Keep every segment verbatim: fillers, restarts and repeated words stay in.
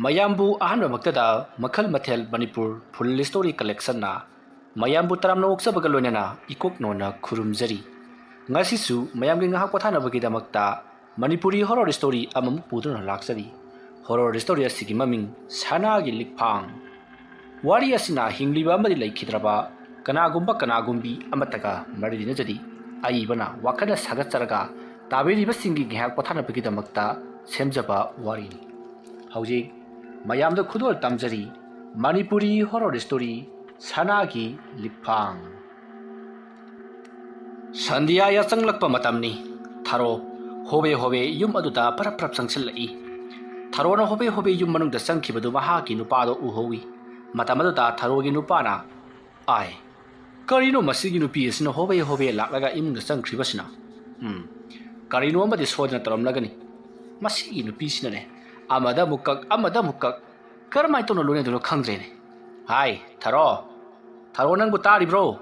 ꯃꯌꯥꯝꯕꯨ ꯑꯍꯥꯟꯕꯃꯛꯇꯗ ꯃꯈꯜ ꯃꯊꯦꯜ ꯃꯅꯤꯄꯨꯔ ꯐꯨꯜ ꯁ꯭ꯇꯣꯔꯤ ꯀꯂꯦꯛꯁꯟꯅ ꯃꯌꯥꯝꯕꯨ ꯇꯔꯥꯝꯅ ꯑꯣꯛꯆꯕꯒ ꯂꯣꯏꯅꯅ ꯏꯀꯣꯛ ꯅꯣꯟꯅ ꯈꯨꯔꯨꯝꯖꯔꯤ꯫ ꯉꯁꯤꯁꯨ ꯃꯌꯥꯝꯒꯤ ꯉꯥꯏꯍꯥꯛ ꯄꯣꯊꯥꯅꯕꯒꯤꯗꯃꯛꯇ ꯃꯅꯤꯄꯨꯔꯤ ꯍꯣꯔꯣꯔ ꯁ꯭ꯇꯣꯔꯤ ꯑꯃꯃꯨꯛ ꯄꯨꯗꯨꯅ ꯂꯥꯛꯆꯔꯤ꯫ ꯍꯣꯔꯣꯔ ꯁ꯭ꯇꯣꯔꯤ ꯑꯁꯤꯒꯤ ꯃꯃꯤꯡ ꯁꯅꯥꯒꯤ ꯂꯤꯛꯐꯥꯡ꯫ ꯋꯥꯔꯤ ꯑꯁꯤꯅ ꯍꯤꯡꯂꯤꯕ ꯑꯃꯗꯤ ꯂꯩꯈꯤꯗ꯭ꯔꯕ ꯀꯅꯥꯒꯨꯝꯕ ꯀꯅꯥꯒꯨꯝꯕꯤ ꯑꯃꯠꯇꯒ ꯃꯔꯤ ꯂꯩꯅꯖꯗꯦ꯫ ꯑꯏꯕꯅ ꯋꯥꯈꯜꯅ ꯁꯥꯒꯠꯆꯔꯒ ꯇꯥꯕꯤꯔꯤꯕꯁꯤꯡꯒꯤ ꯉꯥꯏꯍꯥꯛ ꯄꯣꯊꯥꯅꯕꯒꯤꯗꯃꯛꯇ ꯁꯦꯝꯖꯕ ꯋꯥꯔꯤꯅꯤ꯫ ꯍꯧꯖꯤꯛ ꯃꯌꯥꯝꯗ ꯈꯨꯗꯣꯜ ꯇꯝꯖꯔꯤ ꯃꯅꯤꯄꯨꯔꯤ ꯍꯣꯔꯣꯔ ꯁ꯭ꯇꯣꯔꯤ ꯁꯅꯥꯒꯤ ꯂꯤꯛꯐꯥꯡ꯫ ꯁꯟꯙ꯭ꯌꯥ ꯌꯥꯆꯪꯂꯛꯄ ꯃꯇꯝꯅꯤ꯫ ꯊꯔꯣ ꯍꯣꯕꯦ ꯍꯣꯕꯦ ꯌꯨꯝ ꯑꯗꯨꯗ ꯄꯔꯞ ꯄꯔꯞ ꯆꯪꯁꯤꯜꯂꯛꯏ꯫ ꯊꯔꯣꯅ ꯍꯣꯕꯦ ꯍꯣꯕꯦ ꯌꯨꯝ ꯃꯅꯨꯡꯗ ꯆꯪꯈꯤꯕꯗꯨ ꯃꯍꯥꯛꯀꯤ ꯅꯨꯄꯥꯗꯣ ꯎꯍꯧꯏ꯫ ꯃꯇꯝ ꯑꯗꯨꯗ ꯊꯔꯣꯒꯤ ꯅꯨꯄꯥꯅ, "ꯑꯥꯏ, ꯀꯔꯤꯅꯣ ꯃꯁꯤꯒꯤ ꯅꯨꯄꯤ ꯑꯁꯤꯅ ꯍꯣꯕꯦ ꯍꯣꯕꯦ ꯂꯥꯛꯂꯒ ꯏꯃꯨꯡꯗ ꯆꯪꯈ꯭ꯔꯤꯕꯁꯤꯅ? ꯎꯝ, ꯀꯔꯤꯅꯣ ꯑꯃꯗꯤ ꯁꯣꯏꯗꯅ ꯇꯧꯔꯝꯂꯒꯅꯤ꯫ ꯃꯁꯤꯒꯤ ꯅꯨꯄꯤꯁꯤꯅꯅꯦ, ꯑꯃꯗ ꯑꯃꯨꯛ ꯀꯛ, ꯑꯃꯗ ꯑꯃꯨꯛ ꯀꯛ, ꯀꯔꯝꯍꯥꯏꯅ ꯇꯧꯅ ꯂꯣꯏꯅꯗꯣꯏꯅꯣ ꯈꯪꯗ꯭ꯔꯦꯅꯦ꯫ ꯍꯥꯏ, ꯊꯔꯣ, ꯊꯔꯣ, ꯅꯪꯕꯨ ꯇꯥꯔꯤꯕ꯭ꯔꯣ?"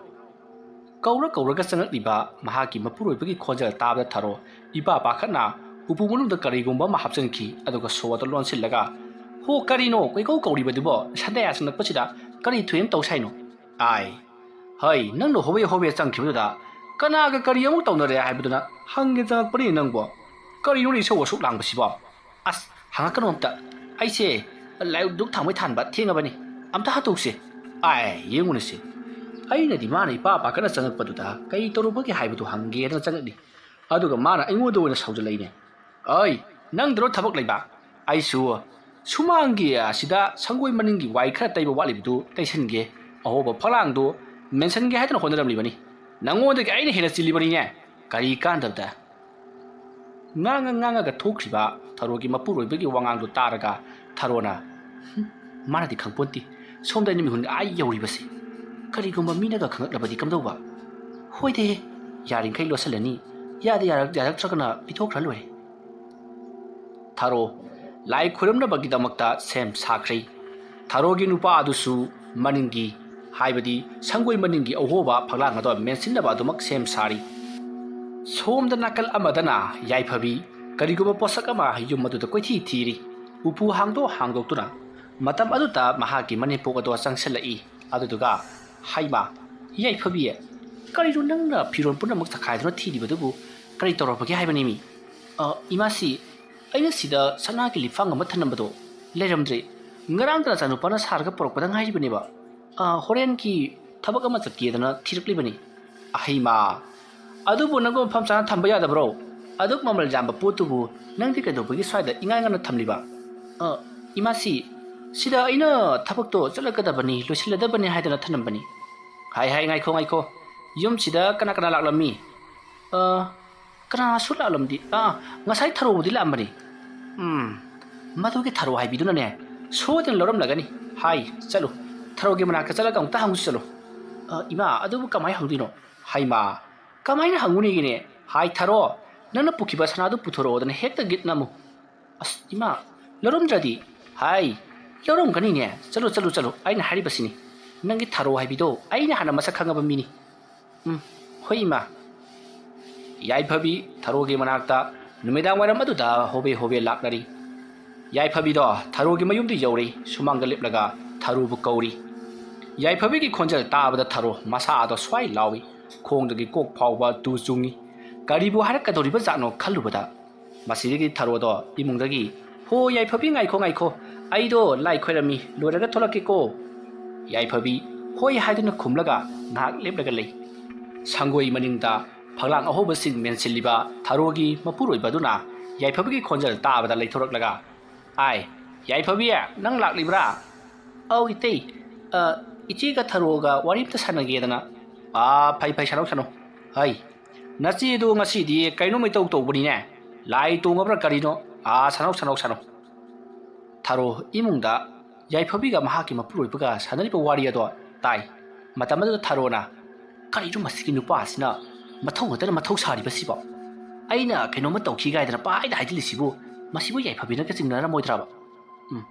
ꯀꯧꯔ ꯀꯧꯔꯒ ꯆꯪꯂꯛꯂꯤꯕ ꯃꯍꯥꯛꯀꯤ ꯃꯄꯨꯔꯣꯏꯕꯒꯤ ꯈꯣꯟꯖꯦꯜ ꯇꯥꯕꯗ ꯊꯔꯣ ꯏꯄꯥ ꯄꯥꯈꯠꯅ ꯎꯄꯨ ꯃꯅꯨꯡꯗ ꯀꯔꯤꯒꯨꯝꯕ ꯑꯃ ꯍꯥꯞꯆꯤꯟꯈꯤ, ꯑꯗꯨꯒ ꯁꯣꯗ ꯂꯣꯟꯁꯤꯜꯂꯒ, "ꯍꯣ, ꯀꯔꯤꯅꯣ ꯀꯣꯏꯀꯧ ꯀꯧꯔꯤꯕꯗꯨꯕꯣ? ꯁꯟꯙ꯭ꯌꯥ ꯆꯪꯂꯛꯄꯁꯤꯗ ꯀꯔꯤ ꯊꯣꯏꯅ ꯇꯧ ꯁꯥꯏꯅꯣ?" "ꯑꯥꯏ, ꯍꯩ, ꯅꯪꯅ ꯍꯣꯕꯦ ꯍꯣꯕꯦ ꯆꯪꯈꯤꯕꯗꯨꯗ ꯀꯅꯥꯒ ꯀꯔꯤ ꯑꯃꯨꯛ ꯇꯧꯅꯔꯦ ꯍꯥꯏꯕꯗꯨꯅ ꯍꯪꯒꯦ ꯆꯪꯂꯛꯄꯅꯤ ꯅꯪꯕꯣ꯫ ꯀꯔꯤꯅꯣꯅꯦ ꯏꯁꯧ ꯑꯁꯨꯛ ꯂꯥꯡꯕꯁꯤꯕꯣ?" "ꯑꯁ, ꯍꯪꯉꯛꯀꯅꯨ ꯑꯝꯇ꯫ ꯑꯩꯁꯦ ꯂꯥꯏꯔꯤꯛ ꯗꯨꯛ ꯊꯥꯡꯃꯩ ꯊꯥꯟꯕ ꯊꯦꯡꯉꯕꯅꯤ꯫ ꯑꯝꯇ ꯍꯥꯠꯇꯣꯛꯁꯦ꯫ ꯑꯥꯏ, ꯌꯦꯡꯉꯨꯅꯁꯦ꯫ ꯑꯩꯅꯗꯤ ꯃꯥꯅ ꯏꯄꯥ ꯄꯥꯈꯠꯅ ꯆꯪꯉꯛꯄꯗꯨꯗ ꯀꯩ ꯇꯧꯔꯨꯕꯒꯦ ꯍꯥꯏꯕꯗꯨ ꯍꯪꯒꯦꯗꯅ ꯆꯪꯉꯛꯂꯤ꯫ ꯑꯗꯨꯒ ꯃꯥꯅ ꯑꯩꯉꯣꯟꯗ ꯑꯣꯏꯅ ꯁꯥꯎꯖꯜꯂꯛꯏꯅꯦ꯫ ꯑꯩ, ꯅꯪꯗꯔꯣ ꯊꯕꯛ ꯂꯩꯕ? ꯑꯩꯁꯨ ꯁꯨꯃꯥꯡꯒꯤ ꯑꯁꯤꯗ ꯁꯪꯒꯣꯏ ꯃꯅꯤꯡꯒꯤ ꯋꯥꯏ ꯈꯔ ꯇꯩꯕ ꯋꯥꯠꯂꯤꯕꯗꯨ ꯇꯩꯁꯟꯒꯦ꯫ ꯑꯍꯣꯕ ꯐꯛꯂꯥꯡꯗꯨ ꯃꯦꯟꯁꯟꯒꯦ ꯍꯥꯏꯗꯅ ꯍꯣꯠꯅꯔꯝꯂꯤꯕꯅꯤ꯫ ꯅꯪꯉꯣꯟꯗꯒꯤ ꯑꯩꯅ ꯍꯦꯟꯅ ꯆꯤꯜꯂꯤꯕꯅꯤꯅꯦ꯫ ꯀꯔꯤ ꯀꯥꯟꯗꯕꯗ?" ꯉꯥꯡꯉ ꯉꯥꯡꯉꯒ ꯊꯣꯛꯈ꯭ꯔꯤꯕ ꯊꯔꯣꯒꯤ ꯃꯄꯨꯔꯣꯏꯕꯒꯤ ꯋꯥꯉꯥꯡꯗꯨ ꯇꯥꯔꯒ ꯊꯔꯣꯅ, "ꯍꯨꯝ, ꯃꯥꯅꯗꯤ ꯈꯪꯄꯣꯟꯇꯦ ꯁꯣꯝꯗ ꯑꯩꯅ ꯃꯤꯍꯨꯟ ꯑꯥ ꯌꯧꯔꯤꯕꯁꯦ꯫ ꯀꯔꯤꯒꯨꯝꯕ ꯃꯤꯅꯒ ꯈꯪꯂꯛꯂꯕꯗꯤ ꯀꯝꯗꯧꯕ? ꯍꯣꯏꯗꯦ, ꯌꯥꯔꯤꯈꯩ ꯂꯣꯠꯁꯤꯜꯂꯅꯤ꯫ ꯌꯥꯗ ꯌꯥꯔꯛ-, ꯌꯥꯔꯛꯇ꯭ꯔꯒꯅ ꯄꯤꯊꯣꯛꯈ꯭ꯔ ꯂꯣꯏꯔꯦ꯫" ꯊꯔꯣ ꯂꯥꯏ ꯈꯨꯔꯨꯝꯅꯕꯒꯤꯗꯃꯛꯇ ꯁꯦꯝ ꯁꯥꯈ꯭ꯔꯦ꯫ ꯊꯔꯣꯒꯤ ꯅꯨꯄꯥ ꯑꯗꯨꯁꯨ ꯃꯅꯤꯡꯒꯤ, ꯍꯥꯏꯕꯗꯤ ꯁꯪꯒꯣꯏ ꯃꯅꯤꯡꯒꯤ ꯑꯍꯣꯕ ꯐꯛꯂꯥꯡ ꯑꯗꯣ ꯃꯦꯟꯁꯤꯟꯅꯕ ꯑꯗꯨꯃꯛ ꯁꯦꯝ ꯁꯥꯔꯤ꯫ ꯁꯣꯝꯗ ꯅꯥꯀꯜ ꯑꯃꯗꯅ ꯌꯥꯏꯐꯕꯤ ꯀꯔꯤꯒꯨꯝꯕ ꯄꯣꯠꯁꯛ ꯑꯃ ꯌꯨꯝ ꯑꯗꯨꯗ ꯀꯣꯏꯊꯤ ꯊꯤꯔꯤ꯫ ꯎꯄꯨ ꯍꯥꯡꯗꯣꯛ ꯍꯥꯡꯗꯣꯛꯇꯨꯅ ꯃꯇꯝ ꯑꯗꯨꯗ ꯃꯍꯥꯛꯀꯤ ꯃꯅꯦꯝꯄꯣꯛ ꯑꯗꯣ ꯆꯪꯁꯤꯜꯂꯛꯏ꯫ ꯑꯗꯨꯗꯨꯒ, "ꯍꯩꯃꯥ, ꯌꯥꯏꯐꯕꯤ, ꯀꯔꯤꯅꯣ ꯅꯪꯅ ꯐꯤꯔꯣꯜ ꯄꯨꯝꯅꯃꯛ ꯆꯈꯥꯏꯗꯨꯅ ꯊꯤꯔꯤꯕꯗꯨꯕꯨ ꯀꯔꯤ ꯇꯧꯔꯕꯒꯦ ꯍꯥꯏꯕꯅꯤꯃꯤ?" "ꯑ, ꯏꯃꯥꯁꯤ, ꯑꯩꯅ ꯁꯤꯗ ꯁꯅꯥꯒꯤ ꯂꯤꯛꯐꯥꯡ ꯑꯃ ꯊꯝꯂꯝꯕꯗꯣ ꯂꯩꯔꯝꯗ꯭ꯔꯦ꯫ ꯉꯔꯥꯡꯗ ꯅꯆꯥꯅꯨꯄꯥꯅ ꯁꯥꯔꯒ ꯄꯨꯔꯛꯄꯗ ꯉꯥꯏꯔꯤꯕꯅꯦꯕ꯫ ꯑ, ꯍꯣꯔꯦꯟꯒꯤ ꯊꯕꯛ ꯑꯃ ꯆꯠꯀꯦꯗꯅ ꯊꯤꯔꯛꯂꯤꯕꯅꯤ꯫" "ꯑꯍꯩꯃꯥ, ꯑꯗꯨꯕꯨ ꯅꯪꯕꯨ ꯃꯐꯝ ꯆꯥꯅ ꯊꯝꯕ ꯌꯥꯗꯕ꯭ꯔꯣ? ꯑꯗꯨꯛ ꯃꯃꯜ ꯌꯥꯝꯕ ꯄꯣꯠꯇꯨꯕꯨ ꯅꯪꯗꯤ ꯀꯩꯗꯧꯕꯒꯤ ꯁ꯭ꯋꯥꯏꯗ ꯏꯉꯥꯏ ꯉꯥꯏꯅ ꯊꯝꯂꯤꯕ?" "ꯑ, ꯏꯃꯥꯁꯤ, ꯁꯤꯗ ꯑꯩꯅ ꯊꯕꯛꯇꯣ ꯆꯠꯂꯛꯀꯗꯕꯅꯤ, ꯂꯣꯏꯁꯤꯜꯂꯗꯕꯅꯤ ꯍꯥꯏꯗꯅ ꯊꯝꯂꯝꯕꯅꯤ꯫" "ꯍꯥꯏ, ꯍꯥꯏ, ꯉꯥꯏꯈꯣ, ꯉꯥꯏꯈꯣ꯫ ꯌꯨꯝꯁꯤꯗ ꯀꯅꯥ ꯀꯅꯥ ꯂꯥꯛꯂꯝꯃꯤ?" "ꯑ, ꯀꯅꯥꯁꯨ ꯂꯥꯛꯂꯝꯗꯤ, ꯑꯥ, ꯉꯁꯥꯏ ꯊꯔꯣꯕꯨꯗꯤ ꯂꯥꯛꯑꯝꯕꯅꯤ꯫" "ꯎꯝ, ꯃꯗꯨꯒꯤ ꯊꯔꯣ ꯍꯥꯏꯕꯤꯗꯨꯅꯅꯦ ꯁꯣꯏꯗꯅ ꯂꯧꯔꯝꯂꯒꯅꯤ꯫ ꯍꯥꯏ, ꯆꯠꯂꯨ, ꯊꯔꯣꯒꯤ ꯃꯅꯥꯛꯇ ꯆꯠꯂꯒ ꯑꯃꯨꯛꯇ ꯍꯪꯉꯨꯁꯤ ꯆꯠꯂꯨ꯫" "ꯑ, ꯏꯃꯥ, ꯑꯗꯨꯕꯨ ꯀꯃꯥꯏꯅ ꯍꯪꯗꯣꯏꯅꯣ?" "ꯍꯩꯃꯥ, ꯀꯃꯥꯏꯅ ꯍꯪꯉꯨꯅꯤꯒꯤꯅꯦ? ꯍꯥꯏ, ꯊꯔꯣ, ꯅꯪꯅ ꯄꯨꯈꯤꯕ ꯁꯅꯥꯗꯨ ꯄꯨꯊꯣꯔꯛꯑꯣꯗꯅ ꯍꯦꯛꯇ ꯒꯤꯠ ꯅꯝꯃꯨ꯫" "ꯑꯁ, ꯏꯃꯥ, ꯂꯧꯔꯝꯗ꯭ꯔꯗꯤ?" "ꯍꯥꯏ, ꯂꯧꯔꯝꯒꯅꯤꯅꯦ꯫ ꯆꯠꯂꯨ, ꯆꯠꯂꯨ, ꯆꯠꯂꯨ, ꯑꯩꯅ ꯍꯥꯏꯔꯤꯕꯁꯤꯅꯤ꯫ ꯅꯪꯒꯤ ꯊꯔꯣ ꯍꯥꯏꯕꯤꯗꯣ ꯑꯩꯅ ꯍꯥꯟꯅ ꯃꯁꯛ ꯈꯪꯉꯕ ꯃꯤꯅꯤ꯫" "ꯎꯝ, ꯍꯣꯏ, ꯏꯃꯥ꯫" ꯌꯥꯏꯐꯕꯤ ꯊꯔꯣꯒꯤ ꯃꯅꯥꯛꯇ ꯅꯨꯃꯤꯗꯥꯡ ꯋꯥꯏꯔꯝ ꯑꯗꯨꯗ ꯍꯣꯕꯦ ꯍꯣꯕꯦ ꯂꯥꯛꯅꯔꯤ꯫ ꯌꯥꯏꯐꯕꯤꯗꯣ ꯊꯔꯣꯒꯤ ꯃꯌꯨꯝꯗ ꯌꯧꯔꯤ꯫ ꯁꯨꯃꯥꯡꯗ ꯂꯦꯞꯂꯒ ꯊꯔꯣꯕꯨ ꯀꯧꯔꯤ꯫ ꯌꯥꯏꯐꯕꯤꯒꯤ ꯈꯣꯟꯖꯦꯜ ꯇꯥꯕꯗ ꯊꯔꯣ ꯃꯁꯥꯗꯣ ꯁ꯭ꯋꯥꯏ ꯂꯥꯎꯏ꯫ ꯈꯣꯡꯗꯒꯤ ꯀꯣꯛ ꯐꯥꯎꯕ ꯇꯨ ꯆꯨꯡꯏ꯫ ꯀꯔꯤꯕꯨ ꯍꯥꯏꯔꯛꯀꯗꯧꯔꯤꯕ ꯖꯥꯠꯅꯣ ꯈꯜꯂꯨꯕꯗ ꯃꯁꯤꯗꯒꯤ ꯊꯔꯣꯗꯣ ꯏꯃꯨꯡꯗꯒꯤ, "ꯍꯣ, ꯌꯥꯏꯐꯕꯤ, ꯉꯥꯏꯈꯣ, ꯉꯥꯏꯈꯣ, ꯑꯩꯗꯣ ꯂꯥꯏ ꯈꯣꯏꯔꯝꯃꯤ, ꯂꯣꯏꯔꯒ ꯊꯣꯛꯂꯛꯀꯦꯀꯣ꯫" ꯌꯥꯏꯐꯕꯤ ꯍꯣꯏ ꯍꯥꯏꯗꯨꯅ ꯈꯨꯝꯂꯒ ꯉꯥꯏꯍꯥꯛ ꯂꯦꯞꯂꯒ ꯂꯩ꯫ ꯁꯪꯒꯣꯏ ꯃꯅꯤꯡꯗ ꯐꯛꯂꯥꯡ ꯑꯍꯧꯕꯁꯤꯡ ꯃꯦꯟꯁꯤꯜꯂꯤꯕ ꯊꯔꯣꯒꯤ ꯃꯄꯨꯔꯣꯏꯕ ꯑꯗꯨꯅ ꯌꯥꯏꯐꯕꯤꯒꯤ ꯈꯣꯟꯖꯦꯜ ꯇꯥꯕꯗ ꯂꯩꯊꯣꯔꯛꯂꯒ, "ꯑꯥꯏ, ꯌꯥꯏꯐꯕꯤ, ꯅꯪ ꯂꯥꯛꯂꯤꯕ꯭ꯔꯥ?" "ꯑꯧ, ꯏꯇꯩ꯫ ꯑ, ꯏꯆꯦꯒ ꯊꯔꯣꯒ ꯋꯥꯔꯤ ꯑꯝꯇ ꯁꯥꯟꯅꯒꯦꯗꯅ꯫" "ꯑꯥ, ꯐꯩ, ꯐꯩ, ꯁꯥꯟꯅꯧ, ꯁꯥꯟꯅꯧ꯫ ꯍꯩ, ꯅꯆꯦꯗꯣ ꯉꯁꯤꯗꯤ ꯀꯩꯅꯣꯝ ꯏꯇꯧ ꯇꯧꯕꯅꯤꯅꯦ꯫ ꯂꯥꯏ ꯇꯣꯡꯉꯕ꯭ꯔꯥ ꯀꯔꯤꯅꯣ? ꯑꯥ, ꯁꯥꯟꯅꯧ, ꯁꯥꯟꯅꯧ, ꯁꯥꯟꯅꯧ꯫" ꯊꯔꯣ ꯏꯃꯨꯡꯗ ꯌꯥꯏꯐꯕꯤꯒ ꯃꯍꯥꯛꯀꯤ ꯃꯄꯨꯔꯣꯏꯕꯒ ꯁꯥꯟꯅꯔꯤꯕ ꯋꯥꯔꯤ ꯑꯗꯣ ꯇꯥꯏ꯫ ꯃꯇꯝ ꯑꯗꯨꯗ ꯊꯔꯣꯅ, "ꯀꯔꯤꯅꯣ ꯃꯁꯤꯒꯤ ꯅꯨꯄꯥ ꯑꯁꯤꯅ ꯃꯊꯧ ꯅꯠꯇꯅ ꯃꯊꯧ ꯁꯥꯔꯤꯕꯁꯤꯕꯣ? ꯑꯩꯅ ꯀꯩꯅꯣꯝꯃ ꯇꯧꯈꯤ ꯀꯥꯏꯗꯅ ꯄꯥꯏꯗ ꯍꯥꯏꯖꯤꯜꯂꯤꯁꯤꯕꯨ, ꯃꯁꯤꯕꯨ ꯌꯥꯏꯐꯕꯤꯅꯒ ꯆꯤꯡꯅꯔꯝꯃꯣꯏꯗ꯭ꯔꯕ? ꯎꯝ,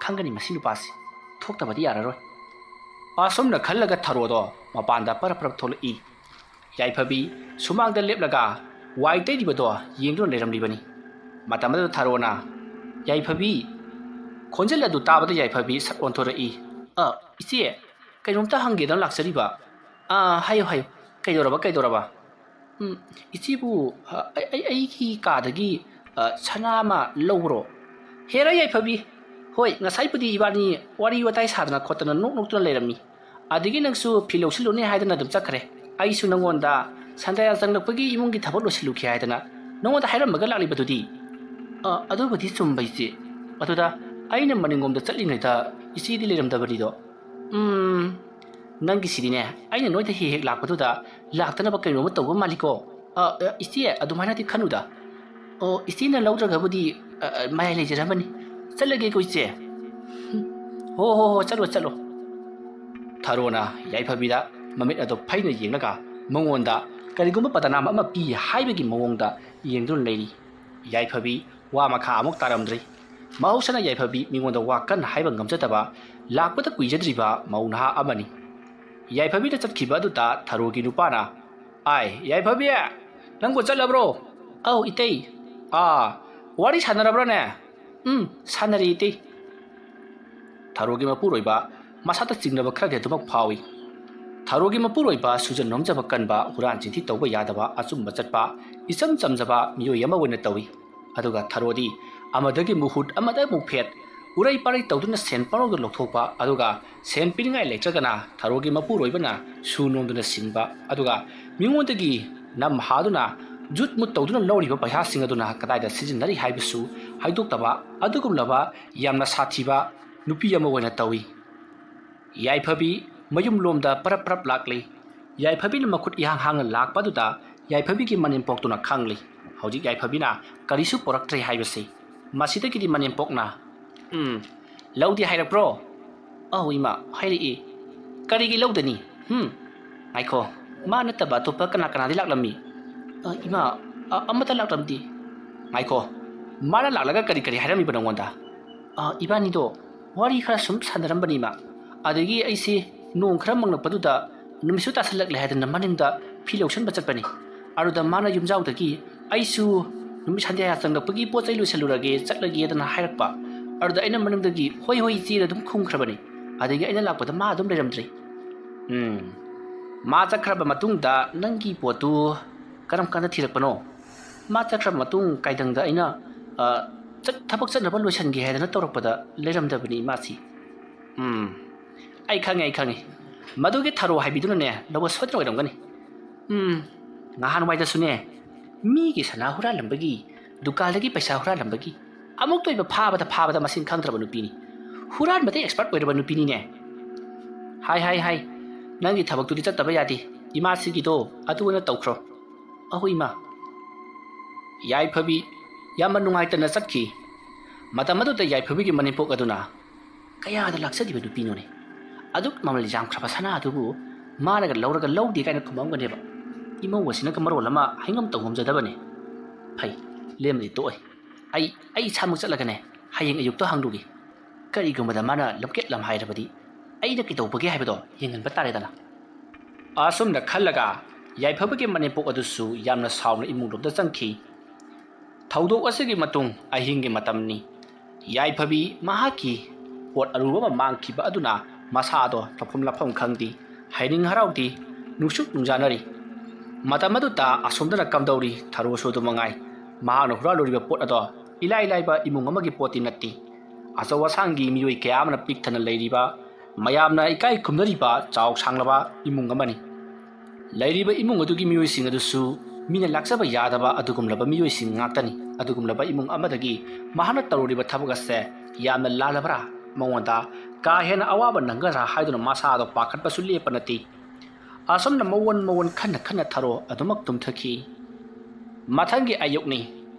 ꯈꯪꯒꯅꯤ ꯃꯁꯤ ꯅꯨꯄꯥꯁꯤ꯫ ꯊꯣꯛꯇꯕꯗꯤ ꯌꯥꯔꯔꯣꯏ꯫" ꯑꯁꯨꯝꯅ ꯈꯜꯂꯒ ꯊꯔꯣꯗꯣ ꯃꯄꯥꯟꯗ ꯄꯔꯞ ꯄꯔꯞ ꯊꯣꯛꯂꯛꯏ꯫ ꯌꯥꯏꯐꯕꯤ ꯁꯨꯃꯥꯡꯗ ꯂꯦꯞꯂꯒ ꯋꯥꯏ ꯇꯩꯔꯤꯕꯗꯣ ꯌꯦꯡꯗꯨꯅ ꯂꯩꯔꯝꯂꯤꯕꯅꯤ꯫ ꯃꯇꯝ ꯑꯗꯨꯗ ꯊꯔꯣꯅ, "ꯌꯥꯏꯐꯕꯤ, ꯈꯣꯟꯖꯦꯜ ꯑꯗꯨ ꯇꯥꯕꯗ ꯌꯥꯏꯐꯕꯤ ꯁꯠ ꯑꯣꯟꯊꯣꯔꯛꯏ꯫ "ꯑ, ꯏꯆꯦ, ꯀꯩꯅꯣꯝꯇ ꯍꯪꯒꯦꯗꯅ ꯂꯥꯛꯆꯔꯤꯕ꯫ ꯑ, ꯍꯥꯏꯌꯨ, ꯍꯥꯏꯌꯨ꯫ ꯀꯩꯗꯧꯔꯕ, ꯀꯩꯗꯧꯔꯕ?" "ꯎꯝ, ꯏꯆꯦꯕꯨ, ꯑ, ꯑꯩ, ꯑꯩ, ꯑꯩꯒꯤ ꯀꯥꯗꯒꯤ, ꯑ, ꯁꯅꯥ ꯑꯃ ꯂꯧꯕ꯭ꯔꯣ?" "ꯍꯦꯔꯥ ꯌꯥꯏꯐꯕꯤ, ꯍꯣꯏ, ꯉꯁꯥꯏꯕꯨꯗꯤ ꯏꯕꯥꯅꯤ ꯋꯥꯔꯤ ꯋꯥꯇꯥꯏ ꯁꯥꯗꯅ ꯈꯣꯠꯇꯅ ꯅꯣꯛ ꯅꯣꯛꯇꯨꯅ ꯂꯩꯔꯝꯃꯤ꯫ ꯑꯗꯒꯤ ꯅꯪꯁꯨ ꯐꯤ ꯂꯧꯁꯤꯜꯂꯨꯅꯦ ꯍꯥꯏꯗꯅ ꯑꯗꯨꯝ ꯆꯠꯈ꯭ꯔꯦ꯫ ꯑꯩꯁꯨ ꯅꯪꯉꯣꯟꯗ ꯁꯟꯗꯥꯌꯥ ꯆꯪꯂꯛꯄꯒꯤ ꯏꯃꯨꯡꯒꯤ ꯊꯕꯛ ꯂꯣꯏꯁꯤꯜꯂꯨꯈꯤ ꯍꯥꯏꯗꯅ ꯅꯪꯉꯣꯟꯗ ꯍꯥꯏꯔꯝꯃꯒ ꯂꯥꯛꯂꯤꯕꯗꯨꯗꯤ?" "ꯑ, ꯑꯗꯨꯕꯨꯗꯤ ꯆꯨꯝꯕ, ꯏꯆꯦ꯫ ꯑꯗꯨꯗ ꯑꯩꯅ ꯃꯅꯤꯡꯂꯣꯝꯗ ꯆꯠꯂꯤꯉꯩꯗ ꯏꯆꯦꯗꯤ ꯂꯩꯔꯝꯗꯕꯅꯤꯗꯣ꯫ ꯎꯝ, ꯅꯪꯒꯤꯁꯤꯗꯤꯅꯦ, ꯑꯩꯅ ꯅꯣꯏꯗ ꯍꯦꯛ ꯍꯦꯛ ꯂꯥꯛꯄꯗꯨꯗ ꯂꯥꯛꯇꯅꯕ ꯀꯩꯅꯣꯝꯃ ꯇꯧꯕ ꯃꯥꯜꯂꯤꯀꯣ?" "ꯑ, ꯑ, ꯏꯆꯦ, ꯑꯗꯨꯃꯥꯏꯅꯗꯤ ꯈꯟꯅꯨꯗ꯫ ꯑꯣ, ꯏꯆꯦꯅ ꯂꯧꯗ꯭ꯔꯒꯕꯨꯗꯤ, ꯑ, ꯑ, ꯃꯌꯥꯏ ꯂꯩꯖꯔꯝꯃꯅꯤ꯫ ꯆꯠꯂꯒꯦꯀꯣ, ꯏꯆꯦ꯫ ꯍꯣ, ꯍꯣ, ꯍꯣ, ꯆꯠꯂꯣ, ꯆꯠꯂꯣ꯫" ꯊꯔꯣꯅ ꯌꯥꯏꯐꯕꯤꯗ ꯃꯃꯤꯠ ꯑꯗꯨ ꯐꯩꯅ ꯌꯦꯡꯂꯒ ꯃꯉꯣꯟꯗ ꯀꯔꯤꯒꯨꯝꯕ ꯄꯇꯅꯥꯝ ꯑꯃ ꯄꯤ ꯍꯥꯏꯕꯒꯤ ꯃꯑꯣꯡꯗ ꯌꯦꯡꯗꯨꯅ ꯂꯩꯔꯤ꯫ ꯌꯥꯏꯐꯕꯤ ꯋꯥ ꯃꯈꯥ ꯑꯃꯨꯛ ꯇꯥꯔꯝꯗ꯭ꯔꯤ꯫ ꯃꯍꯧꯁꯥꯅ ꯌꯥꯏꯐꯕꯤ ꯃꯤꯉꯣꯟꯗ ꯋꯥ ꯀꯟꯅ ꯍꯥꯏꯕ ꯉꯝꯖꯗꯕ, ꯂꯥꯛꯄꯗ ꯀꯨꯏꯖꯗ꯭ꯔꯤꯕ ꯃꯧ ꯅꯍꯥ ꯑꯃꯅꯤ꯫ ꯌꯥꯏꯐꯕꯤꯅ ꯆꯠꯈꯤꯕ ꯑꯗꯨꯗ ꯊꯔꯣꯒꯤ ꯅꯨꯄꯥꯅ, "ꯑꯥꯏ, ꯌꯥꯏꯐꯕꯤ, ꯅꯪꯕꯨ ꯆꯠꯂꯕ꯭ꯔꯣ?" "ꯑꯧ, ꯏꯇꯩ꯫" "ꯑꯥ, ꯋꯥꯔꯤ ꯁꯥꯟꯅꯔꯕ꯭ꯔꯥꯅꯦ?" "ꯎꯝ, ꯁꯥꯟꯅꯔꯦ, ꯏꯇꯩ꯫" ꯊꯔꯣꯒꯤ ꯃꯄꯨꯔꯣꯏꯕ ꯃꯁꯥꯗ ꯆꯤꯡꯅꯕ ꯈꯔꯗꯤ ꯑꯗꯨꯃꯛ ꯐꯥꯎꯏ꯫ ꯊꯔꯣꯒꯤ ꯃꯄꯨꯔꯣꯏꯕ ꯁꯨꯖꯟ ꯅꯣꯝꯖꯕ ꯀꯟꯕ, ꯍꯨꯔꯥꯟ ꯆꯤꯟꯊꯤ ꯇꯧꯕ ꯌꯥꯗꯕ, ꯑꯆꯨꯝꯕ ꯆꯠꯄ, ꯏꯆꯝ ꯆꯝꯖꯕ ꯃꯤꯑꯣꯏ ꯑꯃ ꯑꯣꯏꯅ ꯇꯧꯏ꯫ ꯑꯗꯨꯒ ꯊꯔꯣꯗꯤ ꯑꯃꯗꯒꯤ ꯃꯨꯛ ꯍꯨꯠ, ꯑꯃꯗ ꯑꯃꯨꯛ ꯐꯦꯠ, ꯎꯔꯩ ꯄꯥꯔꯩ ꯇꯧꯗꯨꯅ ꯁꯦꯟ ꯄꯪꯂꯧꯗ ꯂꯧꯊꯣꯛꯄ, ꯑꯗꯨꯒ ꯁꯦꯟ ꯄꯤꯅꯤꯡꯉꯥꯏ ꯂꯩꯇ꯭ꯔꯒꯅ ꯊꯔꯣꯒꯤ ꯃꯄꯨꯔꯣꯏꯕꯅ ꯁꯨ ꯅꯣꯝꯗꯨꯅ ꯁꯤꯡꯕ, ꯑꯗꯨꯒ ꯃꯤꯉꯣꯟꯗꯒꯤ ꯅꯝ ꯍꯥꯗꯨꯅ ꯖꯨꯠ ꯃꯨꯠ ꯇꯧꯗꯨꯅ ꯂꯧꯔꯤꯕ ꯄꯩꯁꯥꯁꯤꯡ ꯑꯗꯨꯅ ꯀꯗꯥꯏꯗ ꯁꯤꯖꯤꯟꯅꯔꯤ ꯍꯥꯏꯕꯁꯨ ꯍꯥꯏꯗꯣꯛꯇꯕ ꯑꯗꯨꯒꯨꯝꯂꯕ ꯌꯥꯝꯅ ꯁꯥꯊꯤꯕ ꯅꯨꯄꯤ ꯑꯃ ꯑꯣꯏꯅ ꯇꯧꯏ꯫ ꯌꯥꯏꯐꯕꯤ ꯃꯌꯨꯝꯂꯣꯝꯗ ꯄꯔꯞ ꯄꯔꯞ ꯂꯥꯛꯂꯤ꯫ ꯌꯥꯏꯐꯕꯤꯅ ꯃꯈꯨꯠ ꯏꯍꯥꯡ ꯍꯥꯡꯅ ꯂꯥꯛꯄ ꯑꯗꯨꯗ ꯌꯥꯏꯐꯕꯤꯒꯤ ꯃꯅꯦꯝꯄꯣꯛꯇꯨꯅ ꯈꯪꯂꯤ꯫ ꯍꯧꯖꯤꯛ ꯌꯥꯏꯐꯕꯤꯅ ꯀꯔꯤꯁꯨ ꯄꯨꯔꯛꯇ꯭ꯔꯦ ꯍꯥꯏꯕꯁꯤ꯫ ꯃꯁꯤꯗꯒꯤꯗꯤ ꯃꯅꯦꯝꯄꯣꯛꯅ, "ꯎꯝ, ꯂꯧꯗꯦ ꯍꯥꯏꯔꯛꯄ꯭ꯔꯣ?" "ꯑꯧ ꯏꯃꯥ, ꯍꯥꯏꯔꯛꯏ꯫" "ꯀꯔꯤꯒꯤ ꯂꯧꯗꯅꯤ? ꯍꯨꯝ? ꯉꯥꯏꯈꯣ, ꯃꯥ ꯅꯠꯇꯕ ꯑꯇꯣꯞꯄ ꯀꯅꯥ ꯀꯅꯥꯗꯤ ꯂꯥꯛꯂꯝꯃꯤ?" "ꯑ, ꯏꯃꯥ, ꯑ, ꯑꯃꯠꯇ ꯂꯥꯛꯂꯝꯗꯦ꯫" "ꯉꯥꯏꯈꯣ, ꯃꯥꯅ ꯂꯥꯛꯂꯒ ꯀꯔꯤ ꯀꯔꯤ ꯍꯥꯏꯔꯝꯃꯤꯕ ꯅꯉꯣꯟꯗ?" "ꯑ, ꯏꯕꯥꯅꯤꯗꯣ ꯋꯥꯔꯤ ꯈꯔ ꯁꯨꯝ ꯁꯥꯟꯅꯔꯝꯕꯅꯤ ꯏꯃꯥ꯫ ꯑꯗꯒꯤ ꯑꯩꯁꯦ ꯅꯣꯡ ꯈꯔ ꯃꯪꯂꯛꯄꯗꯨꯗ ꯅꯨꯃꯤꯠꯁꯨ ꯇꯥꯁꯜꯂꯛꯂꯦ ꯍꯥꯏꯗꯅ ꯃꯅꯤꯡꯗ ꯐꯤ ꯂꯧꯁꯟꯕ ꯆꯠꯄꯅꯤ꯫ ꯑꯗꯨꯗ ꯃꯥꯅ ꯌꯨꯝꯖꯥꯎꯗꯒꯤ ꯑꯩꯁꯨ ꯅꯨꯃꯤꯠ ꯁꯟꯗ꯭ꯌꯥ ꯆꯪꯂꯛꯄꯒꯤ ꯄꯣꯠ ꯆꯩ ꯂꯣꯏꯁꯜꯂꯨꯔꯒꯦ, ꯆꯠꯂꯒꯦꯗꯅ ꯍꯥꯏꯔꯛꯄ꯫ ꯑꯗꯨꯗ ꯑꯩꯅ ꯃꯅꯤꯡꯗꯒꯤ "ꯍꯣꯏ, ꯍꯣꯏ, ꯏꯆꯦꯅ" ꯑꯗꯨꯝ ꯈꯨꯝꯈ꯭ꯔꯕꯅꯤ꯫ ꯑꯗꯒꯤ ꯑꯩꯅ ꯂꯥꯛꯄꯗ ꯃꯥ ꯑꯗꯨꯝ ꯂꯩꯔꯝꯗ꯭ꯔꯦ꯫ "ꯎꯝ, ꯃꯥ ꯆꯠꯈ꯭ꯔꯕ ꯃꯇꯨꯡꯗ ꯅꯪꯒꯤ ꯄꯣꯠꯇꯨ ꯀꯔꯝ ꯀꯥꯟꯗ ꯊꯤꯔꯛꯄꯅꯣ?" "ꯃꯥ ꯆꯠꯈ꯭ꯔꯕ ꯃꯇꯨꯡ ꯀꯥꯏꯗꯪꯗ ꯑꯩꯅ, ꯑ, ꯆꯠ-, ꯊꯕꯛ ꯆꯠꯅꯕ ꯂꯣꯏꯁꯤꯟꯒꯦ ꯍꯥꯏꯗꯅ ꯇꯧꯔꯛꯄꯗ ꯂꯩꯔꯝꯗꯕꯅꯤ ꯏꯃꯥꯁꯤ"꯫ "ꯎꯝ, ꯑꯩ ꯈꯪꯉꯦ, ꯑꯩ ꯈꯪꯉꯦ꯫ ꯃꯗꯨꯒꯤ ꯊꯔꯣ ꯍꯥꯏꯕꯤꯗꯨꯅꯅꯦ ꯂꯧꯕ ꯁꯣꯏꯗꯅ ꯑꯣꯏꯔꯝꯒꯅꯤ꯫ ꯎꯝ, ꯉꯍꯥꯟꯋꯥꯏꯗꯁꯨꯅꯦ, ꯃꯤꯒꯤ ꯁꯅꯥ ꯍꯨꯔꯥꯜꯂꯝꯕꯒꯤ, ꯗꯨꯀꯥꯟꯗꯒꯤ ꯄꯩꯁꯥ ꯍꯨꯔꯥꯜꯂꯝꯕꯒꯤ, ꯑꯃꯨꯛꯇ ꯑꯣꯏꯕ ꯐꯥꯕꯗ ꯐꯥꯕꯗ ꯃꯁꯤꯡ ꯈꯪꯗ꯭ꯔꯕ ꯅꯨꯄꯤꯅꯤ꯫ ꯍꯨꯔꯥꯟꯕꯗ expert ꯑꯣꯏꯔꯕ ꯅꯨꯄꯤꯅꯤꯅꯦ꯫ ꯍꯥꯏ, ꯍꯥꯏ, ꯍꯥꯏ, ꯅꯪꯒꯤ ꯊꯕꯛꯇꯨꯗꯤ ꯆꯠꯇꯕ ꯌꯥꯗꯦ꯫ ꯏꯃꯥꯁꯤꯒꯤꯗꯣ ꯑꯗꯨ ꯑꯣꯏꯅ ꯇꯧꯈ꯭ꯔꯣ"꯫ "ꯑꯍꯣꯏ, ꯏꯃꯥ"꯫ ꯌꯥꯏꯐꯕꯤ ꯌꯥꯝꯅ ꯅꯨꯡꯉꯥꯏꯇꯅ ꯆꯠꯈꯤ꯫ ꯃꯇꯝ ꯑꯗꯨꯗ ꯌꯥꯏꯐꯕꯤꯒꯤ ꯃꯅꯦꯝꯄꯣꯛ ꯑꯗꯨꯅ ꯀꯌꯥꯗ ꯂꯥꯛꯆꯔꯤꯕ ꯅꯨꯄꯤꯅꯣꯅꯦ? ꯑꯗꯨꯛ ꯃꯃꯜ ꯌꯥꯝꯈ꯭ꯔꯕ ꯁꯅꯥ ꯑꯗꯨꯕꯨ ꯃꯥꯅꯒ ꯂꯧꯔꯒ ꯂꯧꯗꯦ ꯀꯥꯏꯅ ꯈꯨꯝꯃꯝꯒꯅꯦꯕ꯫ ꯏꯃꯧ ꯑꯁꯤꯅꯒ ꯃꯔꯣꯜ ꯑꯃ ꯍꯥꯏꯉꯝ ꯇꯧꯉꯝꯖꯗꯕꯅꯦ꯫ ꯐꯩ, ꯂꯦꯝꯅꯗꯤ ꯇꯣꯛꯑꯣꯏ꯫ ꯑꯩ, ꯑꯩ ꯏꯁꯥꯃꯛ ꯆꯠꯂꯒꯅꯦ, ꯍꯌꯦꯡ ꯑꯌꯨꯛꯇ ꯍꯪꯂꯨꯒꯦ꯫ ꯀꯔꯤꯒꯨꯝꯕꯗ ꯃꯥꯅ ꯂꯝꯀꯦꯠ ꯂꯝ ꯍꯥꯏꯔꯕꯗꯤ ꯑꯩꯅ ꯀꯩꯗꯧꯕꯒꯦ ꯍꯥꯏꯕꯗꯣ ꯌꯦꯡꯍꯟꯕ ꯇꯥꯔꯦꯗꯅ꯫ ꯑꯁꯨꯝꯅ ꯈꯜꯂꯒ ꯌꯥꯏꯐꯕꯒꯤ ꯃꯅꯦꯝꯄꯣꯛ ꯑꯗꯨꯁꯨ ꯌꯥꯝꯅ ꯁꯥꯎꯅ ꯏꯃꯨꯡꯂꯣꯝꯗ ꯆꯪꯈꯤ꯫ ꯊꯧꯗꯣꯛ ꯑꯁꯤꯒꯤ ꯃꯇꯨꯡ ꯑꯍꯤꯡꯒꯤ ꯃꯇꯝꯅꯤ꯫ ꯌꯥꯏꯐꯕꯤ ꯃꯍꯥꯛꯀꯤ ꯄꯣꯠ ꯑꯔꯨꯕ ꯑꯃ ꯃꯥꯡꯈꯤꯕ ꯑꯗꯨꯅ ꯃꯁꯥꯗꯣ ꯇꯧꯐꯝ ꯂꯥꯛꯐꯝ ꯈꯪꯗꯦ, ꯍꯥꯏꯅꯤꯡ ꯍꯔꯥꯎꯗꯦ, ꯅꯨꯡꯁꯨꯛ ꯅꯨꯡꯖꯥꯅꯔꯤ꯫ ꯃꯇꯝ ꯑꯗꯨꯗ ꯑꯁꯣꯝꯗꯅ ꯀꯝꯗꯧꯔꯤ? ꯊꯔꯣꯁꯨ ꯑꯗꯨ ꯃꯉꯥꯏ꯫ ꯃꯍꯥꯛꯅ ꯍꯨꯔꯥꯜꯂꯨꯔꯤꯕ ꯄꯣꯠ ꯑꯗꯣ ꯏꯂꯥꯏ ꯂꯥꯏꯕ ꯏꯃꯨꯡ ꯑꯃꯒꯤ ꯄꯣꯠꯇꯤ ꯅꯠꯇꯦ꯫ ꯑꯆꯧ ꯑꯁꯥꯡꯒꯤ ꯃꯤꯑꯣꯏ ꯀꯌꯥ ꯑꯃꯅ ꯄꯤꯛ ꯊꯟꯅ ꯂꯩꯔꯤꯕ, ꯃꯌꯥꯝꯅ ꯏꯀꯥꯏ ꯈꯨꯝꯅꯔꯤꯕ ꯆꯥꯎ ꯁꯥꯡꯂꯕ ꯏꯃꯨꯡ ꯑꯃꯅꯤ꯫ ꯂꯩꯔꯤꯕ ꯏꯃꯨꯡ ꯑꯗꯨꯒꯤ ꯃꯤꯑꯣꯏꯁꯤꯡ ꯑꯗꯨꯁꯨ ꯃꯤꯅ ꯂꯥꯛꯆꯕ ꯌꯥꯗꯕ ꯑꯗꯨꯒꯨꯝꯂꯕ ꯃꯤꯑꯣꯏꯁꯤꯡ ꯉꯥꯛꯇꯅꯤ꯫ ꯑꯗꯨꯒꯨꯝꯂꯕ ꯏꯃꯨꯡ ꯑꯃꯗꯒꯤ ꯃꯍꯥꯛꯅ ꯇꯧꯔꯨꯔꯤꯕ ꯊꯕꯛ ꯑꯁꯦ ꯌꯥꯝꯅ ꯂꯥꯜꯂꯕ꯭ꯔꯥ? ꯃꯉꯣꯟꯗ ꯀꯥ ꯍꯦꯟꯅ ꯑꯋꯥꯕ ꯅꯪꯒꯗ꯭ꯔꯥ ꯍꯥꯏꯗꯨꯅ ꯃꯁꯥꯗꯣ ꯄꯥꯈꯠꯄꯁꯨ ꯂꯦꯞꯄ ꯅꯠꯇꯦ꯫ ꯑꯁꯨꯝꯅ ꯃꯋꯣꯟ ꯃꯋꯣꯟ ꯈꯟꯅ ꯈꯟꯅ ꯊꯔꯣ ꯑꯗꯨꯃꯛ ꯇꯨꯝꯊꯈꯤ꯫ ꯃꯊꯪꯒꯤ ꯑꯌꯨꯛꯅꯤ꯫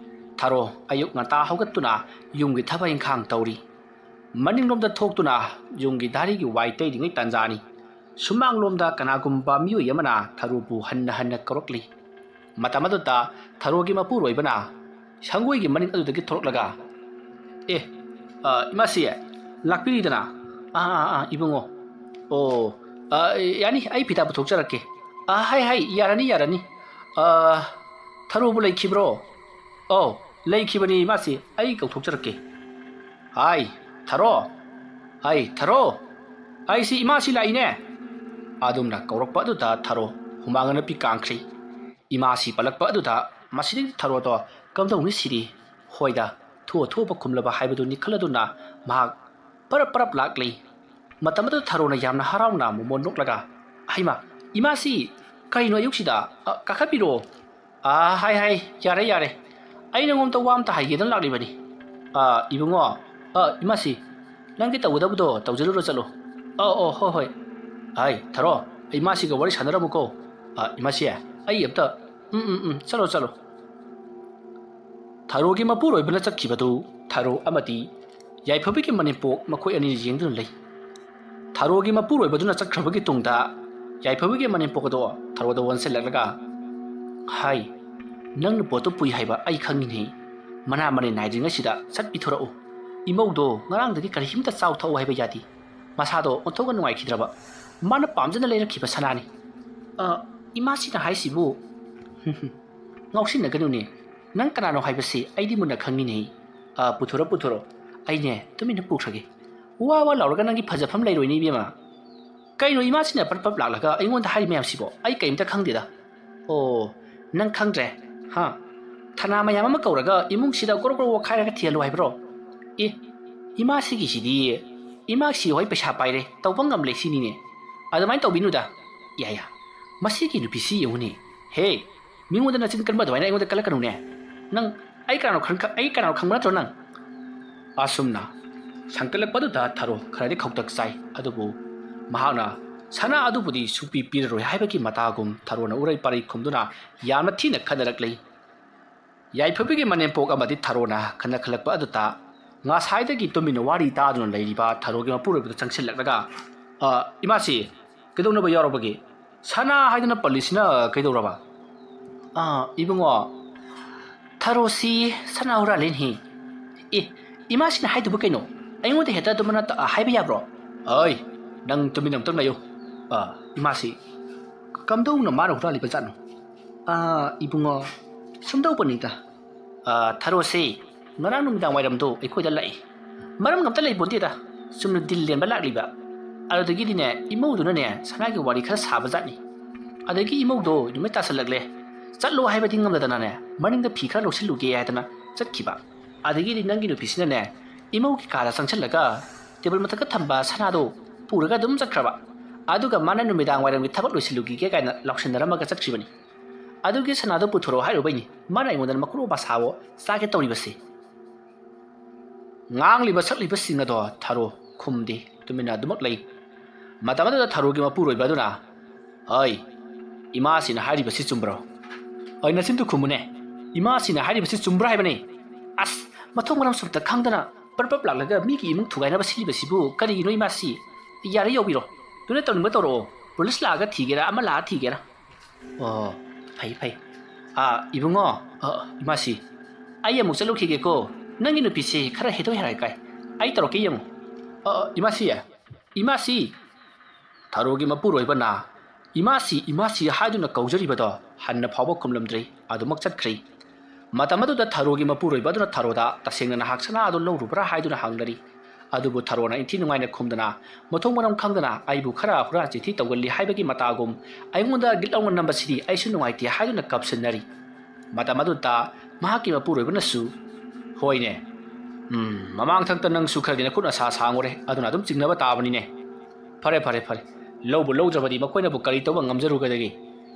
ꯊꯔꯣ ꯑꯌꯨꯛ ꯉꯟꯇꯥ ꯍꯧꯒꯠꯇꯨꯅ ꯌꯨꯝꯒꯤ ꯊꯕꯛ ꯏꯪꯈꯥꯡ ꯇꯧꯔꯤ꯫ ꯃꯅꯤꯡꯂꯣꯝꯗ ꯊꯣꯛꯇꯨꯅ ꯌꯨꯝꯒꯤ ꯗꯥꯔꯤꯒꯤ ꯋꯥꯏ ꯇꯩꯔꯤꯉꯩ ꯇꯥꯟꯖꯥꯅꯤ꯫ ꯁꯨꯃꯥꯡꯂꯣꯝꯗ ꯀꯅꯥꯒꯨꯝꯕ ꯃꯤꯑꯣꯏ ꯑꯃꯅ ꯊꯔꯣꯕꯨ ꯍꯟꯅ ꯍꯟꯅ ꯀꯧꯔꯛꯂꯤ꯫ ꯃꯇꯝ ꯑꯗꯨꯗ ꯊꯔꯣꯒꯤ ꯃꯄꯨꯔꯣꯏꯕꯅ ꯁꯪꯒꯣꯏꯒꯤ ꯃꯅꯤꯡ ꯑꯗꯨꯗꯒꯤ ꯊꯣꯛꯂꯛꯂꯒ, "ꯑꯦ, ꯑ, ꯏꯃꯥꯁꯤ, ꯂꯥꯛꯄꯤꯔꯤꯗꯅ?" "ꯑꯥ, ꯑꯥ, ꯑꯥ, ꯏꯕꯨꯡꯉꯣ꯫ ꯑꯣ, ꯑ, ꯌꯥꯅꯤ, ꯑꯩ ꯐꯤꯗꯥ ꯄꯨꯊꯣꯛꯆꯔꯛꯀꯦ꯫ ꯑ, ꯍꯥꯏ, ꯍꯥꯏ, ꯌꯥꯔꯅꯤ, ꯌꯥꯔꯅꯤ꯫ ꯑ, ꯊꯔꯣꯕꯨ ꯂꯩꯈꯤꯕ꯭ꯔꯣ?" "ꯑꯧ, ꯂꯩꯈꯤꯕꯅꯤ ꯏꯃꯥꯁꯤ, ꯑꯩ ꯀꯧꯊꯣꯛꯆꯔꯛꯀꯦ"꯫ "ꯍꯥꯏ, ꯊꯔꯣ! ꯍꯥꯏ, ꯊꯔꯣ! ꯑꯩꯁꯤ ꯏꯃꯥꯁꯤ ꯂꯥꯛꯏꯅꯦ!" ꯑꯗꯨꯝꯅ ꯀꯧꯔꯛꯄ ꯑꯗꯨꯗ ꯊꯔꯣ ꯍꯨꯃꯥꯡ ꯑꯅꯞꯄꯤ ꯀꯥꯡꯈ꯭ꯔꯦ꯫ ꯏꯃꯥꯁꯤ ꯄꯜꯂꯛꯄ ꯑꯗꯨꯗ ꯃꯁꯤꯗꯤ ꯊꯔꯣꯗꯣ ꯀꯝꯗꯧꯅꯤ ꯁꯤꯗꯤ? ꯍꯣꯏꯗ, ꯊꯣꯛꯑ ꯊꯣꯛꯑꯕ ꯈꯨꯝꯂꯕ ꯍꯥꯏꯕꯗꯨꯅꯤ ꯈꯜꯂꯗꯨꯅ ꯃꯍꯥꯛ ꯄꯔꯞ ꯄꯔꯞ ꯂꯥꯛꯂꯤ꯫ ꯃꯇꯝ ꯑꯗꯨꯗ ꯊꯔꯣꯅ ꯌꯥꯝꯅ ꯍꯔꯥꯎꯅ ꯃꯣꯃꯣꯟ ꯅꯣꯛꯂꯒ, "ꯍꯩꯃꯥ, ꯏꯃꯥꯁꯤ ꯀꯔꯤꯅꯣ ꯑꯌꯨꯛꯁꯤꯗ? ꯑ, ꯀꯥꯈꯠꯄꯤꯔꯛꯑꯣ!" "ꯑꯥ, ꯍꯥꯏ, ꯍꯥꯏ, ꯌꯥꯔꯦ, ꯌꯥꯔꯦ꯫ ꯑꯩ ꯅꯉꯣꯟꯗ ꯋꯥ ꯑꯝꯇ ꯍꯥꯏꯒꯦꯗꯅ ꯂꯥꯛꯂꯤꯕꯅꯤ꯫ ꯑꯥ, ꯏꯕꯨꯡꯉꯣ, ꯑꯥ, ꯏꯃꯥꯁꯤ, ꯅꯪꯒꯤ ꯇꯧꯒꯗꯕꯗꯣ ꯇꯧꯖꯔꯨꯔꯣ ꯆꯠꯂꯣ꯫ ꯑꯧ, ꯑꯧ, ꯍꯣꯏ, ꯍꯣꯏ꯫ ꯍꯥꯏ, ꯊꯔꯣ, ꯏꯃꯥꯁꯤꯒ ꯋꯥꯔꯤ ꯁꯥꯟꯅꯔꯝꯃꯨꯀꯣ꯫ ꯑꯥ, ꯏꯃꯥꯁꯤ, ꯑꯩ ꯑꯝꯇ, ꯎꯝ, ꯎꯝ, ꯎꯝ, ꯆꯠꯂꯣ, ꯆꯠꯂꯣ꯫" ꯊꯔꯣꯒꯤ ꯃꯄꯨꯔꯣꯏꯕꯅ ꯆꯠꯈꯤꯕꯗꯨ ꯊꯔꯣ ꯑꯃꯗꯤ ꯌꯥꯏꯐꯕꯒꯤ ꯃꯅꯦꯝꯄꯣꯛ ꯃꯈꯣꯏ ꯑꯅꯤ ꯌꯦꯡꯗꯨꯅ ꯂꯩ꯫ ꯊꯔꯣꯒꯤ ꯃꯄꯨꯔꯣꯏꯕꯗꯨꯅ ꯆꯠꯈ꯭ꯔꯕꯒꯤ ꯇꯨꯡꯗ ꯌꯥꯏꯐꯕꯒꯤ ꯃꯅꯦꯝꯄꯣꯛ ꯑꯗꯣ ꯊꯔꯣꯗ ꯑꯣꯟꯁꯤꯜꯂꯛꯂꯒ, "ꯍꯥꯏ, ꯅꯪꯅ ꯄꯣꯠꯇꯨ ꯄꯨꯏ ꯍꯥꯏꯕ ꯑꯩ ꯈꯪꯉꯤꯅꯦ꯫ ꯃꯅꯥ ꯃꯅꯤꯟ ꯅꯥꯏꯗ꯭ꯔꯤꯉꯩꯁꯤꯗ ꯁꯠ ꯄꯤꯊꯣꯔꯛꯎ꯫ ꯏꯃꯧꯗꯣ ꯉꯔꯥꯡꯗꯒꯤ ꯀꯔꯤꯝꯇ ꯆꯥꯎ ꯊꯛꯎ ꯍꯥꯏꯕ ꯌꯥꯗꯦ꯫ ꯃꯁꯥꯗꯣ ꯑꯣꯟꯊꯣꯛꯅ ꯅꯨꯡꯉꯥꯏꯈꯤꯗ꯭ꯔꯕ꯫ ꯃꯥꯅ ꯄꯥꯝꯖꯅ ꯂꯩꯔꯛꯈꯤꯕ ꯁꯅꯥꯅꯤ꯫" "ꯑ, ꯏꯃꯥꯁꯤꯅ ꯍꯥꯏꯁꯤꯕꯨ?" "ꯉꯥꯎꯁꯤꯟꯅꯒꯅꯨꯅꯦ꯫ ꯅꯪ ꯀꯅꯥꯅꯣ ꯍꯥꯏꯕꯁꯤ ꯑꯩꯗꯤ ꯃꯨꯟꯅ ꯈꯪꯉꯤꯅꯦ꯫ ꯑ, ꯄꯨꯊꯣꯔꯣ, ꯄꯨꯊꯣꯔꯣ꯫ ꯑꯩꯅꯦ, ꯇꯨꯃꯤꯟꯅ ꯄꯨꯈ꯭ꯔꯒꯦ꯫ ꯋꯥ ꯋꯥ ꯂꯥꯎꯔꯒ ꯅꯪꯒꯤ ꯐꯖꯐꯝ ꯂꯩꯔꯣꯏꯅꯦ, ꯏꯕꯦꯝꯃ꯫ ꯀꯩꯅꯣ, ꯏꯃꯥꯁꯤꯅ ꯄꯔꯞ ꯄꯔꯞ ꯂꯥꯛꯂꯒ ꯑꯩꯉꯣꯟꯗ ꯍꯥꯏꯔꯤ ꯃꯌꯥꯝꯁꯤꯕꯣ? ꯑꯩ ꯀꯩꯝꯇ ꯈꯪꯗꯦꯗ꯫" "ꯑꯣ, ꯅꯪ ꯈꯪꯗ꯭ꯔꯦ? ꯍꯥ? ꯊꯅꯥ ꯃꯌꯥꯝ ꯑꯃ ꯀꯧꯔꯒ ꯏꯃꯨꯡꯁꯤꯗ ꯒ꯭ꯔꯣ ꯒ꯭ꯔꯣ ꯋꯥꯈꯥꯏꯔꯒ ꯊꯤꯍꯜꯂꯨ ꯍꯥꯏꯕ꯭ꯔꯣ? ꯑꯦ, ꯏꯃꯥꯁꯤꯒꯤꯁꯤꯗꯤ, ꯏꯃꯥꯁꯤ ꯍꯣꯏ ꯄꯩꯁꯥ ꯄꯥꯏꯔꯦ, ꯇꯧꯕ ꯉꯝꯂꯦ ꯁꯤꯅꯤꯅꯦ꯫ ꯑꯗꯨꯃꯥꯏꯅ ꯇꯧꯕꯤꯅꯨꯗ꯫ ꯌꯥ, ꯌꯥ, ꯃꯁꯤꯒꯤ ꯅꯨꯄꯤꯁꯤ ꯌꯦꯡꯉꯨꯅꯦ꯫ ꯍꯦ, ꯃꯤꯉꯣꯟꯗ ꯅꯆꯤꯟ ꯀꯟꯕ ꯑꯗꯨꯃꯥꯏꯅ ꯑꯩꯉꯣꯟꯗ ꯀꯜꯂꯛꯀꯅꯨꯅꯦ꯫ ꯅꯪ ꯑꯩ ꯀꯅꯥꯅꯣ ꯈꯪ-, ꯑꯩ ꯀꯅꯥꯅꯣ ꯈꯪꯕ ꯅꯠꯇ꯭ꯔꯣ ꯅꯪ?" ꯑꯁꯨꯝꯅ ꯁꯪꯀꯠꯂꯛꯄꯗꯨꯗ ꯊꯔꯣ ꯈꯔꯗꯤ ꯈꯧꯇꯛ ꯆꯥꯏ꯫ ꯑꯗꯨꯕꯨ ꯃꯍꯥꯛꯅ ꯁꯅꯥ ꯑꯗꯨꯕꯨꯗꯤ ꯁꯨꯛꯄꯤ ꯄꯤꯔꯔꯣꯏ ꯍꯥꯏꯕꯒꯤ ꯃꯇꯥꯒꯨꯝ ꯊꯔꯣꯅ ꯎꯔꯩ ꯄꯥꯔꯩ ꯈꯨꯝꯗꯨꯅ ꯌꯥꯝꯅ ꯊꯤꯅ ꯈꯟꯅꯔꯛꯂꯤ꯫ ꯌꯥꯏꯐꯕꯒꯤ ꯃꯅꯦꯝꯄꯣꯛ ꯑꯃꯗꯤ ꯊꯔꯣꯅ ꯈꯟꯅꯈꯠꯂꯛꯄ ꯑꯗꯨꯗ ꯉꯁꯥꯏꯗꯒꯤ ꯇꯨꯃꯤꯟꯅ ꯋꯥꯔꯤ ꯇꯥꯗꯨꯅ ꯂꯩꯔꯤꯕ ꯊꯔꯣꯒꯤ ꯃꯄꯨꯔꯣꯏꯕꯗ ꯆꯪꯁꯤꯜꯂꯛꯂꯒ, "ꯑ, ꯏꯃꯥꯁꯤ, ꯀꯩꯗꯧꯅꯕ ꯌꯥꯎꯔꯕꯒꯦ? ꯁꯅꯥ ꯍꯥꯏꯗꯅ ꯄꯜꯂꯤꯁꯤꯅ ꯀꯩꯗꯧꯔꯕ?" "ꯑ, ꯏꯕꯨꯡꯉꯣ, ꯊꯔꯣꯁꯤ ꯁꯅꯥ ꯍꯨꯔꯥꯜꯂꯤꯅꯤ꯫" "ꯑꯦ, ꯏꯃꯥꯁꯤꯅ ꯍꯥꯏꯗꯨꯕꯨ ꯀꯩꯅꯣ? ꯑꯩꯉꯣꯟꯗ ꯍꯦꯛꯇ ꯑꯗꯨꯃꯥꯏꯅ ꯇ-, ꯍꯥꯏꯕ ꯌꯥꯕ꯭ꯔꯣ?" "ꯑꯩ, ꯅꯪ ꯇꯨꯃꯤꯟ ꯑꯝꯇꯪ ꯂꯩꯌꯨ꯫ ꯑ, ꯏꯃꯥꯁꯤ ꯀꯝꯗꯧꯅ ꯃꯥꯅ ꯍꯨꯔꯥꯜꯂꯤꯕ ꯖꯥꯠꯅꯣ?" "ꯑ, ꯏꯕꯨꯡꯉꯣ, ꯁꯨꯝꯗꯧꯕꯅꯤꯗ꯫ ꯑ, ꯊꯔꯣꯁꯤ ꯉꯔꯥꯡ ꯅꯨꯃꯤꯗꯥꯡ ꯋꯥꯏꯔꯝꯗꯣ ꯑꯩꯈꯣꯏꯗ ꯂꯥꯛꯏ꯫ ꯃꯔꯝ ꯑꯝꯇ ꯂꯩꯄꯣꯟꯇꯦꯗ, ꯆꯨꯝꯅ ꯗꯤꯜ ꯂꯦꯟꯕ ꯂꯥꯛꯂꯤꯕ꯫ ꯑꯗꯨꯗꯒꯤꯗꯤꯅꯦ, ꯏꯃꯧꯗꯨꯅꯅꯦ ꯁꯅꯥꯒꯤ ꯋꯥꯔꯤ ꯈꯔ ꯁꯥꯕꯖꯥꯠꯅꯤ꯫ ꯑꯗꯒꯤ ꯏꯃꯧꯗꯣ ꯅꯨꯃꯤꯠ ꯇꯥꯁꯜꯂꯛꯂꯦ, ꯆꯠꯂꯣ ꯍꯥꯏꯕꯗꯤ ꯉꯝꯗꯗꯅꯅꯦ, ꯃꯅꯤꯡꯗ ꯐꯤ ꯈꯔ ꯂꯧꯁꯤꯜꯂꯨꯒꯦ ꯍꯥꯏꯗꯅ ꯆꯠꯈꯤꯕ꯫ ꯑꯗꯒꯤꯗꯤ ꯅꯪꯒꯤ ꯅꯨꯄꯤꯁꯤꯅꯅꯦ, ꯏꯃꯧꯒꯤ ꯀꯥꯗ ꯆꯪꯁꯤꯜꯂꯒ ꯇꯦꯕꯜ ꯃꯊꯛꯇ ꯊꯝꯕ ꯁꯅꯥꯗꯣ ꯄꯨꯔꯒ ꯑꯗꯨꯝ ꯆꯠꯈ꯭ꯔꯕ꯫ ꯑꯗꯨꯒ ꯃꯥꯅ ꯅꯨꯃꯤꯗꯥꯡ ꯋꯥꯏꯔꯝꯒꯤ ꯊꯕꯛ ꯂꯣꯏꯁꯤꯜꯂꯨꯈꯤꯒꯦ ꯀꯥꯏꯅ ꯂꯥꯎꯁꯤꯟꯅꯔꯝꯃꯒ ꯆꯠꯈ꯭ꯔꯤꯕꯅꯤ꯫ ꯑꯗꯨꯒꯤ ꯁꯅꯥꯗꯣ ꯄꯨꯊꯣꯔꯛꯑꯣ ꯍꯥꯏꯔꯨꯕꯩꯅꯤ ꯃꯥꯅ ꯑꯩꯉꯣꯟꯗ ꯃꯀꯨꯔꯣ ꯃꯁꯥꯋꯣ ꯆꯥꯒꯦ ꯇꯧꯔꯤꯕꯁꯦ꯫ ꯉꯥꯡꯂꯤꯕ ꯁꯛꯂꯤꯕꯁꯤꯡ ꯑꯗꯣ ꯊꯔꯣ ꯈꯨꯝꯗꯦ, ꯇꯨꯃꯤꯟꯅ ꯑꯗꯨꯃꯛ ꯂꯩ꯫ ꯃꯇꯝ ꯑꯗꯨꯗ ꯊꯔꯣꯒꯤ ꯃꯄꯨꯔꯣꯏꯕ ꯑꯗꯨꯅ, "ꯍꯩ, ꯏꯃꯥꯁꯤꯅ ꯍꯥꯏꯔꯤꯕꯁꯤ ꯆꯨꯝꯕ꯭ꯔꯣ? ꯍꯩ, ꯅꯆꯤꯟꯗꯨ ꯈꯨꯝꯃꯨꯅꯦ꯫ ꯏꯃꯥꯁꯤꯅ ꯍꯥꯏꯔꯤꯕꯁꯤ ꯆꯨꯝꯕ꯭ꯔꯥ ꯍꯥꯏꯕꯅꯦ? ꯑꯁ, ꯃꯊꯣꯡ ꯃꯔꯝꯁꯨ ꯑꯝꯇ ꯈꯪꯗꯅ ꯄꯔꯞ ꯄꯔꯞ ꯂꯥꯛꯂꯒ ꯃꯤꯒꯤ ꯏꯃꯨꯡ ꯊꯨꯒꯥꯏꯅꯕ ꯁꯤꯜꯂꯤꯕꯁꯤꯕꯨ ꯀꯔꯤꯒꯤꯅꯣ ꯏꯃꯥꯁꯤ? ꯌꯥꯔꯦ, ꯌꯧꯕꯤꯔꯣ꯫ ꯅꯣꯏꯅ ꯇꯧꯅꯤꯡꯕ ꯇꯧꯔꯛꯑꯣ꯫ ꯄꯨꯂꯤꯁ ꯂꯥꯛꯑꯒ ꯊꯤꯒꯦꯔꯥ, ꯑꯃ ꯂꯥꯛꯑ ꯊꯤꯒꯦꯔꯥ?" "ꯑꯣ, ꯐꯩ, ꯐꯩ꯫ ꯑꯥ, ꯏꯕꯨꯡꯉꯣ, ꯑ, ꯏꯃꯥꯁꯤ, ꯑꯩ ꯑꯃꯨꯛ ꯆꯠꯂꯨꯈꯤꯒꯦꯀꯣ꯫ ꯅꯪꯒꯤ ꯅꯨꯄꯤꯁꯤ ꯈꯔ ꯍꯦꯗꯣꯏ ꯍꯥꯏꯔ ꯀꯥꯏ꯫ ꯑꯩ ꯇꯧꯔꯛꯀꯦ ꯌꯦꯡꯉꯨ꯫ ꯑ, ꯏꯃꯥꯁꯤ, ꯏꯃꯥꯁꯤ!" ꯊꯔꯣꯒꯤ ꯃꯄꯨꯔꯣꯏꯕꯅ "ꯏꯃꯥꯁꯤ, ꯏꯃꯥꯁꯤ" ꯍꯥꯏꯗꯨꯅ ꯀꯧꯖꯔꯤꯕꯗꯣ ꯍꯟꯅ ꯐꯥꯎꯕ ꯈꯨꯝꯂꯝꯗ꯭ꯔꯤ, ꯑꯗꯨꯃꯛ ꯆꯠꯈ꯭ꯔꯤ꯫ ꯃꯇꯝ ꯑꯗꯨꯗ ꯊꯔꯣꯒꯤ ꯃꯄꯨꯔꯣꯏꯕ ꯑꯗꯨꯅ ꯊꯔꯣꯗ ꯇꯁꯦꯡꯅ ꯅꯍꯥꯛ ꯁꯅꯥ ꯑꯗꯨ ꯂꯧꯔꯨꯕ꯭ꯔꯥ ꯍꯥꯏꯗꯨꯅ ꯍꯪꯅꯔꯤ꯫ ꯑꯗꯨꯕꯨ ꯊꯔꯣꯅ ꯏꯟꯊꯤ ꯅꯨꯡꯉꯥꯏꯅ ꯈꯨꯝꯗꯅ, ꯃꯊꯣꯡ ꯃꯔꯝ ꯈꯪꯗꯅ ꯑꯩꯕꯨ ꯈꯔ ꯍꯨꯔꯥꯟ ꯆꯤꯟꯊꯤ ꯇꯧꯒꯜꯂꯤ ꯍꯥꯏꯕꯒꯤ ꯃꯇꯥꯒꯨꯝ ꯑꯩꯉꯣꯟꯗ ꯒꯤꯠ ꯂꯥꯎꯅ ꯅꯝꯕꯁꯤꯗꯤ ꯑꯩꯁꯨ ꯅꯨꯡꯉꯥꯏꯇꯦ ꯍꯥꯏꯗꯨꯅ ꯀꯞꯁꯤꯟꯅꯔꯤ꯫ ꯃꯇꯝ ꯑꯗꯨꯗ ꯃꯍꯥꯛꯀꯤ ꯃꯄꯨꯔꯣꯏꯕꯅꯁꯨ, "ꯍꯣꯏꯅꯦ, ꯎꯝ, ꯃꯃꯥꯡ ꯊꯛꯇ ꯅꯪꯁꯨ ꯈꯔꯗꯤ ꯅꯈꯨꯠ ꯅꯁꯥ ꯁꯥꯡꯉꯨꯔꯦ, ꯑꯗꯨꯅ ꯑꯗꯨꯝ ꯆꯤꯡꯅꯕ ꯇꯥꯕꯅꯤꯅꯦ꯫ ꯐꯔꯦ, ꯐꯔꯦ, ꯐꯔꯦ꯫ ꯂꯧꯕꯨ ꯂꯧꯗ꯭ꯔꯕꯗꯤ ꯃꯈꯣꯏꯅꯕꯨ ꯀꯔꯤ ꯇꯧꯕ ꯉꯝꯖꯔꯨꯒꯗꯒꯦ?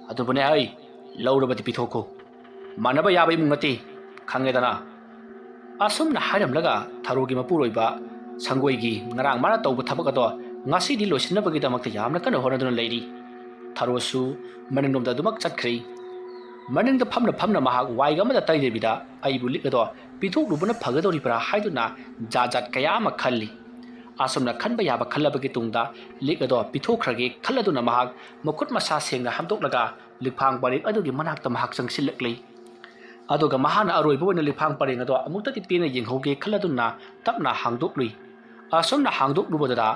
ꯑꯗꯨꯕꯨꯅꯦ ꯍꯩ, ꯂꯧꯔꯕꯗꯤ ꯄꯤꯊꯣꯛꯈꯣ꯫ ꯃꯥꯟꯅꯕ ꯌꯥꯕ ꯏꯃꯨꯡ ꯅꯠꯇꯦ, ꯈꯪꯉꯦꯗꯅ?" ꯑꯁꯨꯝꯅ ꯍꯥꯏꯔꯝꯂꯒ ꯊꯔꯣꯒꯤ ꯃꯄꯨꯔꯣꯏꯕ ꯁꯪꯒꯣꯏꯒꯤ ꯉꯔꯥꯡ ꯃꯥꯅ ꯇꯧꯕ ꯊꯕꯛ ꯑꯗꯣ ꯉꯁꯤꯗꯤ ꯂꯣꯏꯁꯤꯟꯅꯕꯒꯤꯗꯃꯛꯇ ꯌꯥꯝꯅ ꯀꯟꯅ ꯍꯣꯠꯅꯗꯨꯅ ꯂꯩꯔꯤ꯫ ꯊꯔꯣꯁꯨ ꯃꯅꯤꯡꯂꯣꯝꯗ ꯑꯗꯨꯃꯛ ꯆꯠꯈ꯭ꯔꯦ꯫ ꯃꯅꯤꯡꯗ ꯐꯝꯅ ꯐꯝꯅ ꯃꯍꯥꯛ ꯋꯥꯏꯒ ꯑꯃꯗ ꯇꯩꯗꯕꯤꯗ ꯑꯩꯕꯨ ꯂꯤꯛ ꯑꯗꯣ ꯄꯤꯊꯣꯛꯂꯨꯕꯅ ꯐꯒꯗꯧꯔꯤꯕ꯭ꯔꯥ ꯍꯥꯏꯗꯨꯅ ꯖꯥꯠ ꯖꯥꯠ ꯀꯌꯥ ꯑꯃ ꯈꯜꯂꯤ꯫ ꯑꯁꯨꯝꯅ ꯈꯟꯕ ꯌꯥꯕ ꯈꯜꯂꯕꯒꯤ ꯇꯨꯡꯗ ꯂꯤꯛ ꯑꯗꯣ ꯄꯤꯊꯣꯛꯈ꯭ꯔꯒꯦ ꯈꯜꯂꯗꯨꯅ ꯃꯍꯥꯛ ꯃꯈꯨꯠ ꯃꯁꯥ ꯁꯦꯡꯅ ꯍꯥꯝꯗꯣꯛꯂꯒ ꯂꯤꯛꯐꯥꯡ ꯄꯔꯦꯡ ꯑꯗꯨꯒꯤ ꯃꯅꯥꯛꯇ ꯃꯍꯥꯛ ꯆꯪꯁꯤꯜꯂꯛꯂꯤ꯫ ꯑꯗꯨꯒ ꯃꯍꯥꯛꯅ ꯑꯔꯣꯏꯕ ꯑꯣꯏꯅ ꯂꯤꯛꯐꯥꯡ ꯄꯔꯦꯡ ꯑꯗꯣ ꯑꯃꯨꯛꯇꯗꯤ ꯄꯦꯟꯅ ꯌꯦꯡꯍꯧꯒꯦ ꯈꯜꯂꯗꯨꯅ ꯇꯞꯅ ꯍꯥꯡꯗꯣꯛꯂꯨꯏ꯫ ꯑꯁꯨꯝꯅ ꯍꯥꯡꯗꯣꯛꯂꯨꯕꯗꯨꯗ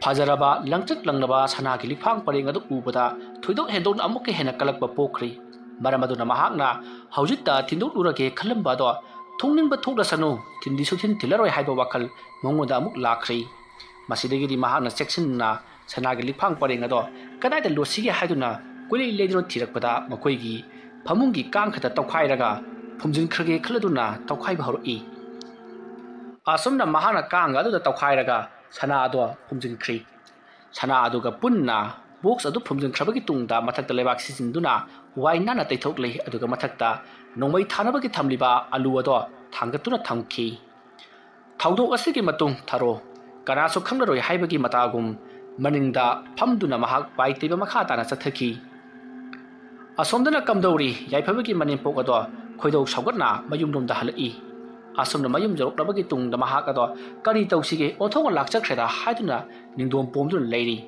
ꯐꯖꯔꯕ ꯂꯪꯇ꯭ꯔꯤꯛ ꯂꯪꯂꯕ ꯁꯅꯥꯒꯤ ꯂꯤꯛꯐꯥꯡ ꯄꯔꯦꯡ ꯑꯗꯨ ꯎꯕꯗ ꯊꯣꯏꯗꯣꯛ ꯍꯦꯟꯗꯣꯛꯅ ꯑꯃꯨꯛꯀ ꯍꯦꯟꯅ ꯀꯜꯂꯛꯄ ꯄꯣꯛꯈ꯭ꯔꯤ꯫ ꯃꯔꯝ ꯑꯗꯨꯅ ꯃꯍꯥꯛꯅ ꯍꯧꯖꯤꯛꯇ ꯊꯤꯟꯗꯣꯛꯂꯨꯔꯒꯦ ꯈꯜꯂꯝꯕ ꯑꯗꯣ ꯊꯣꯛꯅꯤꯡꯕ ꯊꯣꯛꯂꯁꯅꯨ, ꯊꯤꯟꯗꯤ ꯁꯨꯊꯤꯟ ꯊꯤꯜꯂꯔꯣꯏ ꯍꯥꯏꯕ ꯋꯥꯈꯜ ꯃꯉꯣꯟꯗ ꯑꯃꯨꯛ ꯂꯥꯛꯈ꯭ꯔꯤ꯫ ꯃꯁꯤꯗꯒꯤꯗꯤ ꯃꯍꯥꯛꯅ ꯆꯦꯛꯁꯤꯟꯅ ꯁꯅꯥꯒꯤ ꯂꯤꯛꯐꯥꯡ ꯄꯔꯦꯡ ꯑꯗꯣ ꯀꯗꯥꯏꯗ ꯂꯣꯠꯁꯤꯒꯦ ꯍꯥꯏꯗꯨꯅ ꯀꯣꯏꯂꯩ ꯂꯩꯗꯨꯅ ꯊꯤꯔꯛꯄꯗ ꯃꯈꯣꯏꯒꯤ ꯐꯃꯨꯡꯒꯤ ꯀꯥꯡ ꯈꯛꯇ ꯇꯧꯈꯥꯏꯔꯒ ꯐꯨꯝꯖꯤꯟꯈ꯭ꯔꯒꯦ ꯈꯜꯂꯗꯨꯅ ꯇꯧꯈꯥꯏꯕ ꯍꯧꯔꯛꯏ꯫ ꯑꯁꯨꯝꯅ ꯃꯍꯥꯛꯅ ꯀꯥꯡꯒ ꯑꯗꯨꯗ ꯇꯧꯈꯥꯏꯔꯒ ꯁꯅꯥ ꯑꯗꯣ ꯐꯨꯝꯖꯤꯟꯈ꯭ꯔꯤ꯫ ꯁꯅꯥ ꯑꯗꯨꯒ ꯄꯨꯟꯅ ꯕꯣꯛꯁ ꯑꯗꯨ ꯐꯨꯝꯖꯤꯟꯈ꯭ꯔꯕꯒꯤ ꯇꯨꯡꯗ ꯃꯊꯛꯇ ꯂꯩꯕꯥꯛ ꯁꯤꯖꯤꯟꯗꯨꯅ ꯋꯥꯏ ꯅꯥꯟꯅ ꯇꯩꯊꯣꯛꯂꯤ, ꯑꯗꯨꯒ ꯃꯊꯛꯇ ꯅꯣꯡꯃꯩ ꯊꯥꯅꯕꯒꯤ ꯊꯝꯂꯤꯕ ꯑꯂꯨ ꯑꯗꯣ ꯊꯥꯡꯒꯠꯇꯨꯅ ꯊꯝꯈꯤ꯫ ꯊꯧꯗꯣꯛ ꯑꯁꯤꯒꯤ ꯃꯇꯨꯡ ꯊꯔꯣ ꯀꯅꯥꯁꯨ ꯈꯪꯂꯔꯣꯏ ꯍꯥꯏꯕꯒꯤ ꯃꯇꯥꯒꯨꯝ ꯃꯅꯤꯡꯗ ꯐꯝꯗꯨꯅ ꯃꯍꯥꯛ ꯋꯥꯏ ꯇꯩꯕ ꯃꯈꯥ ꯇꯥꯅ ꯆꯠꯊꯈꯤ꯫ ꯑꯁꯣꯝꯗꯅ ꯀꯝꯗꯧꯔꯤ? ꯌꯥꯏꯐꯕꯒꯤ ꯃꯅꯦꯝꯄꯣꯛ ꯑꯗꯣ ꯈꯣꯏꯗꯧ ꯁꯥꯎꯒꯠꯅ ꯃꯌꯨꯝꯂꯣꯝꯗ ꯍꯜꯂꯛꯏ꯫ ꯑꯁꯣꯝꯗ ꯃꯌꯨꯝ ꯌꯧꯔꯛꯂꯕꯒꯤ ꯇꯨꯡꯗ ꯃꯍꯥꯛ ꯑꯗꯣ ꯀꯔꯤ ꯇꯧꯁꯤꯒꯦ, ꯑꯣꯟꯊꯣꯛꯅ ꯂꯥꯛꯆꯈ꯭ꯔꯦꯗ ꯍꯥꯏꯗꯨꯅ ꯅꯤꯡꯗꯣꯝ ꯄꯣꯝꯗꯨꯅ ꯂꯩꯔꯤ꯫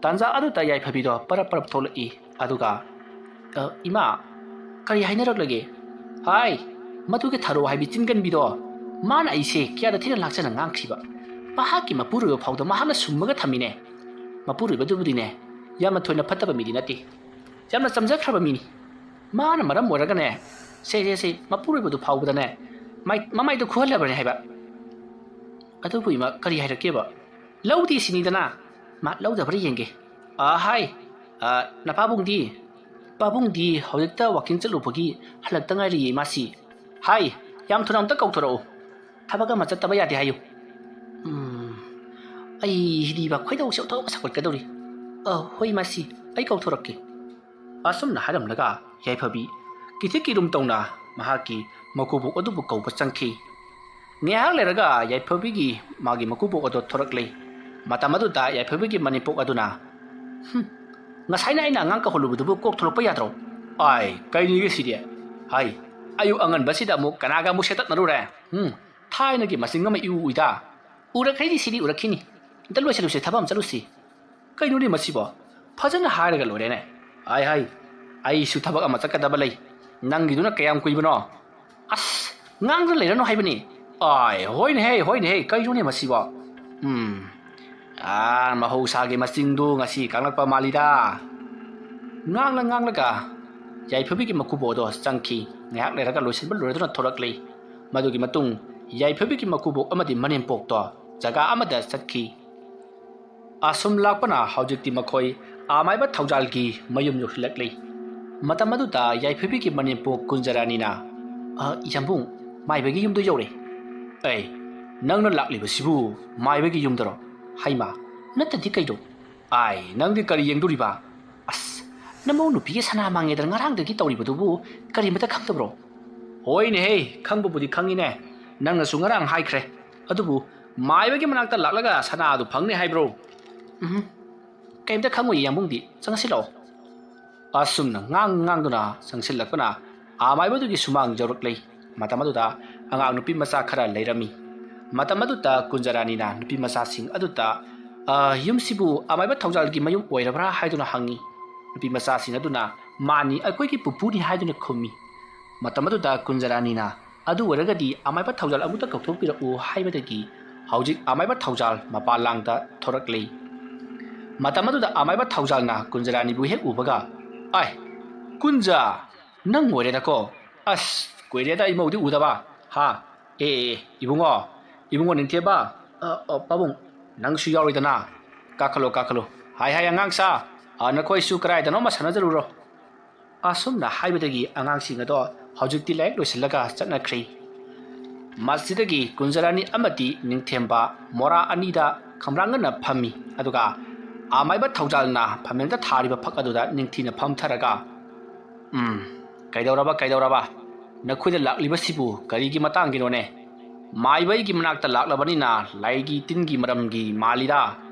ꯇꯥꯟꯖꯥ ꯑꯗꯨꯗ ꯌꯥꯏꯐꯕꯤꯗꯣ ꯄꯔꯞ ꯄꯔꯞ ꯊꯣꯛꯂꯛꯏ, ꯑꯗꯨꯒ, "ꯑ, ꯏꯃꯥ, ꯀꯔꯤ ꯍꯥꯏꯅꯔꯛꯂꯒꯦ?" "ꯍꯥꯏ, ꯃꯗꯨꯒꯤ ꯊꯔꯣ ꯍꯥꯏꯕꯤ ꯆꯤꯟꯒꯟꯕꯤꯗꯣ, ꯃꯥꯅ ꯑꯩꯁꯦ ꯀꯌꯥꯗ ꯊꯤꯅ ꯂꯥꯛꯆꯅ ꯉꯥꯡꯈꯤꯕ꯫ ꯃꯍꯥꯛꯀꯤ ꯃꯄꯨꯔꯣꯏꯕ ꯐꯥꯎꯗ ꯃꯍꯥꯛꯅ ꯁꯨꯝꯃꯒ ꯊꯝꯃꯤꯅꯦ꯫ ꯃꯄꯨꯔꯣꯏꯕꯗꯨꯕꯨꯗꯤꯅꯦ, ꯌꯥꯝꯅ ꯊꯣꯏꯅ ꯐꯠꯇꯕ ꯃꯤꯗꯤ ꯅꯠꯇꯦ꯫ ꯌꯥꯝꯅ ꯆꯝꯖꯈ꯭ꯔꯕ ꯃꯤꯅꯤ꯫ ꯃꯥꯅ ꯃꯔꯝ ꯑꯣꯏꯔꯒꯅꯦ, ꯁꯦ, ꯁꯦ, ꯁꯦ, ꯃꯄꯨꯔꯣꯏꯕꯗꯨ ꯐꯥꯎꯕꯗꯅꯦ, ꯃꯥꯏ-, ꯃꯃꯥꯏꯗꯨ ꯈꯨꯍꯜꯂꯕꯅꯦ ꯍꯥꯏꯕ꯫" "ꯑꯗꯨꯕꯨ ꯏꯃꯥ, ꯀꯔꯤ ꯍꯥꯏꯔꯛꯀꯦꯕ?" "ꯂꯧꯗꯦ ꯁꯤꯅꯤꯗꯅ꯫" "ꯃꯥ ꯂꯧꯗꯕ꯭ꯔꯥ ꯌꯦꯡꯒꯦ꯫" "ꯑ, ꯍꯥꯏ, ꯑ, ꯅꯄꯥꯕꯨꯡꯗꯤ?" "ꯄꯥꯕꯨꯡꯗꯤ ꯍꯧꯖꯤꯛꯇ ꯋꯥꯀꯤꯡ ꯆꯠꯂꯨꯕꯒꯤ ꯍꯜꯂꯛꯇ ꯉꯥꯏꯔꯤꯌꯦ ꯏꯃꯥꯁꯤ꯫" "ꯍꯥꯏ, ꯌꯥꯝ ꯊꯨꯅ ꯑꯝꯇ ꯀꯧꯊꯣꯔꯛꯎ꯫ ꯊꯕꯛ ꯑꯃ ꯆꯠꯇꯕ ꯌꯥꯗꯦ ꯍꯥꯏꯌꯨ꯫" ꯎꯝ, ꯑꯩ ꯍꯤꯗꯤꯕ ꯈꯣꯏꯗꯧꯁꯦ ꯑꯣꯟꯊꯣꯛꯅ ꯁꯥꯎꯒꯠꯀꯗꯧꯔꯤ꯫ "ꯑ, ꯍꯣꯏ ꯏꯃꯥꯁꯤ, ꯑꯩ ꯀꯧꯊꯣꯔꯛꯀꯦ꯫" ꯑꯁꯨꯝꯅ ꯍꯥꯏꯔꯝꯂꯒ ꯌꯥꯏꯐꯕꯤ ꯀꯤꯊꯤ ꯀꯤꯔꯨꯝ ꯇꯧꯅ ꯃꯍꯥꯛꯀꯤ ꯃꯀꯨꯕꯣꯛ ꯑꯗꯨꯕꯨ ꯀꯧꯕ ꯆꯪꯈꯤ꯫ ꯉꯥꯏꯍꯥꯛ ꯂꯩꯔꯒ ꯌꯥꯏꯐꯕꯤꯒꯤ ꯃꯥꯒꯤ ꯃꯀꯨꯕꯣꯛ ꯑꯗꯨ ꯊꯣꯔꯛꯂꯦ꯫ ꯃꯇꯝ ꯑꯗꯨꯗ ꯌꯥꯏꯐꯕꯤꯒꯤ ꯃꯅꯦꯝꯄꯣꯛ ꯑꯗꯨꯅ, "ꯍꯨꯝ, ꯉꯁꯥꯏꯅ ꯑꯩꯅ ꯑꯉꯥꯡ ꯀꯧꯍꯜꯂꯨꯕꯗꯨꯕꯨ ꯀꯣꯛ ꯊꯣꯔꯛꯄ ꯌꯥꯗ꯭ꯔꯣ?" "ꯑꯥꯏ, ꯀꯩꯅꯤꯒꯦ ꯁꯤꯗꯤ? ꯍꯥꯏ, ꯑꯌꯨꯛ ꯑꯉꯟꯕꯁꯤꯗ ꯑꯃꯨꯛ ꯀꯅꯥꯒ ꯑꯃꯨꯛ ꯁꯦꯠꯇꯠꯅꯔꯨꯔꯦ? ꯍꯨꯝ, ꯊꯥꯏꯅꯒꯤ ꯃꯁꯤꯡ ꯑꯃ ꯏꯎ ꯎꯏꯗ꯫ ꯎꯔꯛꯈꯤꯅꯤ ꯁꯤꯗꯤ, ꯎꯔꯛꯈꯤꯅꯤ꯫ ꯑꯝꯇ ꯂꯣꯏꯁꯤꯜꯂꯨꯁꯦ, ꯊꯕꯛ ꯑꯃ ꯆꯠꯂꯨꯁꯤ꯫" "ꯀꯩꯅꯣꯅꯦ ꯃꯁꯤꯕꯣ? ꯐꯖꯅ ꯍꯥꯏꯔꯒ ꯂꯣꯏꯔꯦꯅꯦ꯫ ꯍꯥꯏ, ꯍꯥꯏ, ꯑꯩꯁꯨ ꯊꯕꯛ ꯑꯃ ꯆꯠꯀꯗꯕ ꯂꯩ꯫ ꯅꯪꯒꯤꯗꯨꯅ ꯀꯌꯥꯝ ꯀꯨꯏꯕꯅꯣ?" "ꯑꯁ, ꯉꯥꯡꯗꯅ ꯂꯩꯔꯅꯨ ꯍꯥꯏꯕꯅꯤ꯫" "ꯑꯥꯏ, ꯍꯣꯏꯅꯦꯍꯦ, ꯍꯣꯏꯅꯦꯍꯦ, ꯀꯩꯅꯣꯅꯦ ꯃꯁꯤꯕꯣ? ꯎꯝ, ꯑꯥ, ꯃꯍꯧꯁꯥꯒꯤ ꯃꯆꯤꯡꯗꯨ ꯉꯁꯤ ꯀꯥꯡꯂꯛꯄ ꯃꯥꯜꯂꯤꯗ꯫" ꯉꯥꯡꯂ ꯉꯥꯡꯂꯒ ꯌꯥꯏꯐꯕꯤꯒꯤ ꯃꯀꯨꯕꯣꯛ ꯑꯗꯣ ꯆꯪꯈꯤ꯫ ꯉꯥꯏꯍꯥꯛ ꯂꯩꯔꯒ ꯂꯣꯏꯁꯤꯟꯕ ꯂꯣꯏꯔꯗꯨꯅ ꯊꯣꯔꯛꯂꯤ꯫ ꯃꯗꯨꯒꯤ ꯃꯇꯨꯡ ꯌꯥꯏꯐꯕꯤꯒꯤ ꯃꯀꯨꯕꯣꯛ ꯑꯃꯗꯤ ꯃꯅꯦꯝꯄꯣꯛꯇꯣ ꯖꯒꯥ ꯑꯃꯗ ꯆꯠꯈꯤ꯫ ꯑꯁꯨꯝ ꯂꯥꯛꯄꯅ ꯍꯧꯖꯤꯛꯇꯤ ꯃꯈꯣꯏ ꯑꯃꯥꯏꯕ ꯊꯧꯖꯥꯜꯒꯤ ꯃꯌꯨꯝ ꯌꯧꯁꯤꯜꯂꯛꯂꯤ꯫ ꯃꯇꯝ ꯑꯗꯨꯗ ꯌꯥꯏꯐꯕꯤꯒꯤ ꯃꯅꯦꯝꯄꯣꯛ ꯀꯨꯟꯖꯔꯥꯅꯤꯅ, "ꯑ, ꯌꯥꯝꯕꯨꯡ, ꯃꯥꯏꯕꯒꯤ ꯌꯨꯝꯗꯣ ꯌꯧꯔꯦ꯫" "ꯑꯩ, ꯅꯪꯅ ꯂꯥꯛꯂꯤꯕꯁꯤꯕꯨ ꯃꯥꯏꯕꯒꯤ ꯌꯨꯝꯗꯔꯣ? ꯍꯩꯃꯥ, ꯅꯠꯇꯗꯤ ꯀꯩꯅꯣ? ꯑꯥꯏ, ꯅꯪꯗꯤ ꯀꯔꯤ ꯌꯦꯡꯗꯣꯔꯤꯕ? ꯑꯁ, ꯅꯃꯧ ꯅꯨꯄꯤꯒꯤ ꯁꯅꯥ ꯃꯥꯡꯉꯦꯗꯅ ꯉꯔꯥꯡꯗꯒꯤ ꯇꯧꯔꯤꯕꯗꯨꯕꯨ ꯀꯔꯤꯃꯇ ꯈꯪꯗꯕ꯭ꯔꯣ?" "ꯍꯣꯏꯅꯦꯍꯦ, ꯈꯪꯕꯕꯨꯗꯤ ꯈꯪꯉꯤꯅꯦ꯫ ꯅꯪꯅꯁꯨ ꯉꯔꯥꯡ ꯍꯥꯏꯈ꯭ꯔꯦ꯫ ꯑꯗꯨꯕꯨ ꯃꯥꯏꯕꯒꯤ ꯃꯅꯥꯛꯇ ꯂꯥꯛꯂꯒ ꯁꯅꯥꯗꯨ ꯐꯪꯅꯤ ꯍꯥꯏꯕ꯭ꯔꯣ?" "ꯎꯝ, ꯀꯩꯝꯇ ꯈꯪꯉꯣꯏ ꯌꯥꯝꯕꯨꯡꯗꯤ, ꯆꯪꯁꯤꯜꯂꯛꯑꯣ꯫" ꯑꯁꯨꯝꯅ ꯉꯥꯡ ꯉꯥꯡꯗꯨꯅ ꯆꯪꯁꯤꯜꯂꯛꯄꯅ ꯑꯃꯥꯏꯕꯗꯨꯒꯤ ꯁꯨꯃꯥꯡ ꯌꯧꯔꯛꯂꯦ꯫ ꯃꯇꯝ ꯑꯗꯨꯗ ꯑꯉꯥꯡ ꯅꯨꯄꯤ ꯃꯆꯥ ꯈꯔ ꯂꯩꯔꯝꯃꯤ꯫ ꯃꯇꯝ ꯑꯗꯨꯗ ꯀꯨꯟꯖꯔꯥꯅꯤꯅ ꯅꯨꯄꯤ ꯃꯆꯥꯁꯤꯡ ꯑꯗꯨꯗ, "ꯑ, ꯌꯨꯝꯁꯤꯕꯨ ꯑꯃꯥꯏꯕ ꯊꯧꯖꯥꯜꯒꯤ ꯃꯌꯨꯝ ꯑꯣꯏꯔꯕ꯭ꯔꯥ?" ꯍꯥꯏꯗꯨꯅ ꯍꯪꯉꯤ꯫ ꯅꯨꯄꯤ ꯃꯆꯥꯁꯤꯡ ꯑꯗꯨꯅ, "ꯃꯥꯅꯤ, ꯑꯩꯈꯣꯏꯒꯤ ꯄꯨꯄꯨꯅꯤ" ꯍꯥꯏꯗꯨꯅ ꯈꯨꯝꯃꯤ꯫ ꯃꯇꯝ ꯑꯗꯨꯗ ꯀꯨꯟꯖꯔꯥꯅꯤꯅ, "ꯑꯗꯨ ꯑꯣꯏꯔꯒꯗꯤ ꯑꯃꯥꯏꯕ ꯊꯧꯖꯥꯜ ꯑꯃꯨꯛꯇ ꯀꯧꯊꯣꯛꯄꯤꯔꯛꯎ" ꯍꯥꯏꯕꯗꯒꯤ ꯍꯧꯖꯤꯛ ꯑꯃꯥꯏꯕ ꯊꯧꯖꯥꯜ ꯃꯄꯥꯟ ꯂꯥꯡꯗ ꯊꯣꯔꯛꯂꯤ꯫ ꯃꯇꯝ ꯑꯗꯨꯗ ꯑꯃꯥꯏꯕ ꯊꯧꯖꯥꯜꯅ ꯀꯨꯟꯖꯔꯥꯅꯤꯕꯨ ꯍꯦꯛ ꯎꯕꯒ, "ꯑꯥꯏ, ꯀꯨꯟꯖ, ꯅꯪ ꯑꯣꯏꯔꯦꯗꯀꯣ꯫ ꯑꯁ, ꯀꯨꯏꯔꯦꯗ ꯏꯃꯧꯗꯤ ꯎꯗꯕ꯫ ꯍꯥ? ꯑꯦ, ꯑꯦ, ꯑꯦ, ꯏꯕꯨꯡꯉꯣ, ꯏꯕꯨꯡꯉꯣ ꯅꯤꯡꯊꯦꯝꯕ, ꯑ, ꯑ, ꯄꯥꯕꯨꯡ, ꯅꯪꯁꯨ ꯌꯥꯎꯔꯣꯏꯗꯅ꯫ ꯀꯥꯈꯠꯂꯣ, ꯀꯥꯈꯠꯂꯣ꯫ ꯍꯥꯏ, ꯍꯥꯏ, ꯑꯉꯥꯡꯁꯥ, ꯑ, ꯅꯈꯣꯏꯁꯨ ꯀꯗꯥꯏꯗꯅꯣꯃ ꯁꯥꯟꯅꯖꯔꯨꯔꯣ꯫" ꯑꯁꯨꯝꯅ ꯍꯥꯏꯕꯗꯒꯤ ꯑꯉꯥꯡꯁꯤꯡ ꯑꯗꯣ ꯍꯧꯖꯤꯛꯇꯤ ꯂꯥꯏꯔꯤꯛ ꯂꯣꯏꯁꯤꯜꯂꯒ ꯆꯠꯅꯈ꯭ꯔꯦ꯫ ꯃꯁꯤꯗꯒꯤ ꯀꯨꯟꯖꯔꯥꯅꯤ ꯑꯃꯗꯤ ꯅꯤꯡꯊꯦꯝꯕ ꯃꯣꯔꯥ ꯑꯅꯤꯗ ꯈꯝꯔꯥꯡꯅꯅ ꯐꯝꯃꯤ꯫ ꯑꯗꯨꯒ ꯑꯃꯥꯏꯕ ꯊꯧꯖꯥꯜꯅ ꯐꯝꯃꯦꯟꯗ ꯊꯥꯔꯤꯕ ꯐꯛ ꯑꯗꯨꯗ ꯅꯤꯡꯊꯤꯅ ꯐꯝꯊꯔꯒ, "ꯎꯝ, ꯀꯩꯗꯧꯔꯕ, ꯀꯩꯗꯧꯔꯕ? ꯅꯈꯣꯏꯗ ꯂꯥꯛꯂꯤꯕꯁꯤꯕꯨ ꯀꯔꯤꯒꯤ ꯃꯇꯥꯡꯒꯤꯅꯣꯅꯦ? ꯃꯥꯏꯕꯩꯒꯤ ꯃꯅꯥꯛꯇ ꯂꯥꯛꯂꯕꯅꯤꯅ ꯂꯥꯏꯒꯤ ꯇꯤꯟꯒꯤ ꯃꯔꯝꯒꯤ ꯃꯥꯜꯂꯤꯗ꯫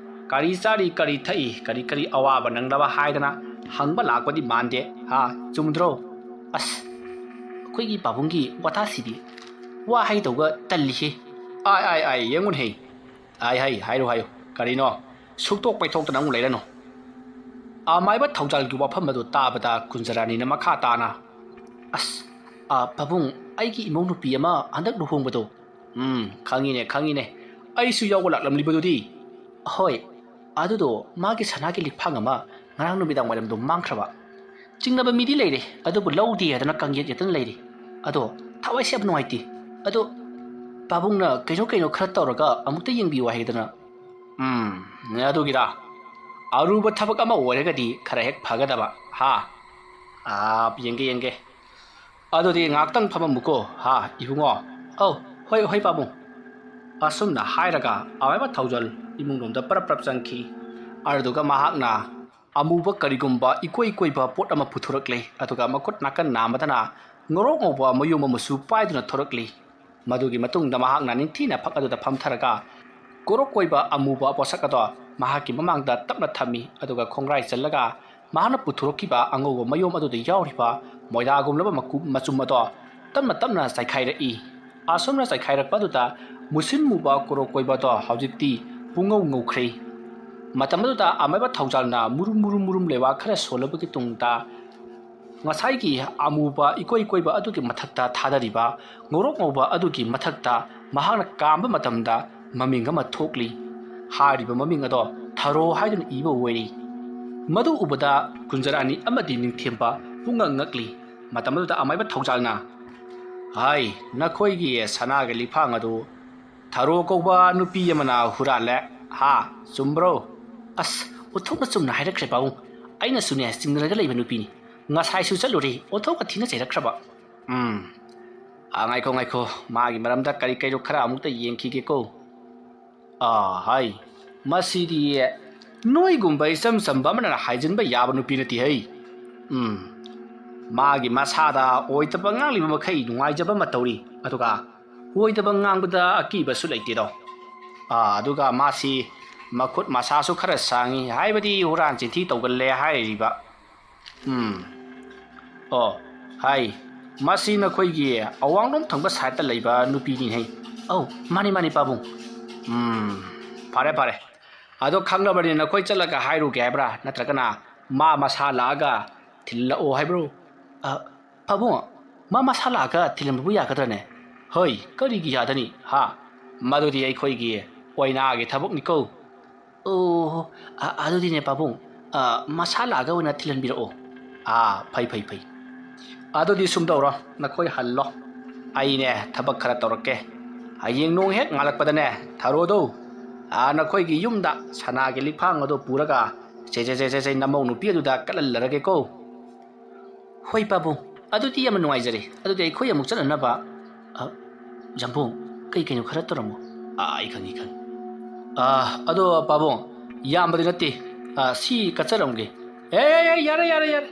ꯀꯔꯤ ꯆꯥꯔꯤ, ꯀꯔꯤ ꯊꯛꯏ, ꯀꯔꯤ ꯀꯔꯤ ꯑꯋꯥꯕ ꯅꯪꯂꯕ ꯍꯥꯏꯗꯅ ꯍꯪꯕ ꯂꯥꯛꯄꯗꯤ ꯃꯥꯟꯗꯦ, ꯍꯥ? ꯆꯨꯝꯗ꯭ꯔꯣ?" "ꯑꯁ, ꯑꯩꯈꯣꯏꯒꯤ ꯄꯥꯕꯨꯡꯒꯤ ꯋꯥꯇꯥꯁꯤꯗꯤ ꯋꯥ ꯍꯥꯏꯗꯧꯒ ꯇꯜꯂꯤꯍꯦ꯫" "ꯑꯥꯏ, ꯑꯥꯏ, ꯑꯥꯏ, ꯌꯦꯡꯉꯨꯅꯦꯍꯦ꯫ ꯑꯥꯏ, ꯍꯥꯏ, ꯍꯥꯏꯔꯣ, ꯍꯥꯏꯌꯣ꯫ ꯀꯔꯤꯅꯣ? ꯁꯨꯛꯇꯣꯛ ꯄꯩꯊꯣꯛꯇꯅ ꯑꯃꯨꯛ ꯂꯩꯔꯅꯨ꯫" ꯑꯃꯥꯏꯕ ꯊꯧꯖꯥꯜꯒꯤ ꯋꯥꯐꯝ ꯑꯗꯨ ꯇꯥꯕꯗ ꯀꯨꯟꯖꯔꯥꯅꯤꯅ ꯃꯈꯥ ꯇꯥꯅ, "ꯑꯁ, ꯑ, ꯄꯥꯕꯨꯡ, ꯑꯩꯒꯤ ꯏꯃꯧ ꯅꯨꯄꯤ ꯑꯃ ꯍꯟꯗꯛ ꯂꯨꯍꯣꯡꯕꯗꯣ꯫" "ꯎꯝ, ꯈꯪꯉꯤꯅꯦ, ꯈꯪꯉꯤꯅꯦ꯫ ꯑꯩꯁꯨ ꯌꯥꯎꯕ ꯂꯥꯛꯂꯝꯂꯤꯕꯗꯨꯗꯤ?" "ꯍꯣꯏ, ꯑꯗꯨꯗꯣ ꯃꯥꯒꯤ ꯁꯅꯥꯒꯤ ꯂꯤꯛꯐꯥꯡ ꯑꯃ ꯉꯔꯥꯡ ꯅꯨꯃꯤꯗꯥꯡ ꯋꯥꯏꯔꯝꯗꯣ ꯃꯥꯡꯈ꯭ꯔꯕ꯫ ꯆꯤꯡꯅꯕ ꯃꯤꯗꯤ ꯂꯩꯔꯦ, ꯑꯗꯨꯕꯨ ꯂꯧꯗꯦ ꯍꯥꯏꯗꯅ ꯀꯥꯡꯌꯦꯠ ꯌꯦꯠꯇꯅ ꯂꯩꯔꯦ꯫ ꯑꯗꯣ ꯊꯋꯥꯏꯁꯦ ꯌꯥꯝ ꯅꯨꯡꯉꯥꯏꯇꯦ꯫ ꯑꯗꯣ ꯄꯥꯕꯨꯡꯅ ꯀꯩꯅꯣ ꯀꯩꯅꯣ ꯈꯔ ꯇꯧꯔꯒ ꯑꯃꯨꯛꯇ ꯌꯦꯡꯕꯤꯌꯨ ꯍꯥꯏꯗꯅ꯫ ꯎꯝ, ꯑꯗꯨꯒꯤꯔꯥ? ꯑꯔꯨꯕ ꯊꯕꯛ ꯑꯃ ꯑꯣꯏꯔꯒꯗꯤ ꯈꯔ ꯍꯦꯛ ꯐꯒꯗꯕ, ꯍꯥ? ꯑꯥ, ꯌꯦꯡꯒꯦ, ꯌꯦꯡꯒꯦ꯫ ꯑꯗꯨꯗꯤ ꯉꯥꯏꯍꯥꯛꯇꯪ ꯐꯝꯃꯝꯃꯨꯀꯣ, ꯍꯥ, ꯏꯕꯨꯡꯉꯣ? ꯑꯧ, ꯍꯣꯏ, ꯍꯣꯏ, ꯄꯥꯕꯨꯡ꯫ ꯑꯁꯨꯝꯅ ꯍꯥꯏꯔꯒ ꯑꯃꯥꯏꯕ ꯊꯧꯖꯥꯜ ꯏꯃꯨꯡꯂꯣꯝꯗ ꯄꯔꯞ ꯄꯔꯞ ꯆꯪꯈꯤ꯫ ꯑꯗꯨꯗꯨꯒ ꯃꯍꯥꯛꯅ ꯑꯃꯨꯕ ꯀꯔꯤꯒꯨꯝꯕ ꯏꯀꯣꯏ ꯀꯣꯏꯕ ꯄꯣꯠ ꯑꯃ ꯄꯨꯊꯣꯔꯛꯂꯦ, ꯑꯗꯨꯒ ꯃꯈꯨꯠ ꯅꯥꯀꯟ ꯅꯥꯝꯃꯗꯅ ꯉꯧꯔꯣꯛ ꯉꯧꯕ ꯃꯌꯣꯝ ꯑꯃꯁꯨ ꯄꯥꯏꯗꯨꯅ ꯊꯣꯔꯛꯂꯤ꯫ ꯃꯗꯨꯒꯤ ꯃꯇꯨꯡꯗ ꯃꯍꯥꯛꯅ ꯅꯤꯡꯊꯤꯅ ꯐꯛ ꯑꯗꯨꯗ ꯐꯝꯊꯔꯒ ꯀꯣꯔꯣꯛ ꯀꯣꯏꯕ ꯑꯃꯨꯕ ꯄꯣꯠꯁꯛ ꯑꯗꯣ ꯃꯍꯥꯛꯀꯤ ꯃꯃꯥꯡꯗ ꯇꯞꯅ ꯊꯝꯃꯤ, ꯑꯗꯨꯒ ꯈꯣꯡꯒ꯭ꯔꯥꯏ ꯆꯜꯂꯒ ꯃꯍꯥꯛꯅ ꯄꯨꯊꯣꯔꯛꯈꯤꯕ ꯑꯉꯧꯕ ꯃꯌꯣꯝ ꯑꯗꯨꯗ ꯌꯥꯎꯔꯤꯕ ꯃꯣꯏꯗꯥꯒꯨꯝꯂꯕ ꯃꯀꯨꯞ ꯃꯆꯨꯝ ꯑꯗꯣ ꯇꯞꯅ ꯇꯞꯅ ꯆꯥꯏꯈꯥꯏꯔꯛꯏ꯫ ꯑꯁꯨꯝꯅ ꯆꯥꯏꯈꯥꯏꯔꯛꯄ ꯑꯗꯨꯗ ꯃꯨꯁꯤꯟ ꯃꯨꯕ ꯀꯣꯔꯣꯛ ꯀꯣꯏꯕ ꯑꯗꯣ ꯍꯧꯖꯤꯛꯇꯤ ꯄꯨꯡꯉꯧ ꯉꯧꯈ꯭ꯔꯦ꯫ ꯃꯇꯝ ꯑꯗꯨꯗ ꯑꯃꯥꯏꯕ ꯊꯧꯖꯥꯜꯅ ꯃꯨꯔꯨꯝ ꯃꯨꯔꯨꯝ ꯃꯨꯔꯨꯝ ꯂꯩꯕꯥꯛ ꯈꯔ ꯁꯣꯜꯂꯕꯒꯤ ꯇꯨꯡꯗ ꯉꯁꯥꯏꯒꯤ ꯑꯃꯨꯕ ꯏꯀꯣꯏ ꯀꯣꯏꯕ ꯑꯗꯨꯒꯤ ꯃꯊꯛꯇ ꯊꯥꯗꯔꯤꯕ ꯉꯧꯔꯣꯛ ꯉꯧꯕ ꯑꯗꯨꯒꯤ ꯃꯊꯛꯇ ꯃꯍꯥꯛꯅ ꯀꯥꯝꯕ ꯃꯇꯝꯗ ꯃꯃꯤꯡ ꯑꯃ ꯊꯣꯛꯂꯤ꯫ ꯍꯥꯏꯔꯤꯕ ꯃꯃꯤꯡ ꯑꯗꯣ ꯊꯔꯣ ꯍꯥꯏꯗꯨꯅ ꯏꯕ ꯑꯣꯏꯔꯤ꯫ ꯃꯗꯨ ꯎꯕꯗ ꯀꯨꯟꯖꯔꯥꯅꯤ ꯑꯃꯗꯤ ꯅꯤꯡꯊꯦꯝꯕ ꯄꯨꯡꯉꯛ ꯉꯛꯂꯤ꯫ ꯃꯇꯝ ꯑꯗꯨꯗ ꯑꯃꯥꯏꯕ ꯊꯧꯖꯥꯜꯅ, "ꯍꯥꯏ, ꯅꯈꯣꯏꯒꯤ ꯁꯅꯥꯒꯤ ꯂꯤꯛꯐꯥꯡ ꯑꯗꯨ ꯊꯔꯣ ꯀꯧꯕ ꯅꯨꯄꯤ ꯑꯃꯅ ꯍꯨꯔꯥꯜꯂꯦ, ꯍꯥ, ꯆꯨꯝꯕ꯭ꯔꯣ?" "ꯑꯁ, ꯑꯣꯟꯊꯣꯛꯅ ꯆꯨꯝꯅ ꯍꯥꯏꯔꯛꯈ꯭ꯔꯦ ꯄꯥꯕꯨꯡ꯫ ꯑꯩꯅꯁꯨꯅꯦ ꯆꯤꯡꯅꯔꯒ ꯂꯩꯕ ꯅꯨꯄꯤꯅꯤ꯫ ꯉꯁꯥꯏꯁꯨ ꯆꯠꯂꯨꯔꯦ, ꯑꯣꯟꯊꯣꯛꯅ ꯊꯤꯅ ꯆꯩꯔꯛꯈ꯭ꯔꯕ꯫" "ꯎꯝ, ꯑ, ꯉꯥꯏꯈꯣ, ꯉꯥꯏꯈꯣ, ꯃꯥꯒꯤ ꯃꯔꯝꯗ ꯀꯔꯤ ꯀꯩꯅꯣ ꯈꯔ ꯑꯃꯨꯛꯇ ꯌꯦꯡꯈꯤꯒꯦꯀꯣ꯫ ꯑꯥ, ꯍꯥꯏ, ꯃꯁꯤꯗꯤ ꯅꯣꯏꯒꯨꯝꯕ ꯏꯆꯝ ꯆꯝꯕ ꯑꯃꯅ ꯍꯥꯏꯖꯤꯟꯕ ꯌꯥꯕ ꯅꯨꯄꯤ ꯅꯠꯇꯦ ꯍꯩ꯫ ꯎꯝ, ꯃꯥꯒꯤ ꯃꯁꯥꯗ ꯑꯣꯏꯗꯕ ꯉꯥꯡꯂꯤꯕ ꯃꯈꯩ ꯅꯨꯡꯉꯥꯏꯖꯕ ꯑꯃ ꯇꯧꯔꯤ, ꯑꯗꯨꯒ ꯑꯣꯏꯗꯕ ꯉꯥꯡꯕꯗ ꯑꯀꯤꯕꯁꯨ ꯂꯩꯇꯦꯗꯣ꯫ ꯑꯥ, ꯑꯗꯨꯒ ꯃꯥꯁꯤ ꯃꯈꯨꯠ ꯃꯁꯥꯁꯨ ꯈꯔ ꯁꯥꯡꯉꯤ, ꯍꯥꯏꯕꯗꯤ ꯍꯨꯔꯥꯟ ꯆꯤꯟꯊꯤ ꯇꯧꯒꯜꯂꯦ ꯍꯥꯏꯔꯤꯕ꯫" "ꯎꯝ꯫ ꯑꯣ, ꯍꯥꯏ꯫ ꯃꯁꯤ ꯅꯈꯣꯏꯒꯤ ꯑꯋꯥꯡꯂꯣꯝ ꯊꯪꯕ side ꯇ ꯂꯩꯕ ꯅꯨꯄꯤꯅꯤꯅꯦ꯫" "ꯑꯧ, ꯃꯥꯅꯤ, ꯃꯥꯅꯤ, ꯄꯥꯕꯨꯡ꯫" "ꯎꯝ, ꯐꯔꯦ, ꯐꯔꯦ꯫ ꯑꯗꯣ ꯈꯪꯂꯕꯅꯤꯅ ꯅꯈꯣꯏ ꯆꯠꯂꯒ ꯍꯥꯏꯔꯨꯒꯦ ꯍꯥꯏꯕ꯭ꯔꯥ? ꯅꯠꯇ꯭ꯔꯒꯅ ꯃꯥ ꯃꯁꯥ ꯂꯥꯛꯑꯒ ꯊꯤꯜꯂꯛꯑꯣ ꯍꯥꯏꯕ꯭ꯔꯣ?" "ꯑ, ꯄꯥꯕꯨꯡ, ꯃꯥ ꯃꯁꯥ ꯂꯥꯛꯑꯒ ꯊꯤꯜꯍꯟꯕꯕꯨ ꯌꯥꯒꯗ꯭ꯔꯅꯦ?" "ꯍꯣꯏ, ꯀꯔꯤꯒꯤ ꯌꯥꯗꯅꯤ, ꯍꯥ? ꯃꯗꯨꯗꯤ ꯑꯩꯈꯣꯏꯒꯤ ꯑꯣꯏꯅꯥꯒꯤ ꯊꯕꯛꯅꯤꯀꯣ꯫" "ꯑꯣ, ꯑ-, ꯑꯗꯨꯗꯤꯅꯦ ꯄꯥꯕꯨꯡ, ꯑ, ꯃꯁꯥ ꯂꯥꯛꯑꯒ ꯑꯣꯏꯅ ꯊꯤꯜꯍꯟꯕꯤꯔꯛꯑꯣ꯫" "ꯑꯥ, ꯐꯩ, ꯐꯩ, ꯐꯩ꯫ ꯑꯗꯨꯗꯤ ꯁꯨꯝ ꯇꯧꯔꯣ, ꯅꯈꯣꯏ ꯍꯜꯂꯣ꯫ ꯑꯩꯅꯦ ꯊꯕꯛ ꯈꯔ ꯇꯧꯔꯛꯀꯦ꯫ ꯍꯌꯦꯡ ꯅꯣꯡ ꯍꯦꯛ ꯉꯥꯜꯂꯛꯄꯗꯅꯦ, ꯊꯔꯣꯗꯣ, ꯑꯥ, ꯅꯈꯣꯏꯒꯤ ꯌꯨꯝꯗ ꯁꯅꯥꯒꯤ ꯂꯤꯛꯐꯥꯡ ꯑꯗꯣ ꯄꯨꯔꯒ ꯁꯦ ꯁꯦ ꯁꯦ ꯁꯦ ꯁꯦ ꯅꯃꯧ ꯅꯨꯄꯤ ꯑꯗꯨꯗ ꯀꯠꯍꯜꯂꯔꯒꯦꯀꯣ꯫ ꯍꯣꯏ ꯄꯥꯕꯨꯡ, ꯑꯗꯨꯗꯤ ꯌꯥꯝꯅ ꯅꯨꯡꯉꯥꯏꯖꯔꯦ꯫ ꯑꯗꯨꯗꯤ ꯑꯩꯈꯣꯏ ꯑꯃꯨꯛ ꯆꯠꯅꯅꯕ꯫ ꯑ, ꯖꯝꯕꯨꯡ, ꯀꯩ ꯀꯩꯅꯣ ꯈꯔ ꯇꯧꯔꯝꯃꯣ꯫ ꯑꯥ, ꯑꯩ ꯈꯪꯉꯤ, ꯈꯪꯉꯤ꯫ ꯑꯥ, ꯑꯗꯣ ꯄꯥꯕꯨꯡ, ꯌꯥꯝꯕꯗꯤ ꯅꯠꯇꯦ꯫ ꯑꯥ, ꯁꯤ ꯀꯠꯆꯔꯝꯒꯦ꯫ ꯑꯦ, ꯑꯦ, ꯑꯦ, ꯌꯥꯔꯦ, ꯌꯥꯔꯦ, ꯌꯥꯔꯦ꯫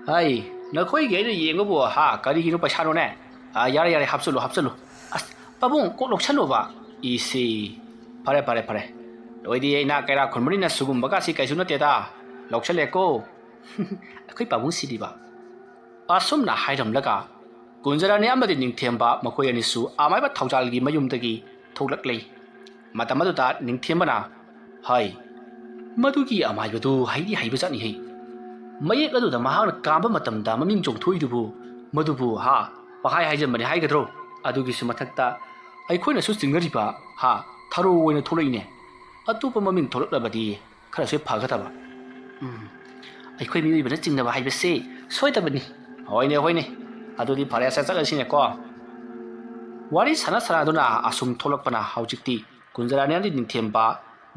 ꯍꯥꯏ, ꯅꯈꯣꯏꯒꯤ ꯑꯩꯅ ꯌꯦꯡꯕꯕꯨ, ꯍꯥ, ꯀꯔꯤꯒꯤꯅꯣ ꯄꯩꯁꯥꯅꯣꯅꯦ? ꯑꯥ, ꯌꯥꯔꯦ, ꯌꯥꯔꯦ, ꯍꯥꯞꯆꯜꯂꯨ, ꯍꯥꯞꯆꯜꯂꯨ꯫ ꯑꯁ, ꯄꯥꯕꯨꯡ, ꯀꯣꯛ ꯂꯧꯁꯜꯂꯣꯕ꯫ ꯏꯁꯤ, ꯐꯔꯦ, ꯐꯔꯦ, ꯐꯔꯦ꯫ ꯅꯣꯏꯗꯤ ꯏꯅꯥꯛ ꯀꯩꯔꯥꯛ ꯈꯨꯟꯕꯅꯤꯅ ꯁꯤꯒꯨꯝꯕꯒꯁꯤ ꯀꯩꯁꯨ ꯅꯠꯇꯦꯗ꯫ ꯂꯧꯁꯜꯂꯦꯀꯣ꯫ ꯑꯩꯈꯣꯏ ꯄꯥꯕꯨꯡ ꯁꯤꯗꯤꯕ꯫ ꯑꯁꯨꯝꯅ ꯍꯥꯏꯔꯝꯂꯒ ꯀꯨꯟꯖꯔꯥꯅꯤ ꯑꯃꯗꯤ ꯅꯤꯡꯊꯦꯝꯕ ꯃꯈꯣꯏ ꯑꯅꯤꯁꯨ ꯑꯃꯥꯏꯕ ꯊꯧꯖꯥꯜꯒꯤ ꯃꯌꯨꯝꯗꯒꯤ ꯊꯣꯛꯂꯛꯂꯤ꯫ ꯃꯇꯝ ꯑꯗꯨꯗ ꯅꯤꯡꯊꯦꯝꯕꯅ, "ꯍꯥꯏ, ꯃꯗꯨꯒꯤ ꯑꯃꯥꯏꯕꯗꯨ ꯍꯩꯗꯤ ꯍꯩꯕꯖꯥꯠꯅꯤꯍꯦ꯫ ꯃꯌꯦꯛ ꯑꯗꯨꯗ ꯃꯍꯥꯛꯅ ꯀꯥꯝꯕ ꯃꯇꯝꯗ ꯃꯃꯤꯡ ꯆꯣꯡꯊꯣꯛꯏꯗꯨꯕꯨ, ꯃꯗꯨꯕꯨ, ꯍꯥ, ꯄꯪꯍꯥꯏ ꯍꯥꯏꯖꯟꯕꯅꯤ ꯍꯥꯏꯒꯗ꯭ꯔꯣ? ꯑꯗꯨꯒꯤꯁꯨ ꯃꯊꯛꯇ ꯑꯩꯈꯣꯏꯅꯁꯨ ꯆꯤꯡꯅꯔꯤꯕ, ꯍꯥ, ꯊꯔꯣ ꯑꯣꯏꯅ ꯊꯣꯛꯂꯛꯏꯅꯦ꯫ ꯑꯇꯣꯞꯄ ꯃꯃꯤꯡ ꯊꯣꯛꯂꯛꯂꯕꯗꯤ ꯈꯔꯁꯨ ꯐꯒꯗꯕ꯫ ꯎꯝ, ꯑꯩꯈꯣꯏ ꯃꯤꯑꯣꯏꯕꯅ ꯆꯤꯡꯅꯕ ꯍꯥꯏꯕꯁꯦ ꯁꯣꯏꯗꯕꯅꯤ꯫" "ꯍꯣꯏꯅꯦ, ꯍꯣꯏꯅꯦ꯫ ꯑꯗꯨꯗꯤ ꯐꯔꯦ, ꯁꯠ ꯆꯠꯂꯁꯤꯅꯦꯀꯣ꯫" ꯋꯥꯔꯤ ꯁꯥꯟꯅ ꯁꯥꯟꯅꯗꯨꯅ ꯑꯁꯨꯝ ꯊꯣꯛꯂꯛꯄꯅ ꯍꯧꯖꯤꯛꯇꯤ ꯀꯨꯟꯖꯔꯥꯅꯤ ꯑꯃꯗꯤ ꯅꯤꯡꯊꯦꯝꯕ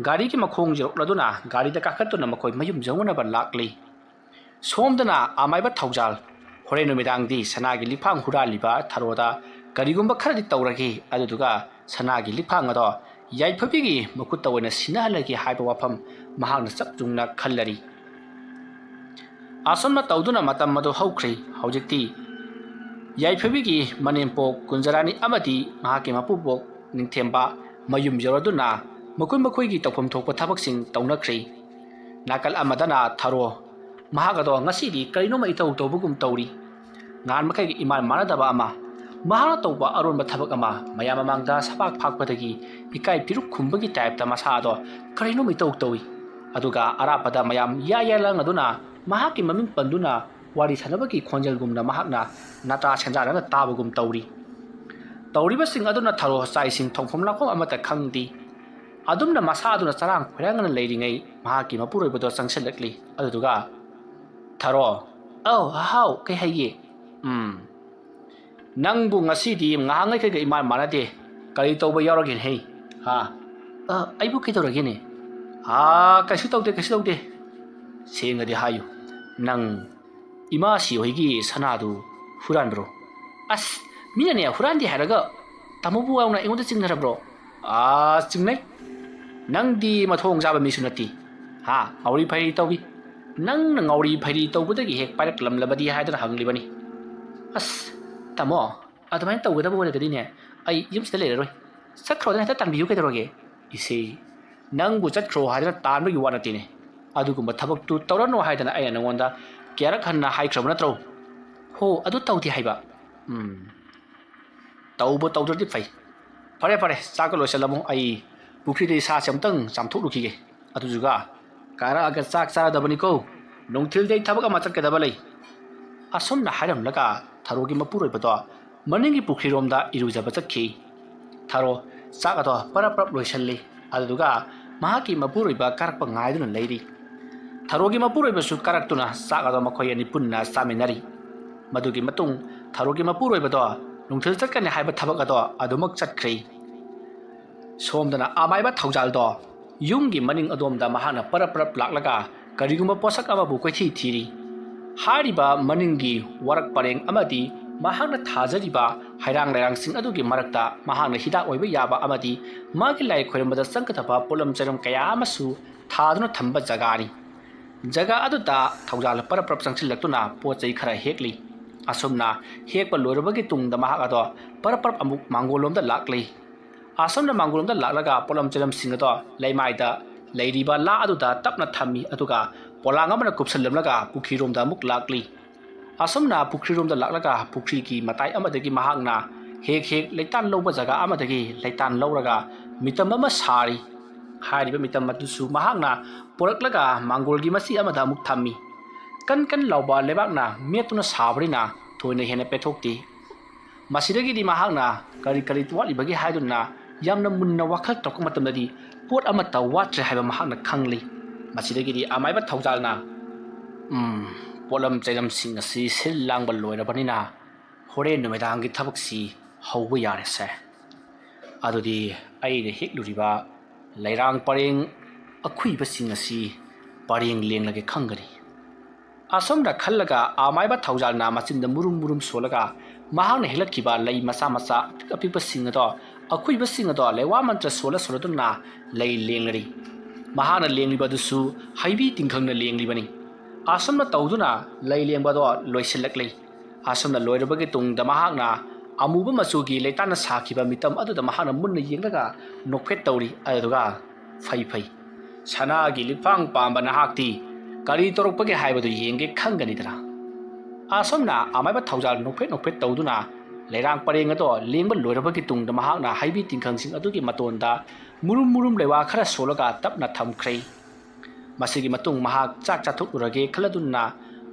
ꯒꯥꯔꯤꯒꯤ ꯃꯈꯣꯡ ꯌꯧꯔꯛꯂꯗꯨꯅ ꯒꯥꯔꯤꯗ ꯀꯥꯈꯠꯇꯨꯅ ꯃꯈꯣꯏ ꯃꯌꯨꯝ ꯌꯧꯅꯅꯕ ꯂꯥꯛꯂꯤ꯫ ꯁꯣꯝꯗꯅ ꯑꯃꯥꯏꯕ ꯊꯧꯖꯥꯜ ꯍꯣꯔꯦꯟ ꯅꯨꯃꯤꯗꯥꯡꯗꯤ ꯁꯅꯥꯒꯤ ꯂꯤꯛꯐꯥꯡ ꯍꯨꯔꯥꯜꯂꯤꯕ ꯊꯔꯣꯗ ꯀꯔꯤꯒꯨꯝꯕ ꯈꯔꯗꯤ ꯇꯧꯔꯒꯦ, ꯑꯗꯨꯗꯨꯒ ꯁꯅꯥꯒꯤ ꯂꯤꯛꯐꯥꯡ ꯑꯗꯣ ꯌꯥꯏꯐꯕꯤꯒꯤ ꯃꯈꯨꯠꯇ ꯑꯣꯏꯅ ꯁꯤꯟꯅꯍꯜꯂꯒꯦ ꯍꯥꯏꯕ ꯋꯥꯐꯝ ꯃꯍꯥꯛꯅ ꯆꯞ ꯆꯨꯝꯅ ꯈꯜꯂꯔꯤ꯫ ꯑꯁꯨꯝꯅ ꯇꯧꯗꯨꯅ ꯃꯇꯝ ꯑꯗꯨ ꯍꯧꯈ꯭ꯔꯦ꯫ ꯍꯧꯖꯤꯛꯇꯤ ꯌꯥꯏꯐꯕꯤꯒꯤ ꯃꯅꯦꯝꯄꯣꯛ ꯀꯨꯟꯖꯔꯥꯅꯤ ꯑꯃꯗꯤ ꯃꯍꯥꯛꯀꯤ ꯃꯄꯨꯕꯣꯛ ꯅꯤꯡꯊꯦꯝꯕ ꯃꯌꯨꯝ ꯌꯧꯔꯗꯨꯅ ꯃꯈꯣꯏ ꯃꯈꯣꯏꯒꯤ ꯇꯧꯐꯝ ꯊꯣꯛꯄ ꯊꯕꯛꯁꯤꯡ ꯇꯧꯅꯈ꯭ꯔꯦ꯫ ꯅꯥꯀꯜ ꯑꯃꯗꯅ ꯊꯔꯣ, ꯃꯍꯥꯛ ꯑꯗꯣ ꯉꯁꯤꯗꯤ ꯀꯔꯤꯅꯣꯃ ꯏꯇꯧ ꯇꯧꯕꯒꯨꯝ ꯇꯧꯔꯤ꯫ ꯉꯍꯥꯟ ꯃꯈꯩꯒ ꯏꯃꯥꯟ ꯃꯥꯟꯅꯗꯕ ꯑꯃ꯫ ꯃꯍꯥꯛꯅ ꯇꯧꯕ ꯑꯔꯣꯟꯕ ꯊꯕꯛ ꯑꯃ ꯃꯌꯥꯝ ꯃꯃꯥꯡꯗ ꯁꯕꯥꯛ ꯐꯥꯛꯄꯗꯒꯤ ꯏꯀꯥꯏ ꯄꯤꯔꯨꯛ ꯈꯨꯝꯕꯒꯤ ꯇꯥꯏꯞꯇ ꯃꯁꯥ ꯑꯗꯣ ꯀꯔꯤꯅꯣꯃ ꯏꯇꯧ ꯇꯧꯏ꯫ ꯑꯗꯨꯒ ꯑꯔꯥꯞꯄꯗ ꯃꯌꯥꯝ ꯌꯥ ꯌꯥ ꯂꯥꯡꯅꯗꯨꯅ ꯃꯍꯥꯛꯀꯤ ꯃꯃꯤꯡ ꯄꯟꯗꯨꯅ ꯋꯥꯔꯤ ꯁꯥꯟꯅꯕꯒꯤ ꯈꯣꯟꯖꯦꯜꯒꯨꯝꯅ ꯃꯍꯥꯛꯅ ꯅꯥꯇꯥ ꯁꯦꯟꯖꯥꯅꯅ ꯇꯥꯕꯒꯨꯝ ꯇꯧꯔꯤ꯫ ꯇꯧꯔꯤꯕꯁꯤꯡ ꯑꯗꯨꯅ ꯊꯔꯣ ꯆꯥꯛ ꯏꯁꯤꯡ ꯊꯣꯡꯐꯝ ꯂꯥꯛꯐꯝ ꯑꯃꯠꯇ ꯈꯪꯗꯦ꯫ ꯑꯗꯨꯝꯅ ꯃꯁꯥ ꯑꯗꯨꯅ ꯆꯔꯥꯡ ꯈꯣꯏꯔꯥꯡꯅ ꯂꯩꯔꯤꯉꯩ ꯃꯍꯥꯛꯀꯤ ꯃꯄꯨꯔꯣꯏꯕꯗꯣ ꯆꯪꯁꯤꯜꯂꯛꯂꯤ꯫ ꯑꯗꯨꯗꯨꯒ, "ꯊꯔꯣ, ꯑꯧ, ꯍꯥꯎ, ꯀꯩ ꯍꯥꯏꯒꯦ?" "ꯎꯝ, "ꯅꯪꯕꯨ ꯉꯁꯤꯗꯤ ꯉꯍꯥꯟꯉꯩꯈꯩꯒ ꯏꯃꯥꯟ ꯃꯥꯟꯅꯗꯦ꯫ ꯀꯔꯤ ꯇꯧꯕ ꯌꯥꯎꯔꯒꯦꯅꯦ ꯍꯩ? ꯍꯥ?" "ꯑ, ꯑꯩꯕꯨ ꯀꯩꯗꯧꯔꯒꯦꯅꯦ?" "ꯑꯥ, ꯀꯩꯁꯨ ꯇꯧꯗꯦ, ꯀꯩꯁꯨ ꯇꯧꯗꯦ꯫ ꯁꯦꯡꯅꯗꯤ ꯍꯥꯏꯌꯨ, ꯅꯪ ꯏꯃꯥꯁꯤ ꯍꯣꯏꯒꯤ ꯁꯅꯥꯗꯨ ꯍꯨꯔꯥꯟꯕ꯭ꯔꯣ?" "ꯑꯁ, ꯃꯤꯅꯅꯦ ꯍꯨꯔꯥꯟꯗꯦ ꯍꯥꯏꯔꯒ ꯇꯥꯃꯣꯕꯨ ꯌꯥꯎꯅ ꯑꯩꯉꯣꯟꯗ ꯆꯤꯡꯅꯔꯕ꯭ꯔꯣ?" "ꯑꯥ, ꯆꯤꯡꯅꯩ꯫ ꯅꯪꯗꯤ ꯃꯊꯣꯡ ꯆꯥꯕ ꯃꯤꯁꯨ ꯅꯠꯇꯦ꯫ ꯍꯥ, ꯉꯥꯎꯔꯤ ꯐꯩꯔꯤ ꯇꯧꯏ꯫ ꯅꯪꯅ ꯉꯥꯎꯔꯤ ꯐꯩꯔꯤ ꯇꯧꯕꯗꯒꯤ ꯍꯦꯛ ꯄꯥꯏꯔꯛꯂꯝꯂꯕꯗꯤ ꯍꯥꯏꯗꯅ ꯍꯪꯂꯤꯕꯅꯤ꯫" "ꯑꯁ, ꯇꯥꯃꯣ, ꯑꯗꯨꯃꯥꯏꯅ ꯇꯧꯒꯗꯕ ꯑꯣꯏꯔꯒꯗꯤꯅꯦ, ꯑꯩ ꯌꯨꯝꯁꯤꯗ ꯂꯩꯔꯔꯣꯏ꯫ ꯆꯠꯈ꯭ꯔꯣꯗꯅ ꯍꯦꯛꯇ ꯇꯥꯟꯕꯤꯌꯨ ꯀꯩꯗꯧꯔꯒꯦ?" "ꯏꯆꯦ, ꯅꯪꯕꯨ ꯆꯠꯈ꯭ꯔꯣ ꯍꯥꯏꯗꯅ ꯇꯥꯟꯕꯒꯤ ꯋꯥ ꯅꯠꯇꯦꯅꯦ꯫ ꯑꯗꯨꯒꯨꯝꯕ ꯊꯕꯛꯇꯨ ꯇꯧꯔꯅꯨ ꯍꯥꯏꯗꯅ ꯑꯩꯅ ꯅꯉꯣꯟꯗ ꯀꯌꯥꯔꯛ ꯍꯟꯅ ꯍꯥꯏꯈ꯭ꯔꯕ ꯅꯠꯇ꯭ꯔꯣ?" "ꯍꯣ, ꯑꯗꯨ ꯇꯧꯗꯦ ꯍꯥꯏꯕ꯫" "ꯎꯝ, ꯇꯧꯕ ꯇꯧꯗ꯭ꯔꯗꯤ ꯐꯩ꯫ ꯐꯔꯦ, ꯐꯔꯦ, ꯆꯥꯛꯀ ꯂꯣꯏꯁꯤꯜꯂꯝꯃꯣ, ꯑꯩ ꯄꯨꯈ꯭ꯔꯤꯗ ꯏꯁꯥꯁꯦ ꯑꯃꯨꯛꯇꯪ ꯆꯥꯝꯊꯣꯛꯂꯨꯈꯤꯒꯦ꯫ ꯑꯗꯨꯗꯨꯒ ꯀꯥꯔꯛꯑꯒ ꯆꯥꯛ ꯆꯥꯔꯗꯕꯅꯤꯀꯣ꯫ ꯅꯨꯡꯊꯤꯜꯗꯤ ꯑꯩ ꯊꯕꯛ ꯑꯃ ꯆꯠꯀꯗꯕ ꯂꯩ꯫" ꯑꯁꯨꯝꯅ ꯍꯥꯏꯔꯝꯂꯒ ꯊꯔꯣꯒꯤ ꯃꯄꯨꯔꯣꯏꯕꯗꯣ ꯃꯅꯤꯡꯒꯤ ꯄꯨꯈ꯭ꯔꯤꯔꯣꯝꯗ ꯏꯔꯨꯖꯕ ꯆꯠꯈꯤ꯫ ꯊꯔꯣ ꯆꯥꯛ ꯑꯗꯣ ꯄꯔꯞ ꯄꯔꯞ ꯂꯣꯏꯁꯤꯜꯂꯤ꯫ ꯑꯗꯨꯗꯨꯒ ꯃꯍꯥꯛꯀꯤ ꯃꯄꯨꯔꯣꯏꯕ ꯀꯥꯔꯛꯄ ꯉꯥꯏꯗꯨꯅ ꯂꯩꯔꯤ꯫ ꯊꯔꯣꯒꯤ ꯃꯄꯨꯔꯣꯏꯕꯁꯨ ꯀꯥꯔꯛꯇꯨꯅ ꯆꯥꯛ ꯑꯗꯣ ꯃꯈꯣꯏ ꯑꯅꯤ ꯄꯨꯟꯅ ꯆꯥꯃꯤꯟꯅꯔꯤ꯫ ꯃꯗꯨꯒꯤ ꯃꯇꯨꯡ ꯊꯔꯣꯒꯤ ꯃꯄꯨꯔꯣꯏꯕꯗꯣ ꯅꯨꯡꯊꯤꯜ ꯆꯠꯀꯅꯤ ꯍꯥꯏꯕ ꯊꯕꯛ ꯑꯗꯣ ꯑꯗꯨꯃꯛ ꯆꯠꯈ꯭ꯔꯦ꯫ ꯁꯣꯝꯗꯅ ꯑꯃꯥꯏꯕ ꯊꯧꯖꯥꯜꯗꯣ ꯌꯨꯝꯒꯤ ꯃꯅꯤꯡ ꯑꯗꯣꯝꯗ ꯃꯍꯥꯛꯅ ꯄꯔꯞ ꯄꯔꯞ ꯂꯥꯛꯂꯒ ꯀꯔꯤꯒꯨꯝꯕ ꯄꯣꯠꯁꯛ ꯑꯃꯕꯨ ꯀꯣꯏꯊꯤ ꯊꯤꯔꯤ꯫ ꯍꯥꯏꯔꯤꯕ ꯃꯅꯤꯡꯒꯤ ꯋꯥꯔꯛ ꯄꯔꯦꯡ ꯑꯃꯗꯤ ꯃꯍꯥꯛꯅ ꯊꯥꯖꯔꯤꯕ ꯍꯩꯔꯥꯡ ꯂꯩꯔꯥꯡꯁꯤꯡ ꯑꯗꯨꯒꯤ ꯃꯔꯛꯇ ꯃꯍꯥꯛꯅ ꯍꯤꯗꯥꯛ ꯑꯣꯏꯕ ꯌꯥꯕ ꯑꯃꯗꯤ ꯃꯥꯒꯤ ꯂꯥꯏ ꯈꯣꯏꯔꯝꯕꯗ ꯆꯪꯒꯗꯕ ꯄꯣꯠꯂꯝ ꯆꯩꯔꯝ ꯀꯌꯥ ꯑꯃꯁꯨ ꯊꯥꯗꯨꯅ ꯊꯝꯕ ꯖꯒꯥꯅꯤ꯫ ꯖꯒꯥ ꯑꯗꯨꯗ ꯊꯧꯖꯥꯜ ꯄꯔꯞ ꯄꯔꯞ ꯆꯪꯁꯤꯜꯂꯛꯇꯨꯅ ꯄꯣꯠ ꯆꯩ ꯈꯔ ꯍꯦꯛꯂꯤ꯫ ꯑꯁꯨꯝꯅ ꯍꯦꯛꯄ ꯂꯣꯏꯔꯕꯒꯤ ꯇꯨꯡꯗ ꯃꯍꯥꯛ ꯑꯗꯣ ꯄꯔꯞ ꯄꯔꯞ ꯑꯃꯨꯛ ꯃꯥꯡꯒꯣꯜꯂꯣꯝꯗ ꯂꯥꯛꯂꯤ꯫ ꯑꯁꯨꯝꯅ ꯃꯥꯡꯒꯣꯜꯂꯣꯝꯗ ꯂꯥꯛꯂꯒ ꯄꯣꯠꯂꯝ ꯆꯩꯂꯝꯁꯤꯡ ꯑꯗꯣ ꯂꯩꯃꯥꯏꯗ ꯂꯩꯔꯤꯕ ꯂꯥ ꯑꯗꯨꯗ ꯇꯞꯅ ꯊꯝꯃꯤ, ꯑꯗꯨꯒ ꯄꯣꯂꯥꯡ ꯑꯃꯅ ꯀꯨꯞꯁꯤꯜꯂꯝꯂꯒ ꯄꯨꯈ꯭ꯔꯤꯔꯣꯝꯗ ꯑꯃꯨꯛ ꯂꯥꯛꯂꯤ꯫ ꯑꯁꯨꯝꯅ ꯄꯨꯈ꯭ꯔꯤꯔꯣꯝꯗ ꯂꯥꯛꯂꯒ ꯄꯨꯈ꯭ꯔꯤꯒꯤ ꯃꯇꯥꯏ ꯑꯃꯗꯒꯤ ꯃꯍꯥꯛꯅ ꯍꯦꯛ ꯍꯦꯛ ꯂꯩꯇꯥꯟ ꯂꯧꯕ ꯖꯒꯥ ꯑꯃꯗꯒꯤ ꯂꯩꯇꯥꯟ ꯂꯧꯔꯒ ꯃꯤꯇꯝ ꯑꯃ ꯁꯥꯔꯤ꯫ ꯍꯥꯏꯔꯤꯕ ꯃꯤꯇꯝ ꯑꯗꯨꯁꯨ ꯃꯍꯥꯛꯅ ꯄꯨꯔꯛꯂꯒ ꯃꯥꯡꯒꯣꯜꯒꯤ ꯃꯆꯤ ꯑꯃꯗ ꯑꯃꯨꯛ ꯊꯝꯃꯤ꯫ ꯀꯟ ꯀꯟ ꯂꯥꯎꯕ ꯂꯩꯕꯥꯛꯅ ꯃꯦꯠꯇꯨꯅ ꯁꯥꯕꯅꯤꯅ ꯊꯣꯏꯅ ꯍꯦꯟꯅ ꯄꯦꯊꯣꯛꯇꯦ꯫ ꯃꯁꯤꯗꯒꯤꯗꯤ ꯃꯍꯥꯛꯅ ꯀꯔꯤ ꯀꯔꯤ ꯋꯥꯠꯂꯤꯕꯒꯦ ꯍꯥꯏꯗꯨꯅ ꯌꯥꯝꯅ ꯃꯨꯟꯅ ꯋꯥꯈꯜ ꯇꯧꯔꯛꯄ ꯃꯇꯝꯗꯗꯤ ꯄꯣꯠ ꯑꯃꯠꯇ ꯋꯥꯠꯇ꯭ꯔꯦ ꯍꯥꯏꯕ ꯃꯍꯥꯛꯅ ꯈꯪꯂꯤ꯫ ꯃꯁꯤꯗꯒꯤꯗꯤ ꯑꯃꯥꯏꯕ ꯊꯧꯖꯥꯜꯅ, "ꯎꯝ, ꯄꯣꯠꯂꯝ ꯆꯩꯂꯝꯁꯤꯡ ꯑꯁꯤ ꯁꯤꯜ ꯂꯥꯡꯕ ꯂꯣꯏꯔꯕꯅꯤꯅ ꯍꯣꯔꯦꯟ ꯅꯨꯃꯤꯗꯥꯡꯒꯤ ꯊꯕꯛꯁꯤ ꯍꯧꯕ ꯌꯥꯔꯦꯁꯦ꯫ ꯑꯗꯨꯗꯤ ꯑꯩꯅ ꯍꯦꯛꯂꯨꯔꯤꯕ ꯂꯩꯔꯥꯡ ꯄꯔꯦꯡ ꯑꯈꯨꯏꯕꯁꯤꯡ ꯑꯁꯤ ꯄꯔꯦꯡ ꯂꯦꯡꯂꯒꯦ ꯈꯪꯒꯅꯤ꯫ ꯑꯁꯨꯝꯅ ꯈꯜꯂꯒ ꯑꯃꯥꯏꯕ ꯊꯧꯖꯥꯜꯅ ꯃꯆꯤꯟꯗ ꯃꯨꯔꯨꯝ ꯃꯨꯔꯨꯝ ꯁꯣꯜꯂꯒ ꯃꯍꯥꯛꯅ ꯍꯦꯛꯂꯛꯈꯤꯕ ꯂꯩ ꯃꯆꯥ ꯃꯆꯥ ꯑꯄꯤꯛ ꯑꯄꯤꯛꯄꯁꯤꯡ ꯑꯗꯣ, ꯑꯈꯨꯏꯕꯁꯤꯡ ꯑꯗꯣ ꯂꯩꯋꯥ ꯃꯟꯇ꯭ꯔ ꯁꯣꯜꯂ ꯁꯣꯜꯂꯗꯨꯅ ꯂꯩ ꯂꯦꯡꯂꯔꯤ꯫ ꯃꯍꯥꯛꯅ ꯂꯦꯡꯂꯤꯕ ꯑꯗꯨꯁꯨ ꯍꯩꯕꯤ ꯇꯤꯡꯈꯪꯅ ꯂꯦꯡꯂꯤꯕꯅꯤ꯫ ꯑꯁꯨꯝꯅ ꯇꯧꯗꯨꯅ ꯂꯩ ꯂꯦꯡꯕ ꯑꯗꯣ ꯂꯣꯏꯁꯤꯜꯂꯛꯂꯤ꯫ ꯑꯁꯨꯝꯅ ꯂꯣꯏꯔꯕꯒꯤ ꯇꯨꯡꯗ ꯃꯍꯥꯛꯅ ꯑꯃꯨꯕ ꯃꯆꯨꯒꯤ ꯂꯩꯇꯥꯅ ꯁꯥꯈꯤꯕ ꯃꯤꯇꯝ ꯑꯗꯨꯗ ꯃꯍꯥꯛꯅ ꯃꯨꯟꯅ ꯌꯦꯡꯂꯒ ꯅꯣꯛꯐꯦꯠ ꯇꯧꯔꯤ꯫ ꯑꯗꯨꯗꯨꯒ, "ꯐꯩ, ꯐꯩ, ꯁꯅꯥꯒꯤ ꯂꯤꯛꯐꯥꯡ ꯄꯥꯝꯕ ꯅꯍꯥꯛꯇꯤ ꯀꯔꯤ ꯇꯧꯔꯛꯄꯒꯦ ꯍꯥꯏꯕꯗꯨ ꯌꯦꯡꯒꯦ ꯈꯪꯒꯅꯤꯗꯅ?" ꯑꯁꯨꯝꯅ ꯑꯃꯥꯏꯕ ꯊꯧꯖꯥꯜ ꯅꯣꯛꯐꯦꯠ ꯅꯣꯛꯐꯦꯠ ꯇꯧꯗꯨꯅ ꯂꯩꯔꯥꯡ ꯄꯔꯦꯡ ꯑꯗꯣ ꯂꯦꯡꯕ ꯂꯣꯏꯔꯕꯒꯤ ꯇꯨꯡꯗ ꯃꯍꯥꯛꯅ ꯍꯩꯕꯤ ꯇꯤꯡꯈꯪꯁꯤꯡ ꯑꯗꯨꯒꯤ ꯃꯇꯣꯟꯗ ꯃꯨꯔꯨꯝ ꯃꯨꯔꯨꯝ ꯂꯩꯋꯥ ꯈꯔ ꯁꯣꯜꯂꯒ ꯇꯞꯅ ꯊꯝꯈ꯭ꯔꯦ꯫ ꯃꯁꯤꯒꯤ ꯃꯇꯨꯡ ꯃꯍꯥꯛ ꯆꯥꯛ ꯆꯥꯊꯣꯛꯂꯨꯔꯒꯦ ꯈꯜꯂꯗꯨꯅ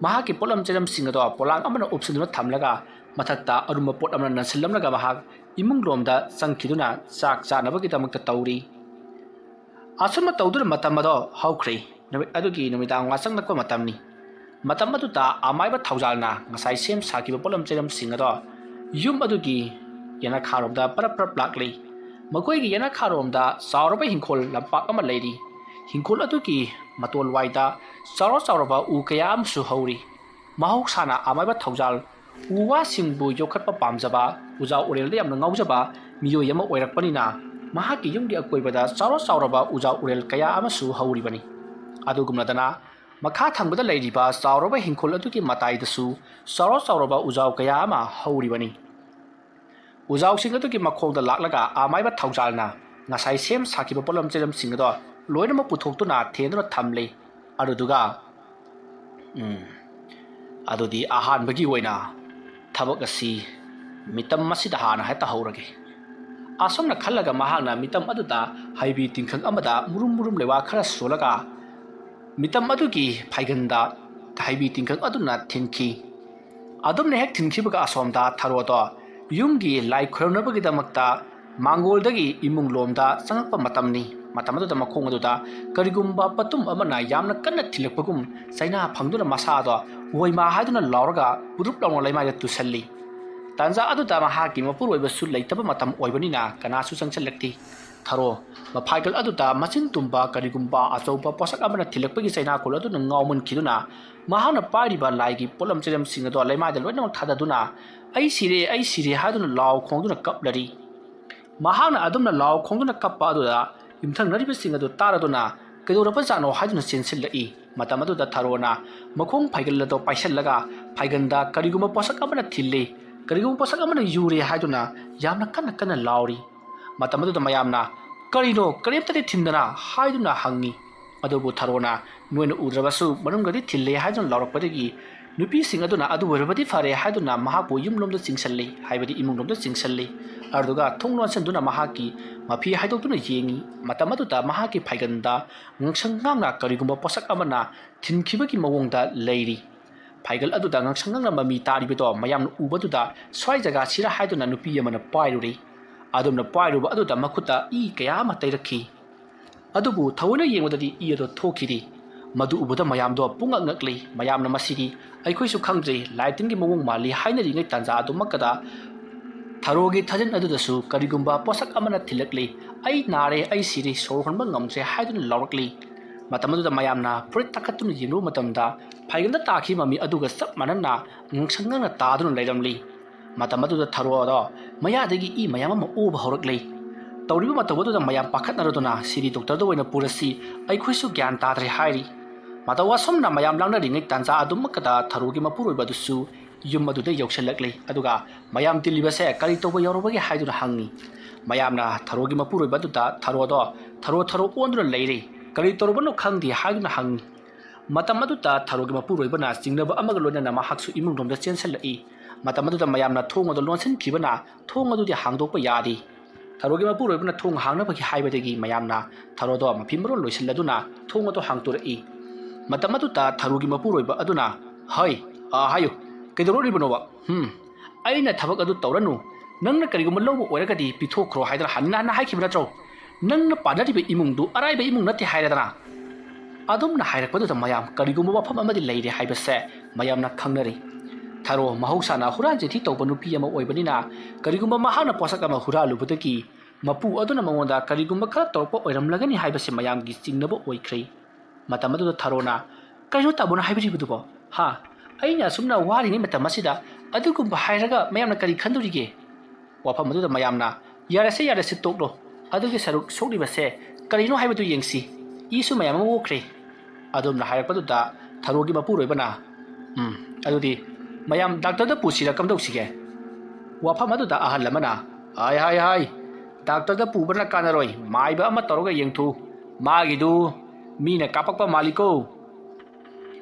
ꯃꯍꯥꯛꯀꯤ ꯄꯣꯠꯂꯝ ꯆꯩꯂꯝꯁꯤꯡ ꯑꯗꯣ ꯄꯣꯂꯥꯡ ꯑꯃꯅ ꯎꯞꯁꯤꯟꯗꯨꯅ ꯊꯝꯂꯒ ꯃꯊꯛꯇ ꯑꯔꯨꯝꯕ ꯄꯣꯠ ꯑꯃꯅ ꯅꯟꯁꯤꯜꯂꯝꯂꯒ ꯃꯍꯥꯛ ꯏꯃꯨꯡ ꯂꯣꯝꯗ ꯆꯪꯈꯤꯗꯨꯅ ꯆꯥꯛ ꯆꯥꯅꯕꯒꯤꯗꯃꯛꯇ ꯇꯧꯔꯤ꯫ ꯑꯁꯨꯝꯅ ꯇꯧꯗꯨꯅ ꯃꯇꯝ ꯑꯗꯣ ꯍꯧꯈ꯭ꯔꯦ꯫ ꯅꯨꯃꯤꯠ ꯑꯗꯨꯒꯤ ꯅꯨꯃꯤꯗꯥꯡ ꯋꯥ ꯆꯪꯂꯛꯄ ꯃꯇꯝꯅꯤ꯫ ꯃꯇꯝ ꯑꯗꯨꯗ ꯑꯃꯥꯏꯕ ꯊꯧꯖꯥꯜꯅ ꯉꯁꯥꯏ ꯁꯦꯝ ꯁꯥꯈꯤꯕ ꯄꯣꯠꯂꯝ ꯆꯩꯂꯝꯁꯤꯡ ꯑꯗꯣ ꯌꯨꯝ ꯑꯗꯨꯒꯤ ꯌꯦꯅꯈꯥꯔꯣꯝꯗ ꯄꯔꯞ ꯄꯔꯞ ꯂꯥꯛꯂꯤ꯫ ꯃꯈꯣꯏꯒꯤ ꯌꯦꯅꯈꯥꯔꯣꯝꯗ ꯆꯥꯎꯔꯕ ꯍꯤꯡꯈꯣꯜ ꯂꯝꯄꯥꯛ ꯑꯃ ꯂꯩꯔꯤ꯫ ꯍꯤꯡꯈꯣꯜ ꯑꯗꯨꯒꯤ ꯃꯇꯣꯜꯋꯥꯏꯗ ꯆꯥꯎꯔ ꯆꯥꯎꯔꯕ ꯎ ꯀꯌꯥ ꯑꯃꯁꯨ ꯍꯧꯔꯤ꯫ ꯃꯍꯧꯁꯥꯅ ꯑꯃꯥꯏꯕ ꯊꯧꯖꯥꯜ ꯎ ꯋꯥꯁꯤꯡꯕꯨ ꯌꯣꯛꯈꯠꯄ ꯄꯥꯝꯖꯕ, ꯎꯖꯥꯎ ꯎꯔꯦꯜꯗ ꯌꯥꯝꯅ ꯉꯥꯎꯖꯕ ꯃꯤꯑꯣꯏ ꯑꯃ ꯑꯣꯏꯔꯛꯄꯅꯤꯅ, ꯃꯍꯥꯛꯀꯤ ꯌꯨꯝꯒꯤ ꯑꯀꯣꯏꯕꯗ ꯆꯥꯎꯔ ꯆꯥꯎꯔꯕ ꯎꯖꯥꯎ ꯎꯔꯦꯜ ꯀꯌꯥ ꯑꯃꯁꯨ ꯍꯧꯔꯤꯕꯅꯤ꯫ ꯑꯗꯨꯒꯨꯝꯂꯗꯅ, ꯃꯈꯥ ꯊꯪꯕꯗ ꯂꯩꯔꯤꯕ ꯆꯥꯎꯔꯕ ꯍꯤꯡꯈꯣꯜ ꯑꯗꯨꯒꯤ ꯃꯇꯥꯏꯗꯁꯨ ꯆꯥꯎꯔ ꯆꯥꯎꯔꯕ ꯎꯖꯥꯎ ꯀꯌꯥ ꯑꯃ ꯍꯧꯔꯤꯕꯅꯤ꯫ ꯎꯖꯥꯎꯁꯤꯡ ꯑꯗꯨꯒꯤ ꯃꯈꯣꯡꯗ ꯂꯥꯛꯂꯒ ꯑꯃꯥꯏꯕ ꯊꯧꯖꯥꯜꯅ ꯉꯁꯥꯏ ꯁꯦꯝ ꯁꯥꯈꯤꯕ ꯄꯣꯠꯂꯝ ꯆꯩꯂꯝꯁꯤꯡ ꯑꯗꯣ ꯂꯣꯏꯅꯃꯛ ꯄꯨꯊꯣꯛꯇꯨꯅ ꯊꯦꯟꯗꯨꯅ ꯊꯝꯂꯤ꯫ ꯑꯗꯨꯗꯨꯒ, ꯎꯝ, ꯑꯗꯨꯗꯤ ꯑꯍꯥꯟꯕꯒꯤ ꯑꯣꯏꯅ ꯊꯕꯛ ꯑꯁꯤ ꯃꯤꯇꯝ ꯑꯁꯤꯗ ꯍꯥꯟꯅ ꯍꯦꯛꯇ ꯍꯧꯔꯒꯦ꯫ ꯑꯁꯨꯝꯅ ꯈꯜꯂꯒ ꯃꯍꯥꯛꯅ ꯃꯤꯇꯝ ꯑꯗꯨꯗ ꯍꯩꯕꯤ ꯇꯤꯡꯈꯪ ꯑꯃꯗ ꯃꯨꯔꯨꯝ ꯃꯨꯔꯨꯝ ꯂꯩꯋꯥ ꯈꯔ ꯁꯣꯜꯂꯒ ꯃꯤꯇꯝ ꯑꯗꯨꯒꯤ ꯐꯥꯏꯒꯟꯗ ꯍꯩꯕꯤ ꯇꯤꯡꯈꯪ ꯑꯗꯨꯅ ꯊꯤꯟꯈꯤ꯫ ꯑꯗꯨꯝꯅ ꯍꯦꯛ ꯊꯤꯟꯈꯤꯕꯒ ꯑꯁꯣꯝꯗ ꯊꯔꯣꯗꯣ ꯌꯨꯝꯒꯤ ꯂꯥꯏ ꯈꯨꯔꯨꯝꯅꯕꯒꯤꯗꯃꯛꯇ ꯃꯥꯡꯒꯣꯜꯗꯒꯤ ꯏꯃꯨꯡ ꯂꯣꯝꯗ ꯆꯪꯂꯛꯄ ꯃꯇꯝꯅꯤ꯫ ꯃꯇꯝ ꯑꯗꯨꯗ ꯃꯈꯣꯡ ꯑꯗꯨꯗ ꯀꯔꯤꯒꯨꯝꯕ ꯄꯣꯠꯇꯨꯝ ꯑꯃꯅ ꯌꯥꯝꯅ ꯀꯟꯅ ꯊꯤꯜꯂꯛꯄꯒꯨꯝ ꯆꯩꯅꯥ ꯐꯪꯗꯨꯅ ꯃꯁꯥꯗꯣ "ꯋꯣꯏꯃꯥ" ꯍꯥꯏꯗꯨꯅ ꯂꯥꯎꯔꯒ ꯄꯨꯗ꯭ꯔꯨꯞ ꯂꯥꯎꯅ ꯂꯩꯃꯥꯏꯗ ꯇꯨꯁꯜꯂꯤ꯫ ꯇꯥꯟꯖꯥ ꯑꯗꯨꯗ ꯃꯍꯥꯛꯀꯤ ꯃꯄꯨꯔꯣꯏꯕꯁꯨ ꯂꯩꯇꯕ ꯃꯇꯝ ꯑꯣꯏꯕꯅꯤꯅ ꯀꯅꯥꯁꯨ ꯆꯪꯁꯤꯜꯂꯛꯇꯦ꯫ ꯊꯔꯣ ꯃꯐꯥꯏꯒꯜ ꯑꯗꯨꯗ ꯃꯆꯤꯟ ꯇꯨꯝꯕ ꯀꯔꯤꯒꯨꯝꯕ ꯑꯆꯧꯕ ꯄꯣꯠꯁꯛ ꯑꯃꯅ ꯊꯤꯜꯂꯛꯄꯒꯤ ꯆꯩꯅꯥꯀꯣꯜ ꯑꯗꯨꯅ ꯉꯥꯎꯃꯟꯈꯤꯗꯨꯅ ꯃꯍꯥꯛꯅ ꯄꯥꯏꯔꯤꯕ ꯂꯥꯏꯒꯤ ꯄꯣꯠꯂꯝ ꯆꯩꯂꯝꯁꯤꯡ ꯑꯗꯣ ꯂꯩꯃꯥꯏꯗ ꯂꯣꯏꯅꯃꯛ ꯊꯥꯗꯗꯨꯅ "ꯑꯩ ꯁꯤꯔꯦ, ꯑꯩ ꯁꯤꯔꯦ" ꯍꯥꯏꯗꯨꯅ ꯂꯥꯎ ꯈꯣꯡꯗꯨꯅ ꯀꯞꯂꯔꯤ꯫ ꯃꯍꯥꯛꯅ ꯑꯗꯨꯝꯅ ꯂꯥꯎ ꯈꯣꯡꯗꯨꯅ ꯀꯞꯄ ꯑꯗꯨꯗ ꯌꯨꯝꯊꯪꯅꯔꯤꯕꯁꯤꯡ ꯑꯗꯨ ꯇꯥꯔꯗꯨꯅ "ꯀꯩꯗꯧꯔꯕꯖꯥꯠꯅꯣ?" ꯍꯥꯏꯗꯨꯅ ꯆꯦꯟꯁꯤꯜꯂꯛꯏ꯫ ꯃꯇꯝ ꯑꯗꯨꯗ ꯊꯔꯣꯅ ꯃꯈꯣꯡ ꯐꯥꯏꯒꯜ ꯑꯗꯨ ꯄꯥꯏꯁꯤꯜꯂꯒ ꯐꯥꯏꯒꯟꯗ ꯀꯔꯤꯒꯨꯝꯕ ꯄꯣꯠꯁꯛ ꯑꯃꯅ ꯊꯤꯜꯂꯤ, ꯀꯔꯤꯒꯨꯝꯕ ꯄꯣꯠꯁꯛ ꯑꯃꯅ ꯌꯨꯔꯦ ꯍꯥꯏꯗꯨꯅ ꯌꯥꯝꯅ ꯀꯟꯅ ꯀꯟꯅ ꯂꯥꯎꯔꯤ꯫ ꯃꯇꯝ ꯑꯗꯨꯗ ꯃꯌꯥꯝꯅ "ꯀꯔꯤꯅꯣ, ꯀꯔꯤꯝꯇꯗꯤ ꯊꯤꯟꯗꯅ?" ꯍꯥꯏꯗꯨꯅ ꯍꯪꯉꯤ꯫ ꯑꯗꯨꯕꯨ ꯊꯔꯣꯅ "ꯅꯣꯏꯅ ꯎꯗ꯭ꯔꯕꯁꯨ ꯃꯅꯨꯡꯗꯗꯤ ꯊꯤꯜꯂꯦ" ꯍꯥꯏꯗꯨꯅ ꯂꯥꯎꯔꯛꯄꯗꯒꯤ ꯅꯨꯄꯤꯁꯤꯡ ꯑꯗꯨꯅ "ꯑꯗꯨ ꯑꯣꯏꯔꯕꯗꯤ ꯐꯔꯦ" ꯍꯥꯏꯗꯨꯅ ꯃꯍꯥꯛꯄꯨ ꯌꯨꯝꯂꯣꯝꯗ ꯆꯤꯡꯁꯤꯜꯂꯤ, ꯍꯥꯏꯕꯗꯤ ꯏꯃꯨꯡꯂꯣꯝꯗ ꯆꯤꯡꯁꯤꯜꯂꯤ꯫ ꯑꯗꯨꯒ ꯊꯣꯡ ꯂꯣꯟꯁꯤꯟꯗꯨꯅ ꯃꯍꯥꯛꯀꯤ ꯃꯐꯤ ꯍꯥꯏꯗꯣꯛꯇꯨꯅ ꯌꯦꯡꯉꯤ꯫ ꯃꯇꯝ ꯑꯗꯨꯗ ꯃꯍꯥꯛꯀꯤ ꯐꯥꯏꯒꯟꯗ ꯉꯥꯡꯁꯪ ꯉꯥꯡꯅ ꯀꯔꯤꯒꯨꯝꯕ ꯄꯣꯠꯁꯛ ꯑꯃꯅ ꯊꯤꯟꯈꯤꯕꯒꯤ ꯃꯑꯣꯡꯗ ꯂꯩꯔꯤ꯫ ꯐꯥꯏꯒꯜ ꯑꯗꯨꯗ ꯉꯥꯡꯁꯪ ꯉꯥꯡꯅ ꯃꯃꯤ ꯇꯥꯔꯤꯕꯗꯣ ꯃꯌꯥꯝꯅ ꯎꯕꯗꯨꯗ "ꯁ꯭ꯋꯥꯏ ꯖꯒꯥꯁꯤꯔ?" ꯍꯥꯏꯗꯨꯅ ꯅꯨꯄꯤ ꯑꯃꯅ ꯄꯥꯏꯔꯨꯔꯤ꯫ ꯑꯗꯨꯝꯅ ꯄꯥꯏꯔꯨꯕ ꯑꯗꯨꯗ ꯃꯈꯨꯠꯇ ꯏ ꯀꯌꯥ ꯑꯃ ꯇꯩꯔꯛꯈꯤ꯫ ꯑꯗꯨꯕꯨ ꯊꯑꯣꯏꯅ ꯌꯦꯡꯕꯗꯗꯤ ꯏ ꯑꯗꯨ ꯊꯣꯛꯈꯤꯗꯦ꯫ ꯃꯗꯨ ꯎꯕꯗ ꯃꯌꯥꯝꯗꯣ ꯄꯨꯡꯉꯛ ꯉꯛꯂꯤ꯫ ꯃꯌꯥꯝꯅ "ꯃꯁꯤꯗꯤ ꯑꯩꯈꯣꯏꯁꯨ ꯈꯪꯗ꯭ꯔꯦ, ꯂꯥꯏ ꯇꯤꯟꯒꯤ ꯃꯑꯣꯡ ꯃꯥꯜꯂꯤ" ꯍꯥꯏꯅꯔꯤꯉꯩ ꯇꯥꯟꯖꯥ ꯑꯗꯨꯃꯛꯀꯗ ꯊꯔꯣꯒꯤ ꯊꯥꯖꯤꯟ ꯑꯗꯨꯗꯁꯨ ꯀꯔꯤꯒꯨꯝꯕ ꯄꯣꯠꯁꯛ ꯑꯃꯅ ꯊꯤꯜꯂꯛꯂꯤ꯫ "ꯑꯩ ꯅꯥꯔꯦ, ꯑꯩ ꯁꯤꯔꯦ, ꯁꯣꯔ ꯍꯣꯟꯕ ꯉꯝꯗ꯭ꯔꯦ" ꯍꯥꯏꯗꯨꯅ ꯂꯥꯎꯔꯛꯂꯤ꯫ ꯃꯇꯝ ꯑꯗꯨꯗ ꯃꯌꯥꯝꯅ ꯐꯨꯔꯤꯠ ꯇꯥꯈꯠꯇꯨꯅ ꯌꯦꯡꯂꯨꯕ ꯃꯇꯝꯗ ꯐꯥꯏꯒꯜꯗ ꯇꯥꯈꯤꯕ ꯃꯃꯤ ꯑꯗꯨꯒ ꯆꯞ ꯃꯥꯟꯅꯅ ꯉꯥꯡꯁꯪ ꯉꯥꯡꯅ ꯇꯥꯗꯨꯅ ꯂꯩꯔꯝꯂꯤ꯫ ꯃꯇꯝ ꯑꯗꯨꯗ ꯊꯔꯣꯗꯣ ꯃꯌꯥꯗꯒꯤ ꯏ ꯃꯌꯥꯝ ꯑꯃ ꯑꯣꯕ ꯍꯧꯔꯛꯂꯤ꯫ ꯇꯧꯔꯤꯕ ꯃꯇꯧ ꯑꯗꯨꯗ ꯃꯌꯥꯝ ꯄꯥꯈꯠꯅꯔꯗꯨꯅ "ꯁꯤꯗꯤ ꯗꯣꯛꯇꯔꯗ ꯑꯣꯏꯅ ꯄꯨꯔꯁꯤ, ꯑꯩꯈꯣꯏꯁꯨ ꯒ꯭ꯌꯥꯟ ꯇꯥꯗ꯭ꯔꯦ" ꯍꯥꯏꯔꯤ꯫ ꯃꯇꯧ ꯑꯁꯨꯝꯅ ꯃꯌꯥꯝ ꯂꯥꯡꯅꯔꯤꯉꯩ ꯇꯥꯟꯖꯥ ꯑꯗꯨꯃꯛꯀꯗ ꯊꯔꯣꯒꯤ ꯃꯄꯨꯔꯣꯏꯕ ꯑꯗꯨꯁꯨ ꯌꯨꯝ ꯑꯗꯨꯗ ꯌꯧꯁꯤꯜꯂꯛꯂꯤ꯫ ꯑꯗꯨꯒ "ꯃꯌꯥꯝ ꯇꯤꯜꯂꯤꯕꯁꯦ ꯀꯔꯤ ꯇꯧꯕ ꯌꯥꯎꯔꯕꯒꯦ?" ꯍꯥꯏꯗꯨꯅ ꯍꯪꯉꯤ꯫ ꯃꯌꯥꯝꯅ ꯊꯔꯣꯒꯤ ꯃꯄꯨꯔꯣꯏꯕ ꯑꯗꯨꯗ ꯊꯔꯣꯗꯣ ꯊꯔꯣ ꯊꯔꯣ ꯑꯣꯟꯗꯨꯅ ꯂꯩꯔꯤ, "ꯀꯔꯤ ꯇꯧꯔꯕꯅꯣ ꯈꯪꯗꯦ" ꯍꯥꯏꯗꯨꯅ ꯍꯪꯉꯤ꯫ ꯃꯇꯝ ꯑꯗꯨꯗ ꯊꯔꯣꯒꯤ ꯃꯄꯨꯔꯣꯏꯕꯅ ꯆꯤꯡꯅꯕ ꯑꯃꯒ ꯂꯣꯏꯅꯅ ꯃꯍꯥꯛꯁꯨ ꯏꯃꯨꯡꯂꯣꯝꯗ ꯆꯦꯟꯁꯤꯜꯂꯛꯏ꯫ ꯃꯇꯝ ꯑꯗꯨꯗ ꯃꯌꯥꯝꯅ ꯊꯣꯡ ꯑꯗꯨ ꯂꯣꯟꯁꯤꯟꯈꯤꯕꯅ ꯊꯣꯡ ꯑꯗꯨꯗꯤ ꯍꯥꯡꯗꯣꯛꯄ ꯌꯥꯗꯦ꯫ ꯊꯔꯣꯒꯤ ꯃꯄꯨꯔꯣꯏꯕꯅ ꯊꯣꯡ ꯍꯥꯡꯅꯕꯒꯤ ꯍꯥꯏꯕꯗꯒꯤ ꯃꯌꯥꯝꯅ ꯊꯔꯣꯗꯣ ꯃꯐꯤ ꯃꯔꯣꯜ ꯂꯣꯏꯁꯤꯜꯂꯗꯨꯅ ꯊꯣꯡ ꯑꯗꯨ ꯍꯥꯡꯇꯣꯔꯛꯏ꯫ ꯃꯇꯝ ꯑꯗꯨꯗ ꯊꯔꯣꯒꯤ ꯃꯄꯨꯔꯣꯏꯕ ꯑꯗꯨꯅ "ꯍꯩ, ꯑꯥ, ꯍꯥꯏꯌꯨ, ꯀꯩꯗꯧꯔꯛꯂꯤꯕꯅꯣꯕ? ꯍꯝ, ꯑꯩꯅ ꯊꯕꯛ ꯑꯗꯨ ꯇꯧꯔꯅꯨ, ꯅꯪꯅ ꯀꯔꯤꯒꯨꯝꯕ ꯂꯧꯕ ꯑꯣꯏꯔꯒꯗꯤ ꯄꯤꯊꯣꯛꯈ꯭ꯔꯣ ꯍꯥꯏꯗꯅ ꯍꯟꯅ ꯍꯟꯅ ꯍꯥꯏꯈꯤꯕ ꯅꯠꯇ꯭ꯔꯣ? ꯅꯪꯅ ꯄꯥꯟꯅꯔꯤꯕ ꯏꯃꯨꯡꯗꯨ ꯑꯔꯥꯏꯕ ꯏꯃꯨꯡ ꯅꯠꯇꯦ ꯍꯥꯏꯔꯦꯗꯅ?" ꯑꯗꯨꯝꯅ ꯍꯥꯏꯔꯛꯄꯗꯨꯗ ꯃꯌꯥꯝ ꯀꯔꯤꯒꯨꯝꯕ ꯋꯥꯐꯝ ꯑꯃꯗꯤ ꯂꯩꯔꯦ ꯍꯥꯏꯕꯁꯦ ꯃꯌꯥꯝꯅ ꯈꯪꯅꯔꯤ꯫ ꯊꯔꯣ ꯃꯍꯧꯁꯥꯅ ꯍꯨꯔꯥꯟ ꯆꯤꯟꯊꯤ ꯇꯧꯕ ꯅꯨꯄꯤ ꯑꯃ ꯑꯣꯏꯕꯅꯤꯅ, ꯀꯔꯤꯒꯨꯝꯕ ꯃꯍꯥꯛꯅ ꯄꯣꯠꯁꯛ ꯑꯃ ꯍꯨꯔꯥꯜꯂꯨꯕꯗꯒꯤ ꯃꯄꯨ ꯑꯗꯨꯅ ꯃꯉꯣꯟꯗ ꯀꯔꯤꯒꯨꯝꯕ ꯈꯔ ꯇꯧꯔꯛꯄ ꯑꯣꯏꯔꯝꯂꯒꯅꯤ ꯍꯥꯏꯕꯁꯤ ꯃꯌꯥꯝꯒꯤ ꯆꯤꯡꯅꯕ ꯑꯣꯏꯈ꯭ꯔꯦ꯫ ꯃꯇꯝ ꯑꯗꯨꯗ ꯊꯔꯣꯅ, "ꯀꯩꯅꯣ ꯇꯥꯃꯣꯅ ꯍꯥꯏꯕꯤꯔꯤꯕꯗꯨꯕꯣ? ꯍꯥ? ꯑꯩꯅ ꯑꯁꯨꯝꯅ ꯋꯥꯔꯤꯉꯩ ꯃꯇꯝ ꯑꯁꯤꯗ ꯑꯗꯨꯒꯨꯝꯕ ꯍꯥꯏꯔꯒ ꯃꯌꯥꯝꯅ ꯀꯔꯤ ꯈꯟꯗꯣꯔꯤꯒꯦ?" ꯋꯥꯐꯝ ꯑꯗꯨꯗ ꯃꯌꯥꯝꯅ, "ꯌꯥꯔꯦꯁꯦ, ꯌꯥꯔꯦꯁꯦ, ꯇꯣꯛꯂꯣ꯫ ꯑꯗꯨꯒꯤ ꯁꯔꯨꯛ ꯁꯣꯛꯂꯤꯕꯁꯦ ꯀꯔꯤꯅꯣ ꯍꯥꯏꯕꯗꯨ ꯌꯦꯡꯁꯤ꯫ ꯏꯁꯨ ꯃꯌꯥꯝ ꯑꯃ ꯑꯣꯛꯈ꯭ꯔꯦ"꯫ ꯑꯗꯨꯝꯅ ꯍꯥꯏꯔꯛꯄꯗꯨꯗ ꯊꯔꯣꯒꯤ ꯃꯄꯨꯔꯣꯏꯕꯅ, "ꯎꯝ, ꯑꯗꯨꯗꯤ ꯃꯌꯥꯝ ꯗꯥꯛꯇꯔꯗ ꯄꯨꯁꯤꯔ ꯀꯝꯗꯧꯁꯤꯒꯦ?" ꯋꯥꯐꯝ ꯑꯗꯨꯗ ꯑꯍꯜ ꯑꯃꯅ, "ꯍꯥꯏ, ꯍꯥꯏ, ꯍꯥꯏ, ꯗꯥꯛꯇꯔꯗ ꯄꯨꯕꯅ ꯀꯥꯟꯅꯔꯣꯏ, ꯃꯥꯏꯕ ꯑꯃ ꯇꯧꯔꯒ ꯌꯦꯡꯊꯣꯛꯎ꯫ ꯃꯥꯒꯤꯗꯨ ꯃꯤꯅ ꯀꯥꯞꯄꯛꯄ ꯃꯥꯜꯂꯤꯀꯣ"꯫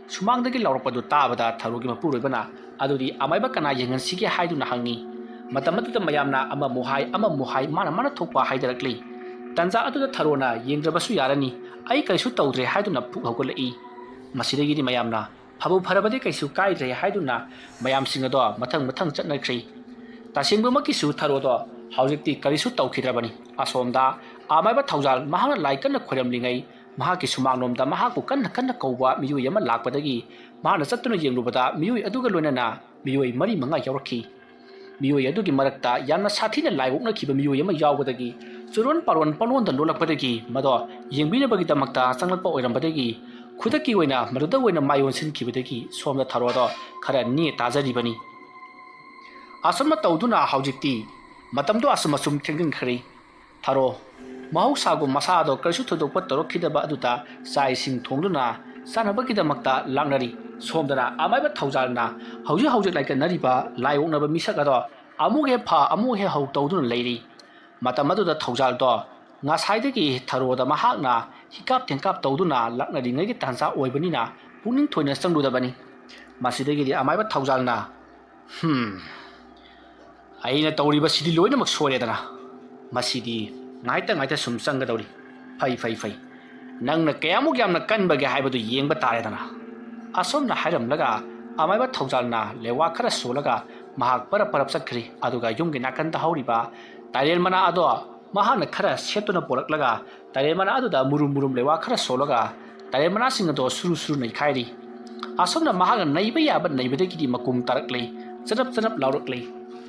ꯁꯨꯃꯥꯡꯗꯒꯤ ꯂꯥꯎꯔꯛꯄꯗꯨ ꯇꯥꯕꯗ ꯊꯔꯣꯒꯤ ꯃꯄꯨꯔꯣꯏꯕꯅ, "ꯑꯗꯨꯗꯤ ꯑꯃꯥꯏꯕ ꯀꯅꯥ ꯌꯦꯡꯍꯟꯁꯤꯒꯦ?" ꯍꯥꯏꯗꯨꯅ ꯍꯪꯉꯤ꯫ ꯃꯇꯝ ꯑꯗꯨꯗ ꯃꯌꯥꯝꯅ ꯑꯃꯃꯨꯛ ꯍꯥꯏ, ꯑꯃꯃꯨꯛ ꯍꯥꯏ, ꯃꯥꯅ ꯃꯥꯅ ꯊꯣꯛꯄ ꯍꯥꯏꯗꯔꯛꯂꯤ꯫ ꯇꯟꯖꯥ ꯑꯗꯨꯗ ꯊꯔꯣꯅ, "ꯌꯦꯡꯗ꯭ꯔꯕꯁꯨ ꯌꯥꯔꯅꯤ, ꯑꯩ ꯀꯔꯤꯁꯨ ꯇꯧꯗ꯭ꯔꯦ" ꯍꯥꯏꯗꯨꯅ ꯐꯨꯛ ꯍꯧꯒꯠꯂꯛꯏ꯫ ꯃꯁꯤꯗꯒꯤꯗꯤ ꯃꯌꯥꯝꯅ, "ꯐꯕꯨ ꯐꯔꯕꯗꯤ ꯀꯩꯁꯨ ꯀꯥꯏꯗ꯭ꯔꯦ" ꯍꯥꯏꯗꯨꯅ ꯃꯌꯥꯝꯁꯤꯡ ꯑꯗꯣ ꯃꯊꯪ ꯃꯊꯪ ꯆꯠꯅꯈ꯭ꯔꯤ꯫ ꯇꯁꯦꯡꯕꯃꯛꯀꯤꯁꯨ ꯊꯔꯣꯗꯣ ꯍꯧꯖꯤꯛꯇꯤ ꯀꯔꯤꯁꯨ ꯇꯧꯈꯤꯗ꯭ꯔꯕꯅꯤ꯫ ꯑꯁꯣꯝꯗ ꯑꯃꯥꯏꯕ ꯊꯧꯖꯥꯜ ꯃꯍꯥꯛꯅ ꯂꯥꯏ ꯀꯟꯅ ꯈꯣꯏꯔꯝꯂꯤꯉꯩ ꯃꯍꯥꯛꯀꯤ ꯁꯨꯃꯥꯡꯂꯣꯝꯗ ꯃꯍꯥꯛꯄꯨ ꯀꯟꯅ ꯀꯟꯅ ꯀꯧꯕ ꯃꯤꯑꯣꯏ ꯑꯃ ꯂꯥꯛꯄꯗꯒꯤ ꯃꯍꯥꯛꯅ ꯆꯠꯇꯨꯅ ꯌꯦꯡꯂꯨꯕꯗ ꯃꯤꯑꯣꯏ ꯑꯗꯨꯒ ꯂꯣꯏꯅꯅ ꯃꯤꯑꯣꯏ ꯃꯔꯤ ꯃꯉꯥ ꯌꯥꯎꯔꯛꯈꯤ꯫ ꯃꯤꯑꯣꯏ ꯑꯗꯨꯒꯤ ꯃꯔꯛꯇ ꯌꯥꯝꯅ ꯁꯥꯊꯤꯅ ꯂꯥꯏ ꯑꯣꯛꯅꯈꯤꯕ ꯃꯤꯑꯣꯏ ꯑꯃ ꯌꯥꯎꯕꯗꯒꯤ ꯆꯨꯔꯣꯟ ꯄꯥꯔꯣꯟ ꯄꯪꯂꯣꯟꯗ ꯂꯣꯜꯂꯛꯄꯗꯒꯤ ꯃꯗꯣ ꯌꯦꯡꯕꯤꯅꯕꯒꯤꯗꯃꯛꯇ ꯆꯪꯂꯛꯄ ꯑꯣꯏꯔꯝꯕꯗꯒꯤ ꯈꯨꯗꯛꯀꯤ ꯑꯣꯏꯅ ꯃꯗꯨꯗ ꯑꯣꯏꯅ ꯃꯥꯏ ꯑꯣꯟꯁꯤꯟꯈꯤꯕꯗꯒꯤ ꯁꯣꯝꯗ ꯊꯔꯣꯗꯣ ꯈꯔ ꯅꯦ ꯇꯥꯖꯔꯤꯕꯅꯤ꯫ ꯑꯁꯨꯝꯅ ꯇꯧꯗꯨꯅ ꯍꯧꯖꯤꯛꯇꯤ ꯃꯇꯝꯗꯣ ꯑꯁꯨꯝ ꯑꯁꯨꯝ ꯊꯦꯡꯖꯤꯟꯈ꯭ꯔꯦ꯫ ꯊꯔꯣ ꯃꯍꯧꯁꯥꯒꯨꯝ ꯃꯁꯥꯗꯣ ꯀꯔꯤꯁꯨ ꯊꯣꯏꯗꯣꯛꯄ ꯇꯧꯔꯛꯈꯤꯗꯕ ꯑꯗꯨꯗ ꯆꯥꯛ ꯏꯁꯤꯡ ꯊꯣꯡꯗꯨꯅ ꯆꯥꯅꯕꯒꯤꯗꯃꯛꯇ ꯂꯥꯛꯅꯔꯤ꯫ ꯁꯣꯝꯗꯅ ꯑꯃꯥꯏꯕ ꯊꯧꯖꯥꯜꯅ ꯍꯧꯖꯤꯛ ꯍꯧꯖꯤꯛ ꯂꯥꯏꯀꯠꯅꯔꯤꯕ ꯂꯥꯏ ꯑꯣꯛꯅꯕ ꯃꯤꯁꯛ ꯑꯗꯣ ꯑꯃꯨꯛ ꯍꯦꯛ ꯐ ꯑꯃꯨꯛ ꯍꯦꯛ ꯍꯧ ꯇꯧꯗꯨꯅ ꯂꯩꯔꯤ꯫ ꯃꯇꯝ ꯑꯗꯨꯗ ꯊꯧꯖꯥꯜꯗꯣ ꯉꯁꯥꯏꯗꯒꯤ ꯊꯔꯣꯗ ꯃꯍꯥꯛꯅ ꯍꯤꯀꯥꯞ ꯊꯦꯡꯀꯥꯞ ꯇꯧꯗꯨꯅ ꯂꯥꯛꯅꯔꯤꯉꯩꯒꯤ ꯇꯥꯟꯖꯥ ꯑꯣꯏꯕꯅꯤꯅ ꯄꯨꯛꯅꯤꯡ ꯊꯣꯏꯅ ꯆꯪꯂꯨꯗꯕꯅꯤ꯫ ꯃꯁꯤꯗꯒꯤꯗꯤ ꯑꯃꯥꯏꯕ ꯊꯧꯖꯥꯜꯅ, "ꯍꯝ, ꯑꯩꯅ ꯇꯧꯔꯤꯕꯁꯤꯗꯤ ꯂꯣꯏꯅꯃꯛ ꯁꯣꯏꯔꯦꯗꯅ꯫ ꯃꯁꯤꯗꯤ ꯉꯥꯏꯇ ꯉꯥꯏꯇ ꯁꯨꯝ ꯆꯪꯒꯗꯧꯔꯤ꯫ ꯐꯩ, ꯐꯩ, ꯐꯩ꯫ ꯅꯪꯅ ꯀꯌꯥꯃꯨꯛ ꯌꯥꯝꯅ ꯀꯟꯕꯒꯦ ꯍꯥꯏꯕꯗꯨ ꯌꯦꯡꯕ ꯇꯥꯔꯦꯗꯅ"꯫ ꯑꯁꯨꯝꯅ ꯍꯥꯏꯔꯝꯂꯒ ꯑꯃꯥꯏꯕ ꯊꯧꯖꯥꯜꯅ ꯂꯦꯋꯥ ꯈꯔ ꯁꯣꯜꯂꯒ ꯃꯍꯥꯛ ꯄꯔꯞ ꯄꯔꯞ ꯆꯠꯈ꯭ꯔꯤ꯫ ꯑꯗꯨꯒ ꯌꯨꯝꯒꯤ ꯅꯥꯀꯟꯗ ꯍꯧꯔꯤꯕ ꯇꯥꯏꯔꯦꯟ ꯃꯅꯥ ꯑꯗꯣ ꯃꯍꯥꯛꯅ ꯈꯔ ꯁꯦꯠꯇꯨꯅ ꯄꯣꯔꯛꯂꯒ ꯇꯥꯏꯔꯦꯟ ꯃꯅꯥ ꯑꯗꯨꯗ ꯃꯨꯔꯨꯝ ꯃꯨꯔꯨꯝ ꯂꯦꯋꯥ ꯈꯔ ꯁꯣꯜꯂꯒ ꯇꯥꯏꯔꯦꯟ ꯃꯅꯥꯁꯤꯡ ꯑꯗꯣ ꯁꯨꯔꯨ ꯁꯨꯔꯨ ꯅꯩꯈꯥꯏꯔꯤ꯫ ꯑꯁꯨꯝꯅ ꯃꯍꯥꯛꯅ ꯅꯩꯕ ꯌꯥꯕ ꯅꯩꯕꯗꯒꯤꯗꯤ ꯃꯀꯨꯝ ꯇꯥꯔꯛꯂꯦ, ꯆꯅꯞ ꯆꯅꯞ ꯂꯥꯎꯔꯛꯂꯦ꯫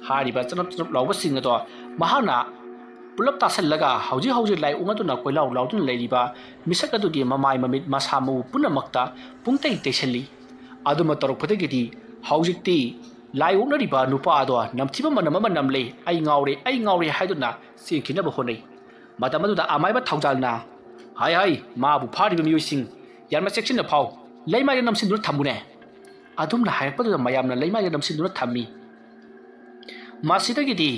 ꯍꯥꯏꯔꯤꯕ ꯆꯅꯞ ꯆꯅꯞ ꯂꯥꯎꯕꯁꯤꯡ ꯑꯗꯣ ꯃꯍꯥꯛꯅ ꯄꯨꯂꯞ ꯇꯥꯁꯜꯂꯒ ꯍꯧꯖꯤꯛ ꯍꯧꯖꯤꯛ ꯂꯥꯏ ꯑꯣꯛꯅꯗꯨꯅ ꯀꯣꯏꯂꯥꯎ ꯂꯥꯎꯗꯨꯅ ꯂꯩꯔꯤꯕ ꯃꯤꯁꯛ ꯑꯗꯨꯒꯤ ꯃꯃꯥꯏ ꯃꯃꯤꯠ ꯃꯁꯥ ꯃꯎ ꯄꯨꯝꯅꯃꯛꯇ ꯄꯨꯡꯇꯩ ꯇꯩꯁꯜꯂꯤ꯫ ꯑꯗꯨꯃ ꯇꯧꯔꯛꯄꯗꯒꯤꯗꯤ ꯍꯧꯖꯤꯛꯇꯤ ꯂꯥꯏ ꯑꯣꯛꯅꯔꯤꯕ ꯅꯨꯄꯥ ꯑꯗꯣ ꯅꯝꯊꯤꯕ ꯃꯅꯝ ꯑꯃ ꯅꯝꯂꯦ, "ꯑꯩ ꯉꯥꯎꯔꯦ, ꯑꯩ ꯉꯥꯎꯔꯦ" ꯍꯥꯏꯗꯨꯅ ꯆꯦꯟꯈꯤꯅꯕ ꯍꯣꯠꯅꯩ꯫ ꯃꯇꯝ ꯑꯗꯨꯗ ꯑꯃꯥꯏꯕ ꯊꯧꯖꯥꯜꯅ, "ꯍꯥꯏ ꯍꯥꯏ, ꯃꯥꯕꯨ ꯐꯥꯔꯤꯕ ꯃꯤꯑꯣꯏꯁꯤꯡ ꯌꯥꯝꯅ ꯆꯦꯛꯁꯤꯟꯅ ꯐꯥꯎ, ꯂꯩꯃꯥꯏꯗ ꯅꯝꯁꯤꯟꯗꯨꯅ ꯊꯝꯃꯨꯅꯦ"꯫ ꯑꯗꯨꯝꯅ ꯍꯥꯏꯔꯛꯄꯗꯨꯗ ꯃꯌꯥꯝꯅ ꯂꯩꯃꯥꯏꯗ ꯅꯝꯁꯤꯟꯗꯨꯅ ꯊꯝꯃꯤ꯫ ꯃꯁꯤꯗꯒꯤꯗꯤ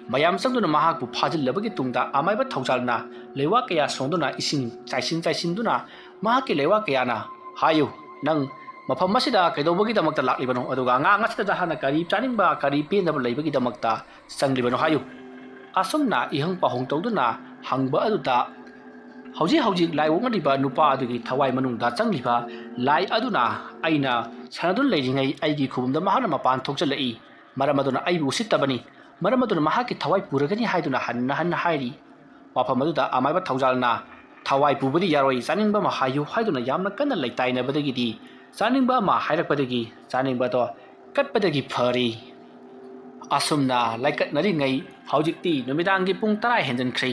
ꯃꯌꯥꯝ ꯆꯪꯗꯨꯅ ꯃꯍꯥꯛꯄꯨ ꯐꯥꯖꯤꯜꯂꯕꯒꯤ ꯇꯨꯡꯗ ꯑꯃꯥꯏꯕ ꯊꯧꯖꯥꯜꯅ ꯂꯩꯋꯥ ꯀꯌꯥ ꯁꯣꯟꯗꯨꯅ ꯏꯁꯤꯡ ꯆꯥꯏꯁꯤꯟ ꯆꯥꯏꯁꯤꯟꯗꯨꯅ ꯃꯍꯥꯛꯀꯤ ꯂꯩꯋꯥ ꯀꯌꯥꯅ, "ꯍꯥꯏꯌꯨ, ꯅꯪ ꯃꯐꯝ ꯑꯁꯤꯗ ꯀꯩꯗꯧꯕꯒꯤꯗꯃꯛꯇ ꯂꯥꯛꯂꯤꯕꯅꯣ? ꯑꯗꯨꯒ ꯑꯉꯥꯡ ꯑꯁꯤꯗ ꯍꯥꯟꯅ ꯀꯔꯤ ꯆꯥꯅꯤꯡꯕ, ꯀꯔꯤ ꯄꯦꯟꯗꯕ ꯂꯩꯕꯒꯤꯗꯃꯛꯇ ꯆꯪꯂꯤꯕꯅꯣ ꯍꯥꯏꯌꯨ"꯫ ꯑꯁꯨꯝꯅ ꯏꯍꯪ ꯄꯥꯎꯍꯪ ꯇꯧꯗꯨꯅ ꯍꯪꯕ ꯑꯗꯨꯗ ꯍꯧꯖꯤꯛ ꯍꯧꯖꯤꯛ ꯂꯥꯏ ꯑꯣꯛꯅꯔꯤꯕ ꯅꯨꯄꯥ ꯑꯗꯨꯒꯤ ꯊꯋꯥꯏ ꯃꯅꯨꯡꯗ ꯆꯪꯂꯤꯕ ꯂꯥꯏ ꯑꯗꯨꯅ, "ꯑꯩꯅ ꯁꯥꯟꯅꯗꯨꯅ ꯂꯩꯔꯤꯉꯩ ꯑꯩꯒꯤ ꯈꯨꯕꯝꯗ ꯃꯍꯥꯛꯅ ꯃꯄꯥꯟ ꯊꯣꯛꯆꯜꯂꯛꯏ꯫ ꯃꯔꯝ ꯑꯗꯨꯅ ꯑꯩꯕꯨ ꯎꯁꯤꯠꯇꯕꯅꯤ꯫ ꯃꯔꯝ ꯑꯗꯨꯅ ꯃꯍꯥꯛꯀꯤ ꯊꯋꯥꯏ ꯄꯨꯔꯒꯅꯤ" ꯍꯥꯏꯗꯨꯅ ꯍꯟꯅ ꯍꯟꯅ ꯍꯥꯏꯔꯤ꯫ ꯋꯥꯐꯝ ꯑꯗꯨꯗ ꯑꯃꯥꯏꯕ ꯊꯧꯖꯥꯜꯅ, "ꯊꯋꯥꯏ ꯄꯨꯕꯗꯤ ꯌꯥꯔꯣꯏ, ꯆꯥꯅꯤꯡꯕ ꯑꯃ ꯍꯥꯏꯌꯨ" ꯍꯥꯏꯗꯨꯅ ꯌꯥꯝꯅ ꯀꯟꯅ ꯂꯩꯇꯥꯏꯅꯕꯗꯒꯤꯗꯤ ꯆꯥꯅꯤꯡꯕ ꯑꯃ ꯍꯥꯏꯔꯛꯄꯗꯒꯤ ꯆꯥꯅꯤꯡꯕ ꯑꯗꯣ ꯀꯠꯄꯗꯒꯤ ꯐꯔꯤ꯫ ꯑꯁꯨꯝꯅ ꯂꯥꯏꯀꯠꯅꯔꯤꯉꯩ ꯍꯧꯖꯤꯛꯇꯤ ꯅꯨꯃꯤꯗꯥꯡꯒꯤ ꯄꯨꯡ ꯇꯔꯥ ꯍꯦꯟꯖꯟꯈ꯭ꯔꯦ꯫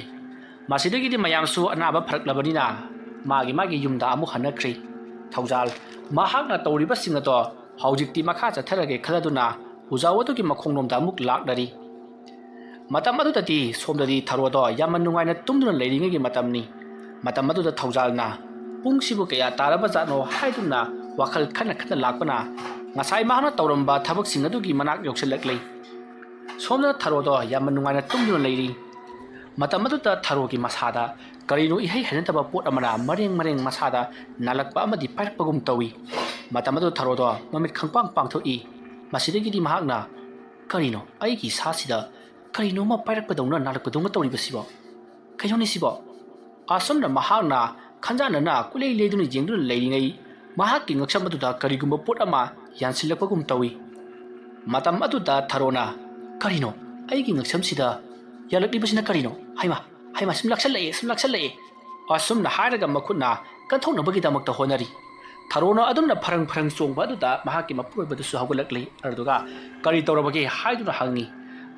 ꯃꯁꯤꯗꯒꯤꯗꯤ ꯃꯌꯥꯝꯁꯨ ꯑꯅꯥꯕ ꯐꯔꯛꯂꯕꯅꯤꯅ ꯃꯥꯒꯤ ꯃꯥꯒꯤ ꯌꯨꯝꯗ ꯑꯃꯨꯛ ꯍꯟꯅꯈ꯭ꯔꯦ꯫ ꯊꯧꯖꯥꯜ ꯃꯍꯥꯛꯅ ꯇꯧꯔꯤꯕꯁꯤꯡ ꯑꯗꯣ ꯍꯧꯖꯤꯛꯇꯤ ꯃꯈꯥ ꯆꯠꯊꯔꯒꯦ ꯈꯜꯂꯗꯨꯅ ꯎꯖꯥꯎ ꯑꯗꯨꯒꯤ ꯃꯈꯣꯡꯂꯣꯝꯗ ꯑꯃꯨꯛ ꯂꯥꯛꯅꯔꯤ꯫ ꯃꯇꯝ ꯑꯗꯨꯗꯗꯤ ꯁꯣꯝꯗꯗꯤ ꯊꯔꯣꯗꯣ ꯌꯥꯝꯅ ꯅꯨꯡꯉꯥꯏꯅ ꯇꯨꯝꯗꯨꯅ ꯂꯩꯔꯤꯉꯩꯒꯤ ꯃꯇꯝꯅꯤ꯫ ꯃꯇꯝ ꯑꯗꯨꯗ ꯊꯧꯖꯥꯜꯅ, "ꯄꯨꯡꯁꯤꯕꯨ ꯀꯌꯥ ꯇꯥꯔꯕ ꯖꯥꯠꯅꯣ?" ꯍꯥꯏꯗꯨꯅ ꯋꯥꯈꯜ ꯈꯟꯅ ꯈꯟꯅ ꯂꯥꯛꯄꯅ ꯉꯁꯥꯏ ꯃꯍꯥꯛꯅ ꯇꯧꯔꯝꯕ ꯊꯕꯛꯁꯤꯡ ꯑꯗꯨꯒꯤ ꯃꯅꯥꯛ ꯌꯧꯁꯤꯜꯂꯛꯂꯤ꯫ ꯁꯣꯝꯗꯅ ꯊꯔꯣꯗꯣ ꯌꯥꯝꯅ ꯅꯨꯡꯉꯥꯏꯅ ꯇꯨꯝꯗꯨꯅ ꯂꯩꯔꯤ꯫ ꯃꯇꯝ ꯑꯗꯨꯗ ꯊꯔꯣꯒꯤ ꯃꯁꯥꯗ ꯀꯔꯤꯅꯣ ꯏꯍꯩ ꯍꯩꯅꯗꯕ ꯄꯣꯠ ꯑꯃꯅ ꯃꯔꯦꯡ ꯃꯔꯦꯡ ꯃꯁꯥꯗ ꯅꯥꯜꯂꯛꯄ ꯑꯃꯗꯤ ꯄꯥꯏꯔꯛꯄꯒꯨꯝ ꯇꯧꯏ꯫ ꯃꯇꯝ ꯑꯗꯨꯗ ꯊꯔꯣꯗꯣ ꯃꯃꯤꯠ ꯈꯪꯄꯥꯡ ꯄꯥꯡꯊꯣꯛꯏ꯫ ꯃꯁꯤꯗꯒꯤꯗꯤ ꯃꯍꯥꯛꯅ, "ꯀꯔꯤꯅꯣ ꯑꯩꯒꯤ ꯏꯁꯥꯁꯤꯗ ꯀꯔꯤꯅꯣ ꯑꯃ ꯄꯥꯏꯔꯛꯄꯗꯧꯅ ꯅꯥꯜꯂꯛꯄꯗꯧꯅ ꯇꯧꯔꯤꯕꯁꯤꯕꯣ? ꯀꯩꯅꯣꯅꯦ ꯁꯤꯕꯣ?" ꯑꯁꯨꯝꯅ ꯃꯍꯥꯛꯅ ꯈꯟꯖꯥꯟꯅꯅ ꯀꯨꯂꯩ ꯂꯩꯗꯨꯅ ꯌꯦꯡꯗꯨꯅ ꯂꯩꯔꯤꯉꯩ ꯃꯍꯥꯛꯀꯤ ꯉꯛꯁꯝ ꯑꯗꯨꯗ ꯀꯔꯤꯒꯨꯝꯕ ꯄꯣꯠ ꯑꯃ ꯌꯥꯟꯁꯤꯜꯂꯛꯄꯒꯨꯝ ꯇꯧꯏ꯫ ꯃꯇꯝ ꯑꯗꯨꯗ ꯊꯔꯣꯅ, "ꯀꯔꯤꯅꯣ? ꯑꯩꯒꯤ ꯉꯛꯁꯝꯁꯤꯗ ꯌꯥꯜꯂꯛꯂꯤꯕꯁꯤꯅ ꯀꯔꯤꯅꯣ? ꯍꯩꯃꯥ, ꯍꯩꯃꯥ, ꯁꯨꯝ ꯂꯥꯛꯁꯜꯂꯛꯑꯦ, ꯁꯨꯝ ꯂꯥꯛꯁꯜꯂꯛꯑꯦ!" ꯑꯁꯨꯝꯅ ꯍꯥꯏꯔꯒ ꯃꯈꯨꯠꯅ ꯀꯟꯊꯣꯛꯅꯕꯒꯤꯗꯃꯛꯇ ꯍꯣꯠꯅꯔꯤ꯫ ꯊꯔꯣꯅ ꯑꯗꯨꯝꯅ ꯐꯔꯪ ꯐꯔꯪ ꯆꯣꯡꯕ ꯑꯗꯨꯗ ꯃꯍꯥꯛꯀꯤ ꯃꯄꯨꯔꯣꯏꯕꯗꯨꯁꯨ ꯍꯧꯒꯠꯂꯛꯂꯤ꯫ ꯑꯗꯨꯒ "ꯀꯔꯤ ꯇꯧꯔꯕꯒꯦ?" ꯍꯥꯏꯗꯨꯅ ꯍꯪꯉꯤ꯫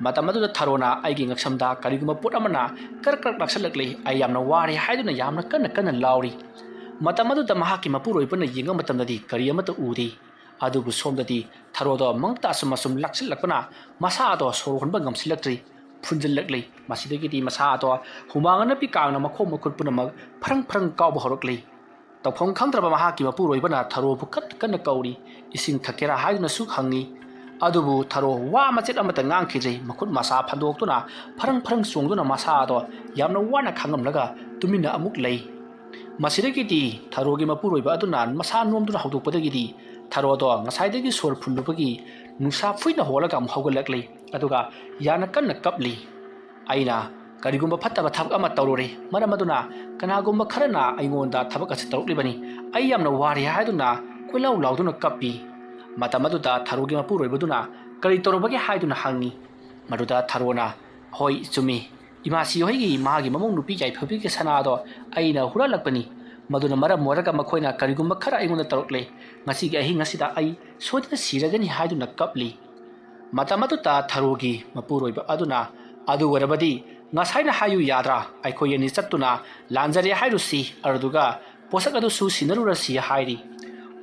ꯃꯇꯝ ꯑꯗꯨꯗ ꯊꯔꯣꯅ "ꯑꯩꯒꯤ ꯉꯛꯁꯝꯗ ꯀꯔꯤꯒꯨꯝꯕ ꯄꯣꯠ ꯑꯃꯅ ꯀꯔꯛ ꯀꯔꯛ ꯂꯥꯛꯁꯤꯜꯂꯛꯂꯤ꯫ ꯑꯩ ꯌꯥꯝꯅ ꯋꯥꯔꯦ" ꯍꯥꯏꯗꯨꯅ ꯌꯥꯝꯅ ꯀꯟꯅ ꯀꯟꯅ ꯂꯥꯎꯔꯤ꯫ ꯃꯇꯝ ꯑꯗꯨꯗ ꯃꯍꯥꯛꯀꯤ ꯃꯄꯨꯔꯣꯏꯕꯅ ꯌꯦꯡꯕ ꯃꯇꯝꯗꯗꯤ ꯀꯔꯤ ꯑꯃꯠꯇ ꯎꯗꯦ꯫ ꯑꯗꯨꯕꯨ ꯁꯣꯝꯗꯗꯤ ꯊꯔꯣꯗꯣ ꯃꯉꯛꯇ ꯑꯁꯨꯝ ꯑꯁꯨꯝ ꯂꯥꯛꯁꯤꯜꯂꯛꯄꯅ ꯃꯁꯥ ꯑꯗꯣ ꯁꯣꯔ ꯍꯣꯟꯕ ꯉꯝꯁꯤꯜꯂꯛꯇ꯭ꯔꯤ꯫ ꯐꯨꯟꯖꯤꯜꯂꯛꯂꯤ꯫ ꯃꯁꯤꯗꯒꯤꯗꯤ ꯃꯁꯥ ꯑꯗꯣ ꯍꯨꯃꯥꯡ ꯑꯅꯞꯄꯤ ꯀꯥꯡꯅ ꯃꯈꯣꯡ ꯃꯈꯨꯠ ꯄꯨꯝꯅꯃꯛ ꯐ꯭ꯔꯪ ꯐ꯭ꯔꯪ ꯀꯥꯎꯕ ꯍꯧꯔꯛꯂꯤ꯫ ꯇꯧꯐꯝ ꯈꯪꯗ꯭ꯔꯕ ꯃꯍꯥꯛꯀꯤ ꯃꯄꯨꯔꯣꯏꯕꯅ ꯊꯔꯣꯕꯨ ꯀꯟꯅ ꯀꯟꯅ ꯀꯧꯔꯤ꯫ "ꯏꯁꯤꯡ ꯊꯛꯀꯦꯔꯥ?" ꯍꯥꯏꯗꯨꯅꯁꯨ ꯍꯪꯉꯤ꯫ ꯑꯗꯨꯕꯨ ꯊꯔꯣ ꯋꯥ ꯃꯆꯦꯠ ꯑꯃꯠꯇ ꯉꯥꯡꯈꯤꯗ꯭ꯔꯦ꯫ ꯃꯈꯨꯠ ꯃꯁꯥ ꯐꯟꯗꯣꯛꯇꯨꯅ ꯐ꯭ꯔꯪ ꯐ꯭ꯔꯪ ꯆꯣꯡꯗꯨꯅ ꯃꯁꯥ ꯑꯗꯣ ꯌꯥꯝꯅ ꯋꯥꯅ ꯈꯥꯡꯉꯝꯂꯒ ꯇꯨꯃꯤꯟꯅ ꯑꯃꯨꯛ ꯂꯩ꯫ ꯃꯁꯤꯗꯒꯤꯗꯤ ꯊꯔꯣꯒꯤ ꯃꯄꯨꯔꯣꯏꯕ ꯑꯗꯨꯅ ꯃꯁꯥ ꯅꯣꯝꯗꯨꯅ ꯍꯧꯗꯣꯛꯄꯗꯒꯤꯗꯤ ꯊꯔꯣꯗꯣ ꯉꯁꯥꯏꯗꯒꯤ ꯁꯣꯔ ꯐꯨꯜꯂꯨꯕꯒꯤ ꯅꯨꯡꯁꯥ ꯐꯨꯏꯅ ꯍꯣꯜꯂꯒ ꯑꯃꯨꯛ ꯍꯧꯒꯠꯂꯛꯂꯤ꯫ ꯑꯗꯨꯒ ꯌꯥꯝꯅ ꯀꯟꯅ ꯀꯞꯂꯤ꯫ "ꯑꯩꯅ ꯀꯔꯤꯒꯨꯝꯕ ꯐꯠꯇꯕ ꯊꯕꯛ ꯑꯃ ꯇꯧꯔꯨꯔꯦ꯫ ꯃꯔꯝ ꯑꯗꯨꯅ ꯀꯅꯥꯒꯨꯝꯕ ꯈꯔꯅ ꯑꯩꯉꯣꯟꯗ ꯊꯕꯛ ꯑꯁꯤ ꯇꯧꯔꯛꯂꯤꯕꯅꯤ꯫ ꯑꯩ ꯌꯥꯝꯅ ꯋꯥꯔꯦ" ꯍꯥꯏꯗꯨꯅ ꯀꯣꯏꯂꯥꯎ ꯂꯥꯎꯗꯨꯅ ꯀꯞꯄꯤ꯫ ꯃꯇꯝ ꯑꯗꯨꯗ ꯊꯔꯣꯒꯤ ꯃꯄꯨꯔꯣꯏꯕꯗꯨꯅ "ꯀꯔꯤ ꯇꯧꯔꯕꯒꯦ?" ꯍꯥꯏꯗꯨꯅ ꯍꯪꯉꯤ꯫ ꯃꯗꯨꯗ ꯊꯔꯣꯅ, "ꯍꯣꯏ, ꯆꯨꯝꯃꯤ꯫ ꯏꯃꯥꯁꯤ ꯍꯣꯏꯒꯤ ꯃꯍꯥꯛꯀꯤ ꯃꯃꯧ ꯅꯨꯄꯤ ꯌꯥꯏꯐꯕꯤꯒꯤ ꯁꯅꯥꯗꯣ ꯑꯩꯅ ꯍꯨꯔꯥꯜꯂꯛꯄꯅꯤ꯫ ꯃꯗꯨꯅ ꯃꯔꯝ ꯑꯣꯏꯔꯒ ꯃꯈꯣꯏꯅ ꯀꯔꯤꯒꯨꯝꯕ ꯈꯔ ꯑꯩꯉꯣꯟꯗ ꯇꯧꯔꯛꯂꯦ꯫ ꯉꯁꯤꯒꯤ ꯑꯍꯤꯡ ꯑꯁꯤꯗ ꯑꯩ ꯁꯣꯏꯗꯅ ꯁꯤꯔꯒꯅꯤ" ꯍꯥꯏꯗꯨꯅ ꯀꯞꯂꯤ꯫ ꯃꯇꯝ ꯑꯗꯨꯗ ꯊꯔꯣꯒꯤ ꯃꯄꯨꯔꯣꯏꯕ ꯑꯗꯨꯅ, "ꯑꯗꯨ ꯑꯣꯏꯔꯕꯗꯤ ꯉꯁꯥꯏꯅ ꯍꯥꯏꯌꯨ ꯌꯥꯗ꯭ꯔꯥ? ꯑꯩꯈꯣꯏ ꯑꯅꯤ ꯆꯠꯇꯨꯅ ꯂꯥꯟꯖꯔꯦ ꯍꯥꯏꯔꯨꯁꯤ, ꯑꯗꯨꯗꯨꯒ ꯄꯣꯠꯁꯛ ꯑꯗꯨꯁꯨ ꯁꯤꯟꯅꯔꯨꯔꯁꯤ" ꯍꯥꯏꯔꯤ꯫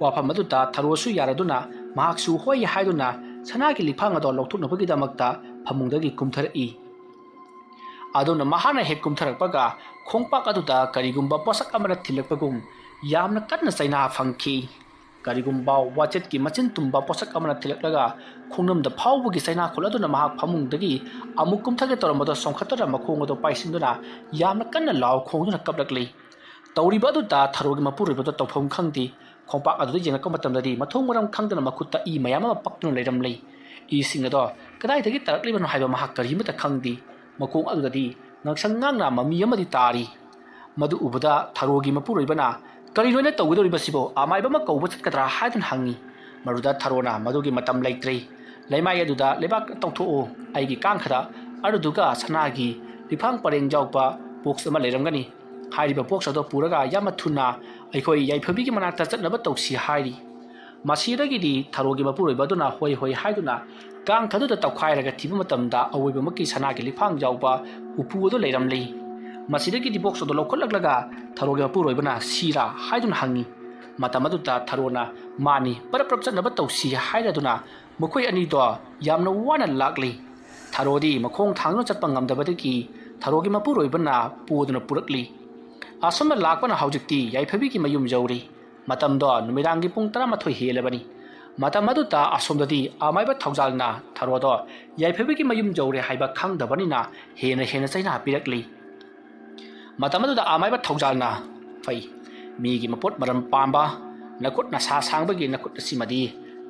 ꯋꯥꯐꯝ ꯑꯗꯨꯗ ꯊꯔꯣꯁꯨ ꯌꯥꯔꯗꯨꯅ ꯃꯍꯥꯛꯁꯨ ꯍꯣꯏ ꯍꯥꯏꯗꯨꯅ ꯁꯅꯥꯒꯤ ꯂꯤꯛꯐꯥꯡ ꯑꯗꯣ ꯂꯧꯊꯣꯛꯅꯕꯒꯤꯗꯃꯛꯇ ꯐꯃꯨꯡꯗꯒꯤ ꯀꯨꯝꯊꯔꯛꯏ꯫ ꯑꯗꯨꯅ ꯃꯍꯥꯛꯅ ꯍꯦꯛ ꯀꯨꯝꯊꯔꯛꯄꯒ ꯈꯣꯡꯄꯥꯛ ꯑꯗꯨꯗ ꯀꯔꯤꯒꯨꯝꯕ ꯄꯣꯠꯁꯛ ꯑꯃꯅ ꯊꯤꯜꯂꯛꯄꯒꯨꯝ ꯌꯥꯝꯅ ꯀꯟꯅ ꯆꯩꯅꯥ ꯐꯪꯈꯤ꯫ ꯀꯔꯤꯒꯨꯝꯕ ꯋꯥꯆꯦꯠꯀꯤ ꯃꯆꯤꯟ ꯇꯨꯝꯕ ꯄꯣꯠꯁꯛ ꯑꯃꯅ ꯊꯤꯜꯂꯛꯂꯒ ꯈꯣꯡꯅꯝꯗ ꯐꯥꯎꯕꯒꯤ ꯆꯩꯅꯥꯈꯣꯜ ꯑꯗꯨꯅ ꯃꯍꯥꯛ ꯐꯃꯨꯡꯗꯒꯤ ꯑꯃꯨꯛ ꯀꯨꯝꯊꯒꯦ ꯇꯧꯔꯝꯕꯗꯣ ꯆꯣꯡꯈꯠꯇꯨꯅ ꯃꯈꯣꯡ ꯑꯗꯨ ꯄꯥꯏꯁꯤꯟꯗꯨꯅ ꯌꯥꯝꯅ ꯀꯟꯅ ꯂꯥꯎ ꯈꯣꯡꯗꯨꯅ ꯀꯞꯂꯛꯂꯤ꯫ ꯇꯧꯔꯤꯕ ꯑꯗꯨꯗ ꯊꯔꯣꯒꯤ ꯃꯄꯨꯔꯣꯏꯕꯗꯣ ꯇꯧꯐꯝ ꯈꯪꯗꯦ꯫ ꯈꯣꯡꯄꯥꯛ ꯑꯗꯨꯗ ꯌꯦꯡꯂꯛꯄ ꯃꯇꯝꯗꯗꯤ ꯃꯊꯣꯡ ꯃꯔꯝ ꯈꯪꯗꯅ ꯃꯈꯨꯠꯇ ꯏ ꯃꯌꯥꯝ ꯑꯃ ꯄꯛꯇꯨꯅ ꯂꯩꯔꯝꯂꯤ꯫ ꯏꯁꯤꯡ ꯑꯗꯣ ꯀꯗꯥꯏꯗꯒꯤ ꯇꯥꯔꯛꯂꯤꯕꯅꯣ ꯍꯥꯏꯕ ꯃꯍꯥꯛ ꯀꯔꯤꯃꯠꯇ ꯈꯪꯗꯦ꯫ ꯃꯈꯣꯡ ꯑꯗꯨꯗꯗꯤ ꯉꯥꯡꯁꯪ ꯉꯥꯡꯅ ꯃꯃꯤ ꯑꯃꯗꯤ ꯇꯥꯔꯤ꯫ ꯃꯗꯨ ꯎꯕꯗ ꯊꯔꯣꯒꯤ ꯃꯄꯨꯔꯣꯏꯕꯅ, "ꯀꯔꯤꯅꯣ ꯑꯩꯅ ꯇꯧꯒꯗꯧꯔꯤꯕꯁꯤꯕꯣ? ꯑꯃꯥꯏꯕ ꯑꯃ ꯀꯧꯕ ꯆꯠꯀꯗ꯭ꯔꯥ?" ꯍꯥꯏꯗꯨꯅ ꯍꯪꯉꯤ꯫ ꯃꯗꯨꯗ ꯊꯔꯣꯅ, "ꯃꯗꯨꯒꯤ ꯃꯇꯝ ꯂꯩꯇ꯭ꯔꯤ꯫ ꯂꯩꯃꯥꯏ ꯑꯗꯨꯗ ꯂꯩꯕꯥꯛ ꯇꯧꯊꯣꯛꯎ꯫ ꯑꯩꯒꯤ ꯀꯥꯡꯈꯗ ꯑꯗꯨꯗꯨꯒ ꯁꯅꯥꯒꯤ ꯂꯤꯛꯐꯥꯡ ꯄꯔꯦꯡ ꯌꯥꯎꯕ ꯕꯣꯛꯁ ꯑꯃ ꯂꯩꯔꯝꯒꯅꯤ꯫ ꯍꯥꯏꯔꯤꯕ ꯕꯣꯛꯁ ꯑꯗꯨ ꯄꯨꯔꯒ ꯌꯥꯝꯅ ꯊꯨꯅ ꯑꯩꯈꯣꯏ ꯌꯥꯏꯐꯕꯤꯒꯤ ꯃꯅꯥꯛꯇ ꯆꯠꯅꯕ ꯇꯧꯁꯤ ꯍꯥꯏꯔꯤ꯫ ꯃꯁꯤꯗꯒꯤꯗꯤ ꯊꯔꯣꯒꯤ ꯃꯄꯨꯔꯣꯏꯕ ꯑꯗꯨꯅ ꯍꯣꯏ ꯍꯣꯏ ꯍꯥꯏꯗꯨꯅ ꯀꯥꯡ ꯊꯥꯗꯨꯗ ꯇꯧꯈꯥꯏꯔꯒ ꯊꯤꯕ ꯃꯇꯝꯗ ꯑꯋꯣꯏꯕꯃꯛꯀꯤ ꯁꯅꯥꯒꯤ ꯂꯤꯛꯐꯥꯡ ꯌꯥꯎꯕ ꯎꯄꯨ ꯑꯗꯨ ꯂꯩꯔꯝꯂꯤ꯫ ꯃꯁꯤꯗꯒꯤꯗꯤ ꯕꯣꯛꯁ ꯑꯗꯨ ꯂꯧꯈꯠꯂꯛꯂꯒ ꯊꯔꯣꯒꯤ ꯃꯄꯨꯔꯣꯏꯕꯅ "ꯁꯤꯔꯥ?" ꯍꯥꯏꯗꯨꯅ ꯍꯪꯉꯤ꯫ ꯃꯇꯝ ꯑꯗꯨꯗ ꯊꯔꯣꯅ "ꯃꯥꯅꯤ, ꯄꯔꯞ ꯄꯔꯞ ꯆꯠꯅꯕ ꯇꯧꯁꯤ" ꯍꯥꯏꯔꯗꯨꯅ ꯃꯈꯣꯏ ꯑꯅꯤꯗꯣ ꯌꯥꯝꯅ ꯋꯥꯅ ꯂꯥꯛꯂꯤ꯫ ꯊꯔꯣꯗꯤ ꯃꯈꯣꯡ ꯊꯥꯡꯗꯨꯅ ꯆꯠꯄ ꯉꯝꯗꯕꯗꯒꯤ ꯊꯔꯣꯒꯤ ꯃꯄꯨꯔꯣꯏꯕꯅ ꯄꯨꯗꯨꯅ ꯄꯨꯔꯛꯂꯤ꯫ ꯑꯁꯨꯝꯅ ꯂꯥꯛꯄꯅ ꯍꯧꯖꯤꯛꯇꯤ ꯌꯥꯏꯐꯕꯤꯒꯤ ꯃꯌꯨꯝ ꯌꯧꯔꯤ꯫ ꯃꯇꯝꯗꯣ ꯅꯨꯃꯤꯗꯥꯡꯒꯤ ꯄꯨꯡ ꯇꯔꯥꯃꯥꯊꯣꯏ ꯍꯦꯜꯂꯕꯅꯤ꯫ ꯃꯇꯝ ꯑꯗꯨꯗ ꯑꯁꯣꯝꯗꯗꯤ ꯑꯃꯥꯏꯕ ꯊꯧꯖꯥꯜꯅ ꯊꯔꯣꯗꯣ ꯌꯥꯏꯐꯕꯤꯒꯤ ꯃꯌꯨꯝ ꯌꯧꯔꯦ ꯍꯥꯏꯕ ꯈꯪꯗꯕꯅꯤꯅ ꯍꯦꯟꯅ ꯍꯦꯟꯅ ꯆꯩꯅꯥ ꯄꯤꯔꯛꯂꯤ꯫ ꯃꯇꯝ ꯑꯗꯨꯗ ꯑꯃꯥꯏꯕ ꯊꯧꯖꯥꯜꯅ, "ꯐꯩ, ꯃꯤꯒꯤ ꯃꯄꯣꯠ ꯃꯔꯝ ꯄꯥꯝꯕ, ꯅꯈꯨꯠ ꯅꯁꯥ ꯁꯥꯡꯕꯒꯤ ꯅꯈꯨꯠ ꯑꯁꯤꯃꯗꯤ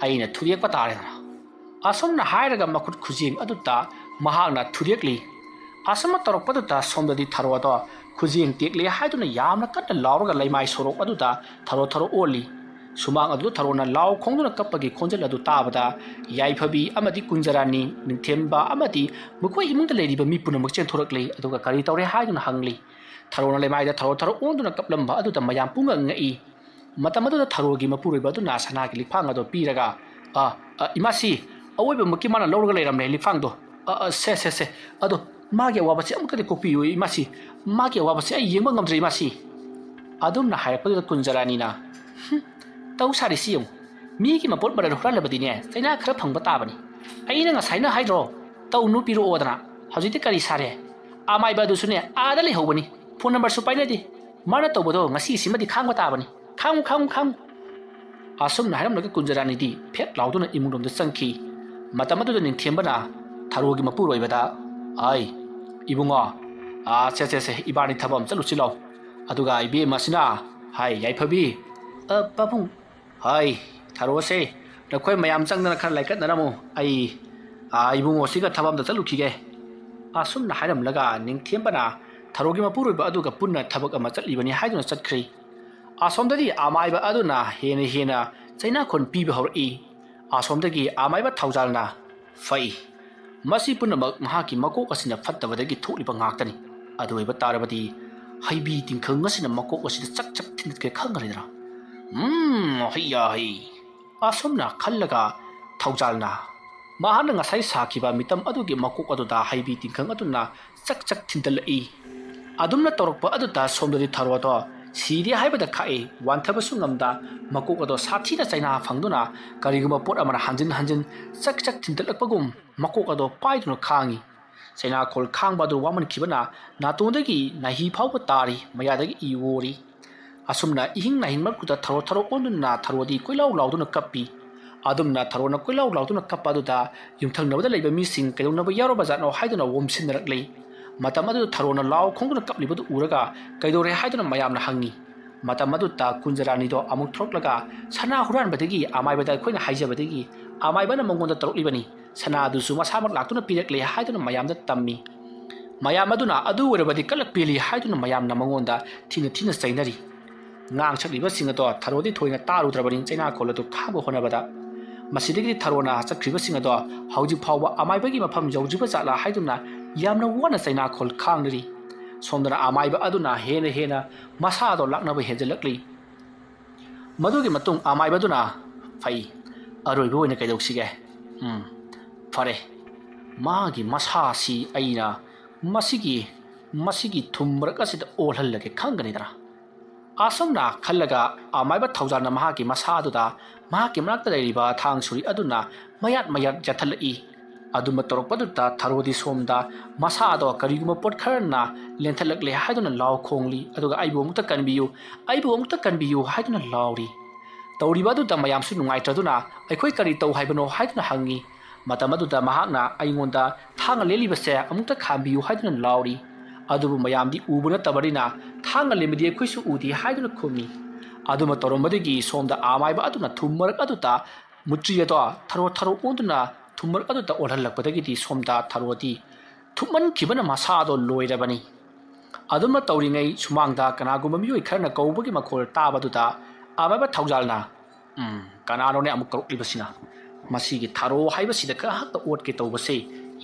ꯑꯩꯅ ꯊꯨꯗꯦꯛꯄ ꯇꯥꯔꯦꯗꯅ"꯫ ꯑꯁꯨꯝꯅ ꯍꯥꯏꯔꯒ ꯃꯈꯨꯠ ꯈꯨꯖꯦꯡ ꯑꯗꯨꯗ ꯃꯍꯥꯛꯅ ꯊꯨꯗꯦꯛꯂꯤ꯫ ꯑꯁꯨꯝꯅ ꯇꯧꯔꯛꯄꯗꯨꯗ ꯁꯣꯝꯗꯗꯤ ꯊꯔꯣꯗꯣ ꯈꯨꯖꯦꯡ ꯇꯦꯛꯂꯦ ꯍꯥꯏꯗꯨꯅ ꯌꯥꯝꯅ ꯀꯟꯅ ꯂꯥꯎꯔꯒ ꯂꯩꯃꯥꯏ ꯁꯣꯔꯣꯛ ꯑꯗꯨꯗ ꯊꯔꯣ ꯊꯔꯣ ꯑꯣꯜꯂꯤ꯫ ꯁꯨꯃꯥꯡ ꯑꯗꯨꯗ ꯊꯔꯣꯅ ꯂꯥꯎ ꯈꯣꯡꯗꯨꯅ ꯀꯞꯄꯒꯤ ꯈꯣꯟꯖꯦꯜ ꯑꯗꯨ ꯇꯥꯕꯗ ꯌꯥꯏꯐꯕꯤ ꯑꯃꯗꯤ ꯀꯨꯟꯖꯔꯥꯅꯤ, ꯅꯤꯡꯊꯦꯝꯕ ꯑꯃꯗꯤ ꯃꯈꯣꯏ ꯏꯃꯨꯡꯗ ꯂꯩꯔꯤꯕ ꯃꯤ ꯄꯨꯝꯅꯃꯛ ꯆꯦꯟꯊꯣꯔꯛꯂꯤ, ꯑꯗꯨꯒ "ꯀꯔꯤ ꯇꯧꯔꯦ?" ꯍꯥꯏꯗꯨꯅ ꯍꯪꯂꯤ꯫ ꯊꯔꯣꯅ ꯂꯩꯃꯥꯏꯗ ꯊꯔꯣ ꯊꯔꯣ ꯑꯣꯟꯗꯨꯅ ꯀꯞꯂꯝꯕ ꯑꯗꯨꯗ ꯃꯌꯥꯝ ꯄꯨꯝꯅ ꯉꯛꯏ꯫ ꯃꯇꯝ ꯑꯗꯨꯗ ꯊꯔꯣꯒꯤ ꯃꯄꯨꯔꯣꯏꯕ ꯑꯗꯨꯅ ꯁꯅꯥꯒꯤ ꯂꯤꯛꯐꯥꯡ ꯑꯗꯨ ꯄꯤꯔꯒ, "ꯑ, ꯑ, ꯏꯃꯥꯁꯤ, ꯑꯋꯣꯏꯕꯃꯛꯀꯤ ꯃꯥꯅ ꯂꯧꯔꯒ ꯂꯩꯔꯝꯂꯦ ꯂꯤꯛꯐꯥꯡꯗꯣ꯫ ꯑ, ꯑ, ꯁꯦ, ꯁꯦ, ꯁꯦ, ꯑꯗꯣ ꯃꯥꯒꯤ ꯑꯋꯥꯕꯁꯤ ꯑꯃꯨꯛꯀꯗꯤ ꯀꯣꯛꯄꯤꯌꯨ ꯏꯃꯥꯁꯤ꯫ ꯃꯥꯒꯤ ꯑꯋꯥꯕꯁꯤ ꯑꯩ ꯌꯦꯡꯕ ꯉꯝꯗ꯭ꯔꯦ ꯏꯃꯥꯁꯤ"꯫ ꯑꯗꯨꯝꯅ ꯍꯥꯏꯔꯛꯄꯗꯨꯗ ꯀꯨꯟꯖꯔꯥꯅꯤꯅ, "ꯍꯨꯝ, ꯇꯧ ꯁꯥꯔꯤꯁꯤ ꯌꯦꯡꯉꯨ꯫ ꯃꯤꯒꯤ ꯃꯄꯣꯠ ꯃꯔꯜ ꯍꯨꯔꯥꯜꯂꯕꯗꯤꯅꯦ, ꯆꯩꯅꯥ ꯈꯔ ꯐꯪꯕ ꯇꯥꯕꯅꯤ꯫ ꯑꯩꯅ ꯉꯁꯥꯏꯅ ꯍꯥꯏꯗ꯭ꯔꯣ, ꯇꯧꯅꯨ, ꯄꯤꯔꯛꯑꯣꯗꯅ꯫ ꯍꯧꯖꯤꯛꯇꯤ ꯀꯔꯤ ꯁꯥꯔꯦ? ꯑꯃꯥꯏꯕ ꯑꯗꯨꯁꯨꯅꯦ, ꯑꯥꯗ ꯂꯩꯍꯧꯕꯅꯤ꯫ ꯐꯣꯟ ꯅꯝꯕꯔꯁꯨ ꯄꯥꯏꯅꯗꯦ꯫ ꯃꯥꯅ ꯇꯧꯕꯗꯣ ꯉꯁꯤꯁꯤꯃꯗꯤ ꯈꯥꯡꯕ ꯇꯥꯕꯅꯤ꯫ ꯈꯥꯡꯉꯨ, ꯈꯥꯡꯉꯨ, ꯈꯥꯡꯉꯨ"꯫ ꯑꯁꯨꯝꯅ ꯍꯥꯏꯔꯝꯂꯒ ꯀꯨꯟꯖꯔꯥꯅꯤꯗꯤ ꯐꯦꯠ ꯂꯥꯎꯗꯨꯅ ꯏꯃꯨꯡꯂꯣꯝꯗ ꯆꯪꯈꯤ꯫ ꯃꯇꯝ ꯑꯗꯨꯗ ꯅꯤꯡꯊꯦꯝꯕꯅ ꯊꯔꯣꯒꯤ ꯃꯄꯨꯔꯣꯏꯕꯗ, "ꯑꯩ, ꯏꯕꯨꯡꯉꯣ, ꯑꯥ, ꯁꯦ, ꯁꯦ, ꯁꯦ, ꯏꯕꯥꯅꯤ ꯊꯕꯛ ꯑꯃ ꯆꯠꯂꯨꯁꯤ ꯂꯥꯎ꯫ ꯑꯗꯨꯒ ꯏꯕꯦꯝꯃꯁꯤꯅ", ꯍꯥꯏ, ꯌꯥꯏꯐꯕꯤ, "ꯑ, ꯄꯥꯕꯨꯡ"꯫ "ꯍꯥꯏ, ꯊꯔꯣꯁꯦ, ꯅꯈꯣꯏ ꯃꯌꯥꯝ ꯆꯪꯗꯅ ꯈꯔ ꯂꯥꯏꯀꯠꯅꯔꯝꯃꯨ꯫ ꯑꯩ, ꯑꯥ, ꯏꯕꯨꯡꯉꯣꯁꯤꯒ ꯊꯕꯛ ꯑꯃꯗ ꯆꯠꯂꯨꯈꯤꯒꯦ"꯫ ꯑꯁꯨꯝꯅ ꯍꯥꯏꯔꯝꯂꯒ ꯅꯤꯡꯊꯦꯝꯕꯅ ꯊꯔꯣꯒꯤ ꯃꯄꯨꯔꯣꯏꯕ ꯑꯗꯨꯒ ꯄꯨꯟꯅ ꯊꯕꯛ ꯑꯃ ꯆꯠꯂꯤꯕꯅꯤ ꯍꯥꯏꯗꯨꯅ ꯆꯠꯈ꯭ꯔꯤ꯫ ꯑꯁꯣꯝꯗꯗꯤ ꯑꯃꯥꯏꯕ ꯑꯗꯨꯅ ꯍꯦꯟꯅ ꯍꯦꯟꯅ ꯆꯩꯅꯥꯈꯣꯟ ꯄꯤꯕ ꯍꯧꯔꯛꯏ꯫ ꯑꯁꯣꯝꯗꯒꯤ ꯑꯃꯥꯏꯕ ꯊꯧꯖꯥꯜꯅ, "ꯐꯩ, ꯃꯁꯤ ꯄꯨꯝꯅꯃꯛ ꯃꯍꯥꯛꯀꯤ ꯃꯀꯣꯛ ꯑꯁꯤꯅ ꯐꯠꯇꯕꯗꯒꯤ ꯊꯣꯛꯂꯤꯕ ꯉꯥꯛꯇꯅꯤ꯫ ꯑꯗꯨ ꯑꯣꯏꯕ ꯇꯥꯔꯕꯗꯤ ꯍꯩꯕꯤ ꯇꯤꯡꯈꯪ ꯑꯁꯤꯅ ꯃꯀꯣꯛ ꯑꯁꯤꯗ ꯆꯛ ꯆꯛ ꯊꯤꯟꯗꯠꯀꯦ ꯈꯪꯒꯅꯤꯗ꯭ꯔꯥ? ꯎꯝ, ꯍꯩ ꯌꯥ ꯍꯩ꯫ ꯑꯁꯨꯝꯅ ꯈꯜꯂꯒ ꯊꯧꯖꯥꯜꯅ ꯃꯍꯥꯛꯅ ꯉꯁꯥꯏ ꯁꯥꯈꯤꯕ ꯃꯤꯇꯝ ꯑꯗꯨꯒꯤ ꯃꯀꯣꯛ ꯑꯗꯨꯗ ꯍꯩꯕꯤ ꯇꯤꯡꯈꯪ ꯑꯗꯨꯅ ꯆꯛ ꯆꯛ ꯊꯤꯟꯗꯠꯂꯛꯏ꯫ ꯑꯗꯨꯝꯅ ꯇꯧꯔꯛꯄ ꯑꯗꯨꯗ ꯁꯣꯝꯗꯗꯤ ꯊꯔꯣꯗꯣ ꯁꯤꯔꯦ ꯍꯥꯏꯕꯗ ꯈꯥꯛꯏ, ꯋꯥꯟꯊꯕꯁꯨ ꯉꯝꯗ ꯃꯀꯣꯛ ꯑꯗꯣ ꯁꯥꯊꯤꯅ ꯆꯩꯅꯥ ꯐꯪꯗꯨꯅ ꯀꯔꯤꯒꯨꯝꯕ ꯄꯣꯠ ꯑꯃꯅ ꯍꯟꯖꯤꯟ ꯍꯟꯖꯤꯟ ꯆꯛ ꯆꯛ ꯊꯤꯟꯗꯠꯂꯛꯄꯒꯨꯝ ꯃꯀꯣꯛ ꯑꯗꯣ ꯄꯥꯏꯗꯨꯅ ꯈꯥꯡꯉꯤ꯫ ꯆꯩꯅꯥꯈꯣꯜ ꯈꯥꯡꯕ ꯑꯗꯨ ꯋꯥꯃꯟꯈꯤꯕꯅ ꯅꯥꯇꯣꯟꯗꯒꯤ ꯅꯥꯍꯤ ꯐꯥꯎꯕ ꯇꯥꯔꯤ, ꯃꯌꯥꯗꯒꯤ ꯏ ꯑꯣꯔꯤ꯫ ꯑꯁꯨꯝꯅ ꯏꯍꯤꯡ ꯅꯥꯍꯤꯡ ꯃꯔꯛꯇꯨꯗ ꯊꯔꯣ ꯊꯔꯣ ꯑꯣꯟꯗꯨꯅ ꯊꯔꯣꯗꯤ ꯀꯣꯏꯂꯥꯎ ꯂꯥꯎꯗꯨꯅ ꯀꯞꯄꯤ꯫ ꯑꯗꯨꯝꯅ ꯊꯔꯣꯅ ꯀꯣꯏꯂꯥꯎ ꯂꯥꯎꯗꯨꯅ ꯀꯞꯄ ꯑꯗꯨꯗ ꯌꯨꯝꯊꯪꯅꯕꯗ ꯂꯩꯕ ꯃꯤꯁꯤꯡ ꯀꯩꯗꯧꯅꯕ ꯌꯥꯎꯔꯕ ꯖꯥꯠꯅꯣ ꯍꯥꯏꯗꯨꯅ ꯑꯣꯝꯁꯤꯟꯅꯔꯛꯂꯤ꯫ ꯃꯇꯝ ꯑꯗꯨꯗ ꯊꯔꯣꯅ ꯂꯥꯎ ꯈꯣꯡꯗꯨꯅ ꯀꯞꯂꯤꯕꯗꯨ ꯎꯔꯒ ꯀꯩꯗꯧꯔꯦ ꯍꯥꯏꯗꯨꯅ ꯃꯌꯥꯝꯅ ꯍꯪꯉꯤ꯫ ꯃꯇꯝ ꯑꯗꯨꯗ ꯀꯨꯟꯖꯔꯥꯅꯤꯗꯣ ꯑꯃꯨꯛ ꯊꯣꯛꯂꯛꯂꯒ ꯁꯅꯥ ꯍꯨꯔꯥꯟꯕꯗꯒꯤ ꯑꯃꯥꯏꯕꯗ ꯑꯩꯈꯣꯏꯅ ꯍꯥꯏꯖꯕꯗꯒꯤ ꯑꯃꯥꯏꯕꯅ ꯃꯉꯣꯟꯗ ꯇꯧꯔꯛꯂꯤꯕꯅꯤ, ꯁꯅꯥ ꯑꯗꯨꯁꯨ ꯃꯁꯥꯃꯛ ꯂꯥꯛꯇꯨꯅ ꯄꯤꯔꯛꯂꯦ ꯍꯥꯏꯗꯨꯅ ꯃꯌꯥꯝꯗ ꯇꯝꯃꯤ꯫ ꯃꯌꯥꯝ ꯑꯗꯨꯅ ꯑꯗꯨ ꯑꯣꯏꯔꯕꯗꯤ ꯀꯂꯛ ꯄꯦꯜꯂꯤ ꯍꯥꯏꯗꯨꯅ ꯃꯌꯥꯝꯅ ꯃꯉꯣꯟꯗ ꯊꯤꯅ ꯊꯤꯅ ꯆꯩꯅꯔꯤ꯫ ꯉꯥꯡ ꯁꯛꯂꯤꯕꯁꯤꯡ ꯑꯗꯣ ꯊꯔꯣꯗꯤ ꯊꯣꯏꯅ ꯇꯥꯔꯨꯗ꯭ꯔꯕꯅꯤ ꯆꯩꯅꯥꯈꯣꯜ ꯑꯗꯨ ꯈꯥꯡꯕ ꯍꯣꯠꯅꯕꯗ꯫ ꯃꯁꯤꯗꯒꯤꯗꯤ ꯊꯔꯣꯅ ꯆꯠꯈ꯭ꯔꯤꯕꯁꯤꯡ ꯑꯗꯣ ꯍꯧꯖꯤꯛ ꯐꯥꯎꯕ ꯑꯃꯥꯏꯕꯒꯤ ꯃꯐꯝ ꯌꯧꯗ꯭ꯔꯤꯕ ꯖꯥꯠꯂꯥ ꯍꯥꯏꯗꯨꯅ ꯌꯥꯝꯅ ꯋꯥꯅ ꯆꯩꯅꯥꯈꯣꯜ ꯈꯥꯡꯅꯔꯤ꯫ ꯁꯣꯝꯗꯅ ꯑꯃꯥꯏꯕ ꯑꯗꯨꯅ ꯍꯦꯟꯅ ꯍꯦꯟꯅ ꯃꯁꯥ ꯑꯗꯣ ꯂꯥꯛꯅꯕ ꯍꯦꯟꯖꯜꯂꯛꯂꯤ꯫ ꯃꯗꯨꯒꯤ ꯃꯇꯨꯡ ꯑꯃꯥꯏꯕꯗꯨꯅ, "ꯐꯩ, ꯑꯔꯣꯏꯕ ꯑꯣꯏꯅ ꯀꯩꯗꯧꯁꯤꯒꯦ? ꯎꯝ, ꯐꯔꯦ, ꯃꯥꯒꯤ ꯃꯁꯥꯁꯤ ꯑꯩꯅ ꯃꯁꯤꯒꯤ, ꯃꯁꯤꯒꯤ ꯊꯨꯝ ꯃꯔꯛ ꯑꯁꯤꯗ ꯑꯣꯜꯍꯜꯂꯒꯦ ꯈꯪꯒꯅꯤꯗꯅ?" ꯑꯁꯨꯝꯅ ꯈꯜꯂꯒ ꯑꯃꯥꯏꯕ ꯊꯧꯖꯥꯜꯅ ꯃꯍꯥꯛꯀꯤ ꯃꯁꯥ ꯑꯗꯨꯗ ꯃꯍꯥꯛꯀꯤ ꯃꯅꯥꯛꯇ ꯂꯩꯔꯤꯕ ꯊꯥꯡ ꯁꯨꯔꯤ ꯑꯗꯨꯅ ꯃꯌꯥꯠ ꯃꯌꯥꯠ ꯌꯥꯟꯊꯠꯂꯛꯏ꯫ ꯑꯗꯨꯝꯕ ꯇꯧꯔꯛꯄꯗꯨꯗ ꯊꯔꯣꯗꯤ ꯁꯣꯝꯗ ꯃꯁꯥ ꯑꯗꯣ ꯀꯔꯤꯒꯨꯝꯕ ꯄꯣꯠ ꯈꯔꯅ ꯂꯦꯟꯊꯠꯂꯛꯂꯦ ꯍꯥꯏꯗꯨꯅ ꯂꯥꯎ ꯈꯣꯡꯂꯤ, ꯑꯗꯨꯒ "ꯑꯩꯕꯨ ꯑꯃꯨꯛꯇ ꯀꯟꯕꯤꯌꯨ, ꯑꯩꯕꯨ ꯑꯃꯨꯛꯇ ꯀꯟꯕꯤꯌꯨ" ꯍꯥꯏꯗꯨꯅ ꯂꯥꯎꯔꯤ꯫ ꯇꯧꯔꯤꯕ ꯑꯗꯨꯗ ꯃꯌꯥꯝꯁꯨ ꯅꯨꯡꯉꯥꯏꯇ꯭ꯔꯗꯨꯅ "ꯑꯩꯈꯣꯏ ꯀꯔꯤ ꯇꯧ ꯍꯥꯏꯕꯅꯣ?" ꯍꯥꯏꯗꯨꯅ ꯍꯪꯉꯤ꯫ ꯃꯇꯝ ꯑꯗꯨꯗ ꯃꯍꯥꯛꯅ "ꯑꯩꯉꯣꯟꯗ ꯊꯥꯡꯅ ꯂꯦꯜꯂꯤꯕꯁꯦ ꯑꯃꯨꯛꯇ ꯈꯥꯝꯕꯤꯌꯨ" ꯍꯥꯏꯗꯨꯅ ꯂꯥꯎꯔꯤ꯫ ꯑꯗꯨꯕꯨ ꯃꯌꯥꯝꯗꯤ ꯎꯕ ꯅꯠꯇꯕꯅꯤꯅ "ꯊꯥꯡꯅ ꯂꯦꯟꯕꯗꯤ ꯑꯩꯈꯣꯏꯁꯨ ꯎꯗꯦ" ꯍꯥꯏꯗꯨꯅ ꯈꯨꯝꯃꯤ꯫ ꯑꯗꯨꯃ ꯇꯧꯔꯝꯕꯗꯒꯤ ꯁꯣꯝꯗ ꯑꯃꯥꯏꯕ ꯑꯗꯨꯅ ꯊꯨꯝ ꯃꯔꯛ ꯑꯗꯨꯗ ꯃꯨꯇ꯭ꯔꯤ ꯑꯗꯣ ꯊꯔꯣ ꯊꯔꯣ ꯑꯣꯟꯗꯨꯅ ꯊꯨꯝ ꯃꯔꯛ ꯑꯗꯨꯗ ꯑꯣꯜꯍꯜꯂꯛꯄꯗꯒꯤꯗꯤ ꯁꯣꯝꯗ ꯊꯔꯣꯗꯤ ꯊꯨꯝꯃꯟꯈꯤꯕꯅ ꯃꯁꯥꯗꯣ ꯂꯣꯏꯔꯕꯅꯤ꯫ ꯑꯗꯨꯝꯅ ꯇꯧꯔꯤꯉꯩ ꯁꯨꯃꯥꯡꯗ ꯀꯅꯥꯒꯨꯝꯕ ꯃꯤꯑꯣꯏ ꯈꯔꯅ ꯀꯧꯕꯒꯤ ꯃꯈꯣꯜ ꯇꯥꯕꯗꯨꯗ ꯑꯃꯥꯏꯕ ꯊꯧꯖꯥꯜꯅ, "ꯎꯝ, ꯀꯅꯥꯅꯣꯅꯦ ꯑꯃꯨꯛ ꯀꯧꯔꯛꯂꯤꯕꯁꯤꯅ? ꯃꯁꯤꯒꯤ ꯊꯔꯣ ꯍꯥꯏꯕꯁꯤꯗ ꯈꯔ ꯍꯛꯇ ꯑꯣꯠꯀꯦ ꯇꯧꯕꯁꯦ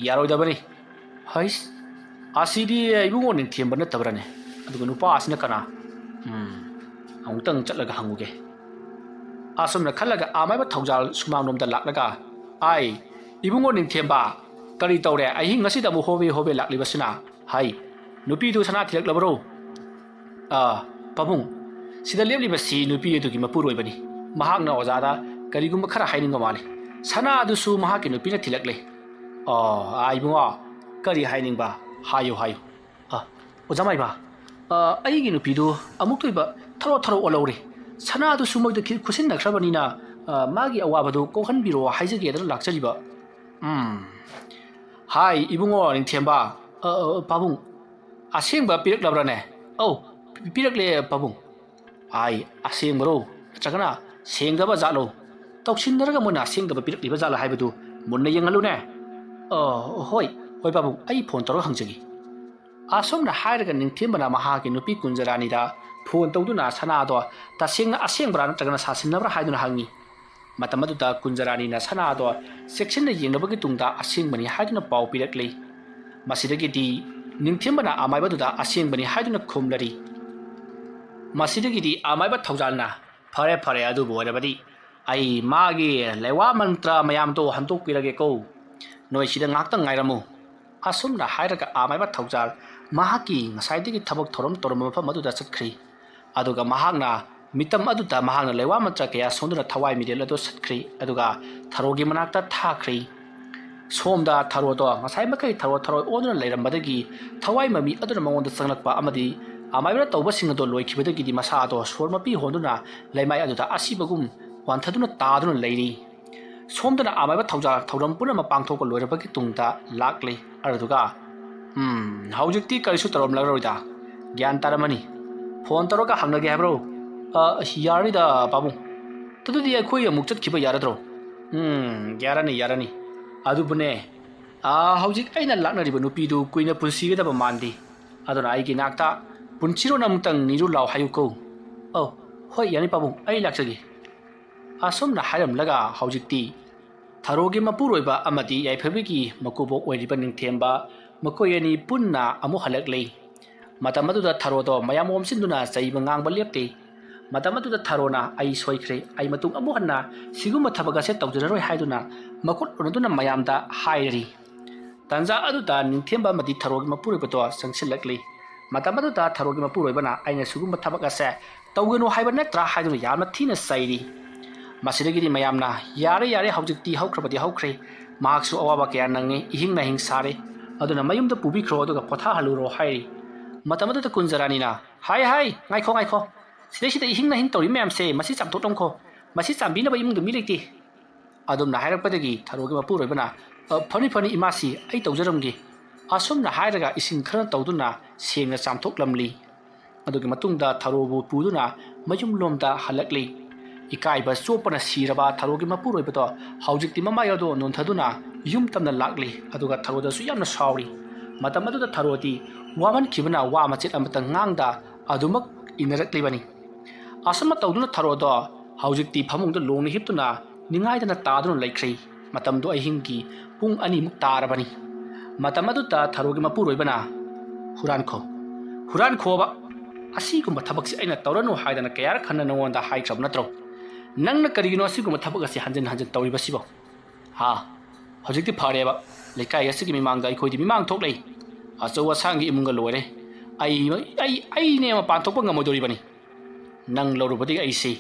ꯌꯥꯔꯣꯏꯗꯕꯅꯤ꯫ ꯍꯩꯁ, ꯑꯁꯤꯗꯤ ꯏꯕꯨꯡꯉꯣ ꯅꯤꯡꯊꯦꯝꯕ ꯅꯠꯇꯕ꯭ꯔꯅꯦ? ꯑꯗꯨꯒ ꯅꯨꯄꯥ ꯑꯁꯤꯅ ꯀꯅꯥ? ꯎꯝ, ꯑꯃꯨꯛꯇꯪ ꯆꯠꯂꯒ ꯍꯪꯉꯨꯒꯦ꯫ ꯑꯁꯨꯝꯅ ꯈꯜꯂꯒ ꯑꯃꯥꯏꯕ ꯊꯧꯖꯥꯜ ꯁꯨꯃꯥꯡꯂꯣꯝꯗ ꯂꯥꯛꯂꯒ, "ꯑꯥꯏ, ꯏꯕꯨꯡꯉꯣ ꯅꯤꯡꯊꯦꯝꯕ, ꯀꯔꯤ ꯇꯧꯔꯦ? ꯑꯍꯤꯡ ꯑꯁꯤꯗ ꯑꯃꯨꯛ ꯍꯣꯕꯦ ꯍꯣꯕꯦ ꯂꯥꯛꯂꯤꯕꯁꯤꯅ? ꯍꯥꯏ, ꯅꯨꯄꯤꯗꯨ ꯁꯅꯥ ꯊꯤꯜꯂꯛꯂꯕ꯭ꯔꯣ?" "ꯑꯥ, ꯄꯥꯕꯨꯡ, ꯁꯤꯗ ꯂꯦꯞꯂꯤꯕꯁꯤ ꯅꯨꯄꯤ ꯑꯗꯨꯒꯤ ꯃꯄꯨꯔꯣꯏꯕꯅꯤ꯫ ꯃꯍꯥꯛꯅ ꯑꯣꯖꯥꯗ ꯀꯔꯤꯒꯨꯝꯕ ꯈꯔ ꯍꯥꯏꯅꯤꯡꯕ ꯃꯥꯜꯂꯤ꯫ ꯁꯅꯥ ꯑꯗꯨꯁꯨ ꯃꯍꯥꯛꯀꯤ ꯅꯨꯄꯤꯅ ꯊꯤꯜꯂꯛꯂꯦ꯫" "ꯑꯣ, ꯑꯥ, ꯏꯕꯨꯡꯉꯣ, ꯀꯔꯤ ꯍꯥꯏꯅꯤꯡꯕ? ꯍꯥꯏꯌꯨ, ꯍꯥꯏꯌꯨ꯫" "ꯑꯥ, ꯑꯣꯖꯥ ꯃꯥꯏꯕ, ꯑꯥ, ꯑꯩꯒꯤ ꯅꯨꯄꯤꯗꯨ ꯑꯃꯨꯛꯇ ꯑꯣꯏꯕ ꯊꯔꯣ ꯊꯔꯣ ꯑꯣꯜꯍꯧꯔꯦ꯫ ꯁꯅꯥ ꯑꯗꯨꯁꯨ ꯃꯣꯏꯗ ꯈꯤ-, ꯈꯨꯠꯁꯤꯟꯅꯈ꯭ꯔꯕꯅꯤꯅ, ꯑꯥ, ꯃꯥꯒꯤ ꯑꯋꯥꯕꯗꯨ ꯀꯣꯛꯍꯟꯕꯤꯔꯣ ꯍꯥꯏꯖꯒꯦꯗꯅ ꯂꯥꯛꯆꯔꯤꯕ꯫" "ꯎꯝ, ꯍꯥꯏ, ꯏꯕꯨꯡꯉꯣ ꯅꯤꯡꯊꯦꯝꯕ, ꯑ, ꯑ, ꯄꯥꯕꯨꯡ, ꯑꯁꯦꯡꯕ ꯄꯤꯔꯛꯂꯕ꯭ꯔꯅꯦ?" "ꯑꯧ, ꯄꯤ-, ꯄꯤꯔꯛꯂꯦ, ꯄꯥꯕꯨꯡ꯫" "ꯑꯥꯏ, ꯑꯁꯦꯡꯕꯔꯣ? ꯅꯠꯇ꯭ꯔꯒꯅ ꯁꯦꯡꯗꯕ ꯖꯥꯠꯂꯣ? ꯇꯧꯁꯤꯟꯅꯔꯒ ꯃꯣꯏꯅ ꯑꯁꯦꯡꯗꯕ ꯄꯤꯔꯛꯂꯤꯕ ꯖꯥꯠꯂ ꯍꯥꯏꯕꯗꯨ ꯃꯨꯟꯅ ꯌꯦꯡꯍꯜꯂꯨꯅꯦ꯫" "ꯑ, ꯍꯣꯏ, ꯍꯣꯏ, ꯄꯥꯕꯨꯡ, ꯑꯩ ꯐꯣꯟ ꯇꯧꯔꯒ ꯍꯪꯖꯒꯦ꯫" ꯑꯁꯨꯝꯅ ꯍꯥꯏꯔꯒ ꯅꯤꯡꯊꯦꯝꯕꯅ ꯃꯍꯥꯛꯀꯤ ꯅꯨꯄꯤ ꯀꯨꯟꯖꯔꯥꯅꯤꯗ ꯐꯣꯟ ꯇꯧꯗꯨꯅ ꯁꯅꯥꯗꯣ ꯇꯁꯦꯡꯅ ꯑꯁꯦꯡꯕ꯭ꯔꯥ ꯅꯠꯇ꯭ꯔꯒꯅ ꯁꯥꯁꯤꯟꯅꯕ꯭ꯔꯥ ꯍꯥꯏꯗꯨꯅ ꯍꯪꯉꯤ꯫ ꯃꯇꯝ ꯑꯗꯨꯗ ꯀꯨꯟꯖꯔꯥꯅꯤꯅ ꯁꯅꯥꯗꯣ ꯆꯦꯛꯁꯤꯟꯅ ꯌꯦꯡꯂꯕꯒꯤ ꯇꯨꯡꯗ ꯑꯁꯦꯡꯕꯅꯤ ꯍꯥꯏꯗꯨꯅ ꯄꯥꯎ ꯄꯤꯔꯛꯂꯤ꯫ ꯃꯁꯤꯗꯒꯤꯗꯤ ꯅꯤꯡꯊꯦꯝꯕꯅ ꯑꯃꯥꯏꯕꯗꯨꯗ ꯑꯁꯦꯡꯕꯅꯤ ꯍꯥꯏꯗꯨꯅ ꯈꯨꯝꯂꯔꯤ꯫ ꯃꯁꯤꯗꯒꯤꯗꯤ ꯑꯃꯥꯏꯕ ꯊꯧꯖꯥꯜꯅ, "ꯐꯔꯦ, ꯐꯔꯦ, ꯑꯗꯨꯕꯨ ꯑꯣꯏꯔꯕꯗꯤ ꯑꯩ ꯃꯥꯒꯤ ꯂꯩꯋꯥ ꯃꯟꯇ꯭ꯔ ꯃꯌꯥꯝꯗꯣ ꯍꯟꯗꯣꯛꯄꯤꯔꯒꯦꯀꯣ꯫ ꯅꯣꯏ ꯁꯤꯗ ꯉꯥꯛꯇꯪ ꯉꯥꯏꯔꯝꯃꯨ꯫" ꯑꯁꯨꯝꯅ ꯍꯥꯏꯔꯒ ꯑꯃꯥꯏꯕ ꯊꯧꯖꯥꯜ ꯃꯍꯥꯛꯀꯤ ꯉꯁꯥꯏꯗꯒꯤ ꯊꯕꯛ ꯊꯧꯔꯝ ꯇꯧꯔꯝꯕ ꯃꯐꯝ ꯑꯗꯨꯗ ꯆꯠꯈ꯭ꯔꯤ꯫ ꯑꯗꯨꯒ ꯃꯍꯥꯛꯅ ꯃꯤꯇꯝ ꯑꯗꯨꯗ ꯃꯍꯥꯛꯅ ꯂꯩꯋꯥ ꯃꯟꯇ꯭ꯔ ꯀꯌꯥ ꯁꯣꯟꯗꯨꯅ ꯊꯋꯥꯏ ꯃꯤꯔꯦꯜ ꯑꯗꯨ ꯁꯠꯈ꯭ꯔꯤ, ꯑꯗꯨꯒ ꯊꯔꯣꯒꯤ ꯃꯅꯥꯛꯇ ꯊꯥꯈ꯭ꯔꯤ꯫ ꯁꯣꯝꯗ ꯊꯔꯣꯗꯣ ꯉꯁꯥꯏ ꯃꯈꯩ ꯊꯔꯣ ꯊꯔꯣ ꯑꯣꯟꯗꯨꯅ ꯂꯩꯔꯝꯕꯗꯒꯤ ꯊꯋꯥꯏ ꯃꯃꯤ ꯑꯗꯨꯅ ꯃꯉꯣꯟꯗ ꯆꯪꯂꯛꯄ ꯑꯃꯗꯤ ꯑꯃꯥꯏꯕꯅ ꯇꯧꯕꯁꯤꯡ ꯑꯗꯣ ꯂꯣꯏꯈꯤꯕꯗꯒꯤꯗꯤ ꯃꯁꯥ ꯑꯗꯣ ꯁꯣꯔ ꯃꯄꯤ ꯍꯣꯟꯗꯨꯅ ꯂꯩꯃꯥꯏ ꯑꯗꯨꯗ ꯑꯁꯤꯕꯒꯨꯝ ꯋꯥꯟꯊꯗꯨꯅ ꯇꯥꯗꯨꯅ ꯂꯩꯔꯤ꯫ ꯁꯣꯝꯗꯅ ꯑꯃꯥꯏꯕ ꯊꯧꯖꯥꯜ ꯊꯧꯔꯝ ꯄꯨꯝꯅꯃꯛ ꯄꯥꯡꯊꯣꯛꯄ ꯂꯣꯏꯔꯕꯒꯤ ꯇꯨꯡꯗ ꯂꯥꯛꯂꯤ꯫ ꯑꯗꯨꯗꯨꯒ, "ꯎꯝ, ꯍꯧꯖꯤꯛꯇꯤ ꯀꯔꯤꯁꯨ ꯇꯧꯔꯝꯂꯔꯣꯏꯗ꯫ ꯒ꯭ꯌꯥꯟ ꯇꯥꯔꯝꯃꯅꯤ꯫ ꯐꯣꯟ ꯇꯧꯔꯒ ꯍꯪꯅꯒꯦ ꯍꯥꯏꯕ꯭ꯔꯣ?" "ꯑ, ꯌꯥꯔꯅꯤꯗ, ꯄꯥꯕꯨꯡ꯫ ꯑꯗꯨꯗꯤ ꯑꯩꯈꯣꯏ ꯑꯃꯨꯛ ꯆꯠꯈꯤꯕ ꯌꯥꯔꯗ꯭ꯔꯣ?" "ꯎꯝ, ꯌꯥꯔꯅꯤ, ꯌꯥꯔꯅꯤ꯫ ꯑꯗꯨꯕꯨꯅꯦ, ꯑꯥ, ꯍꯧꯖꯤꯛ ꯑꯩꯅ ꯂꯥꯛꯅꯔꯤꯕ ꯅꯨꯄꯤꯗꯨ ꯀꯨꯏꯅ ꯄꯨꯟꯁꯤꯒꯗꯕ ꯃꯥꯟꯗꯦ꯫ ꯑꯗꯨꯅ ꯑꯩꯒꯤ ꯅꯥꯛꯇ ꯄꯨꯟꯁꯤꯔꯣꯟ ꯑꯃꯨꯛꯇꯪ ꯅꯤꯔꯨ ꯂꯥꯎ ꯍꯥꯏꯌꯨꯀꯣ꯫" "ꯑꯧ, ꯍꯣꯏ, ꯌꯥꯅꯤ ꯄꯥꯕꯨꯡ, ꯑꯩ ꯂꯥꯛꯆꯒꯦ꯫" ꯑꯁꯨꯝꯅ ꯍꯥꯏꯔꯝꯂꯒ ꯍꯧꯖꯤꯛꯇꯤ ꯊꯔꯣꯒꯤ ꯃꯄꯨꯔꯣꯏꯕ ꯑꯃꯗꯤ ꯌꯥꯏꯐꯕꯒꯤ ꯃꯀꯨꯕꯣꯛ ꯑꯣꯏꯔꯤꯕ ꯅꯤꯡꯊꯦꯝꯕ ꯃꯈꯣꯏ ꯑꯅꯤ ꯄꯨꯟꯅ ꯑꯃꯨꯛ ꯍꯜꯂꯛꯂꯦ꯫ ꯃꯇꯝ ꯑꯗꯨꯗ ꯊꯔꯣꯗꯣ ꯃꯌꯥꯝ ꯑꯣꯝꯁꯤꯟꯗꯨꯅ ꯆꯩꯕ ꯉꯥꯡꯕ ꯂꯦꯞꯇꯦ꯫ ꯃꯇꯝ ꯑꯗꯨꯗ ꯊꯔꯣꯅ "ꯑꯩ ꯁꯣꯏꯈ꯭ꯔꯦ, ꯑꯩ ꯃꯇꯨꯡ ꯑꯃꯨꯛ ꯍꯟꯅ ꯁꯤꯒꯨꯝꯕ ꯊꯕꯛ ꯑꯁꯦ ꯇꯧꯖꯔꯔꯣꯏ" ꯍꯥꯏꯗꯨꯅ ꯃꯈꯨꯠ ꯎꯅꯗꯨꯅ ꯃꯌꯥꯝꯗ ꯍꯥꯏꯔꯔꯤ꯫ ꯇꯥꯟꯖꯥ ꯑꯗꯨꯗ ꯅꯤꯡꯊꯦꯝꯕ ꯑꯃꯗꯤ ꯊꯔꯣꯒꯤ ꯃꯄꯨꯔꯣꯏꯕꯗꯣ ꯆꯪꯁꯤꯜꯂꯛꯂꯤ꯫ ꯃꯇꯝ ꯑꯗꯨꯗ ꯊꯔꯣꯒꯤ ꯃꯄꯨꯔꯣꯏꯕꯅ "ꯑꯩꯅ ꯁꯤꯒꯨꯝꯕ ꯊꯕꯛ ꯑꯁꯦ ꯇꯧꯒꯅꯨ ꯍꯥꯏꯕ ꯅꯠꯇ꯭ꯔꯥ?" ꯍꯥꯏꯗꯨꯅ ꯌꯥꯝꯅ ꯊꯤꯅ ꯆꯩꯔꯤ꯫ ꯃꯁꯤꯗꯒꯤꯗꯤ ꯃꯌꯥꯝꯅ "ꯌꯥꯔꯦ, ꯌꯥꯔꯦ, ꯍꯧꯖꯤꯛꯇꯤ ꯍꯧꯈ꯭ꯔꯕꯗꯤ ꯍꯧꯈ꯭ꯔꯦ, ꯃꯍꯥꯛꯁꯨ ꯑꯋꯥꯕ ꯀꯌꯥ ꯅꯪꯉꯦ, ꯏꯍꯤꯡ ꯅꯥꯍꯤꯡ ꯁꯥꯔꯦ, ꯑꯗꯨꯅ ꯃꯌꯨꯝꯗ ꯄꯨꯕꯤꯈ꯭ꯔꯣ, ꯑꯗꯨꯒ ꯄꯣꯊꯥꯍꯜꯂꯨꯔꯣ" ꯍꯥꯏꯔꯤ꯫ ꯃꯇꯝ ꯑꯗꯨꯗ ꯀꯨꯟꯖꯔꯥꯅꯤꯅ "ꯍꯥꯏ, ꯍꯥꯏ, ꯉꯥꯏꯈꯣ, ꯉꯥꯏꯈꯣ, ꯁꯤꯗꯩꯁꯤꯗ ꯏꯍꯤꯡ ꯅꯥꯍꯤꯡ ꯇꯧꯔꯤ ꯃꯌꯥꯝꯁꯦ, ꯃꯁꯤ ꯆꯥꯝꯊꯣꯛꯂꯝꯈꯣ, ꯃꯁꯤ ꯆꯥꯝꯕꯤꯅꯕ ꯏꯃꯨꯡꯗ ꯃꯤ ꯂꯩꯇꯦ"꯫ ꯑꯗꯨꯝꯅ ꯍꯥꯏꯔꯛꯄꯗꯒꯤ ꯊꯔꯣꯒꯤ ꯃꯄꯨꯔꯣꯏꯕꯅ, "ꯑ, ꯐꯅꯤ, ꯐꯅꯤ, ꯏꯃꯥꯁꯤ, ꯑꯩ ꯇꯧꯖꯔꯝꯒꯦ"꯫ ꯑꯁꯨꯝꯅ ꯍꯥꯏꯔꯒ ꯏꯁꯤꯡ ꯈꯔ ꯇꯧꯗꯨꯅ ꯁꯦꯡꯅ ꯆꯥꯝꯊꯣꯛꯂꯝꯂꯤ꯫ ꯑꯗꯨꯒꯤ ꯃꯇꯨꯡꯗ ꯊꯔꯣꯕꯨ ꯄꯨꯗꯨꯅ ꯃꯌꯨꯝꯂꯣꯝꯗ ꯍꯜꯂꯛꯂꯤ꯫ ꯏꯀꯥꯏꯕ ꯆꯣꯞꯄꯅ ꯁꯤꯔꯕ ꯊꯔꯣꯒꯤ ꯃꯄꯨꯔꯣꯏꯕꯗꯣ ꯍꯧꯖꯤꯛꯇꯤ ꯃꯃꯥꯏ ꯑꯗꯨ ꯅꯣꯟꯊꯗꯨꯅ ꯌꯨꯝ ꯇꯝꯅ ꯂꯥꯛꯂꯤ, ꯑꯗꯨꯒ ꯊꯔꯣꯗꯁꯨ ꯌꯥꯝꯅ ꯁꯥꯎꯔꯤ꯫ ꯃꯇꯝ ꯑꯗꯨꯗ ꯊꯔꯣꯗꯤ ꯋꯥꯃꯟꯈꯤꯕꯅ ꯋꯥ ꯃꯆꯦꯠ ꯑꯃꯇ ꯉꯥꯡꯗ ꯑꯗꯨꯃꯛ ꯏꯟꯅꯔꯛꯂꯤꯕꯅꯤ꯫ ꯑꯁꯨꯝꯅ ꯇꯧꯗꯨꯅ ꯊꯔꯣꯗꯣ ꯍꯧꯖꯤꯛꯇꯤ ꯐꯃꯨꯡꯗ ꯂꯣꯡꯅ ꯍꯤꯞꯇꯨꯅ ꯅꯤꯡꯉꯥꯏꯗꯅ ꯇꯥꯗꯨꯅ ꯂꯩꯈ꯭ꯔꯦ꯫ ꯃꯇꯝꯗꯨ ꯑꯍꯤꯡꯒꯤ ꯄꯨꯡ ꯑꯅꯤꯃꯨꯛ ꯇꯥꯔꯕꯅꯤ꯫ ꯃꯇꯝ ꯑꯗꯨꯗ ꯊꯔꯣꯒꯤ ꯃꯄꯨꯔꯣꯏꯕꯅ, "ꯍꯨꯔꯥꯟꯈꯣ, ꯍꯨꯔꯥꯟꯈꯣꯕ! ꯑꯁꯤꯒꯨꯝꯕ ꯊꯕꯛꯁꯤ ꯑꯩꯅ ꯇꯧꯔꯅꯨ ꯍꯥꯏꯗꯅ ꯀꯌꯥꯔꯛ ꯍꯟꯅ ꯅꯉꯣꯟꯗ ꯍꯥꯏꯈ꯭ꯔꯕ ꯅꯠꯇ꯭ꯔꯣ? ꯅꯪꯅ ꯀꯔꯤꯒꯤꯅꯣ ꯑꯁꯤꯒꯨꯝꯕ ꯊꯕꯛ ꯑꯁꯤ ꯍꯟꯖꯤꯟ ꯍꯟꯖꯤꯟ ꯇꯧꯔꯤꯕꯁꯤꯕꯣ? ꯍꯥ? ꯍꯧꯖꯤꯛꯇꯤ ꯐꯔꯦꯕ꯫ ꯂꯩꯀꯥꯏ ꯑꯁꯤꯒꯤ ꯃꯤꯃꯥꯡꯗ ꯑꯩꯈꯣꯏꯗꯤ ꯃꯤꯃꯥꯡ ꯊꯣꯛꯂꯦ꯫ ꯑꯆꯧ ꯑꯁꯥꯡꯒꯤ ꯏꯃꯨꯡꯒ ꯂꯣꯏꯔꯦ꯫ ꯑꯩ, ꯑꯩ, ꯑꯩꯅꯦ ꯃꯄꯥꯟ ꯊꯣꯛꯄ ꯉꯝꯃꯣꯏꯗꯧꯔꯤꯕꯅꯤ꯫ ꯅꯪ ꯂꯧꯔꯨꯕꯗꯒꯤ ꯑꯩꯁꯤ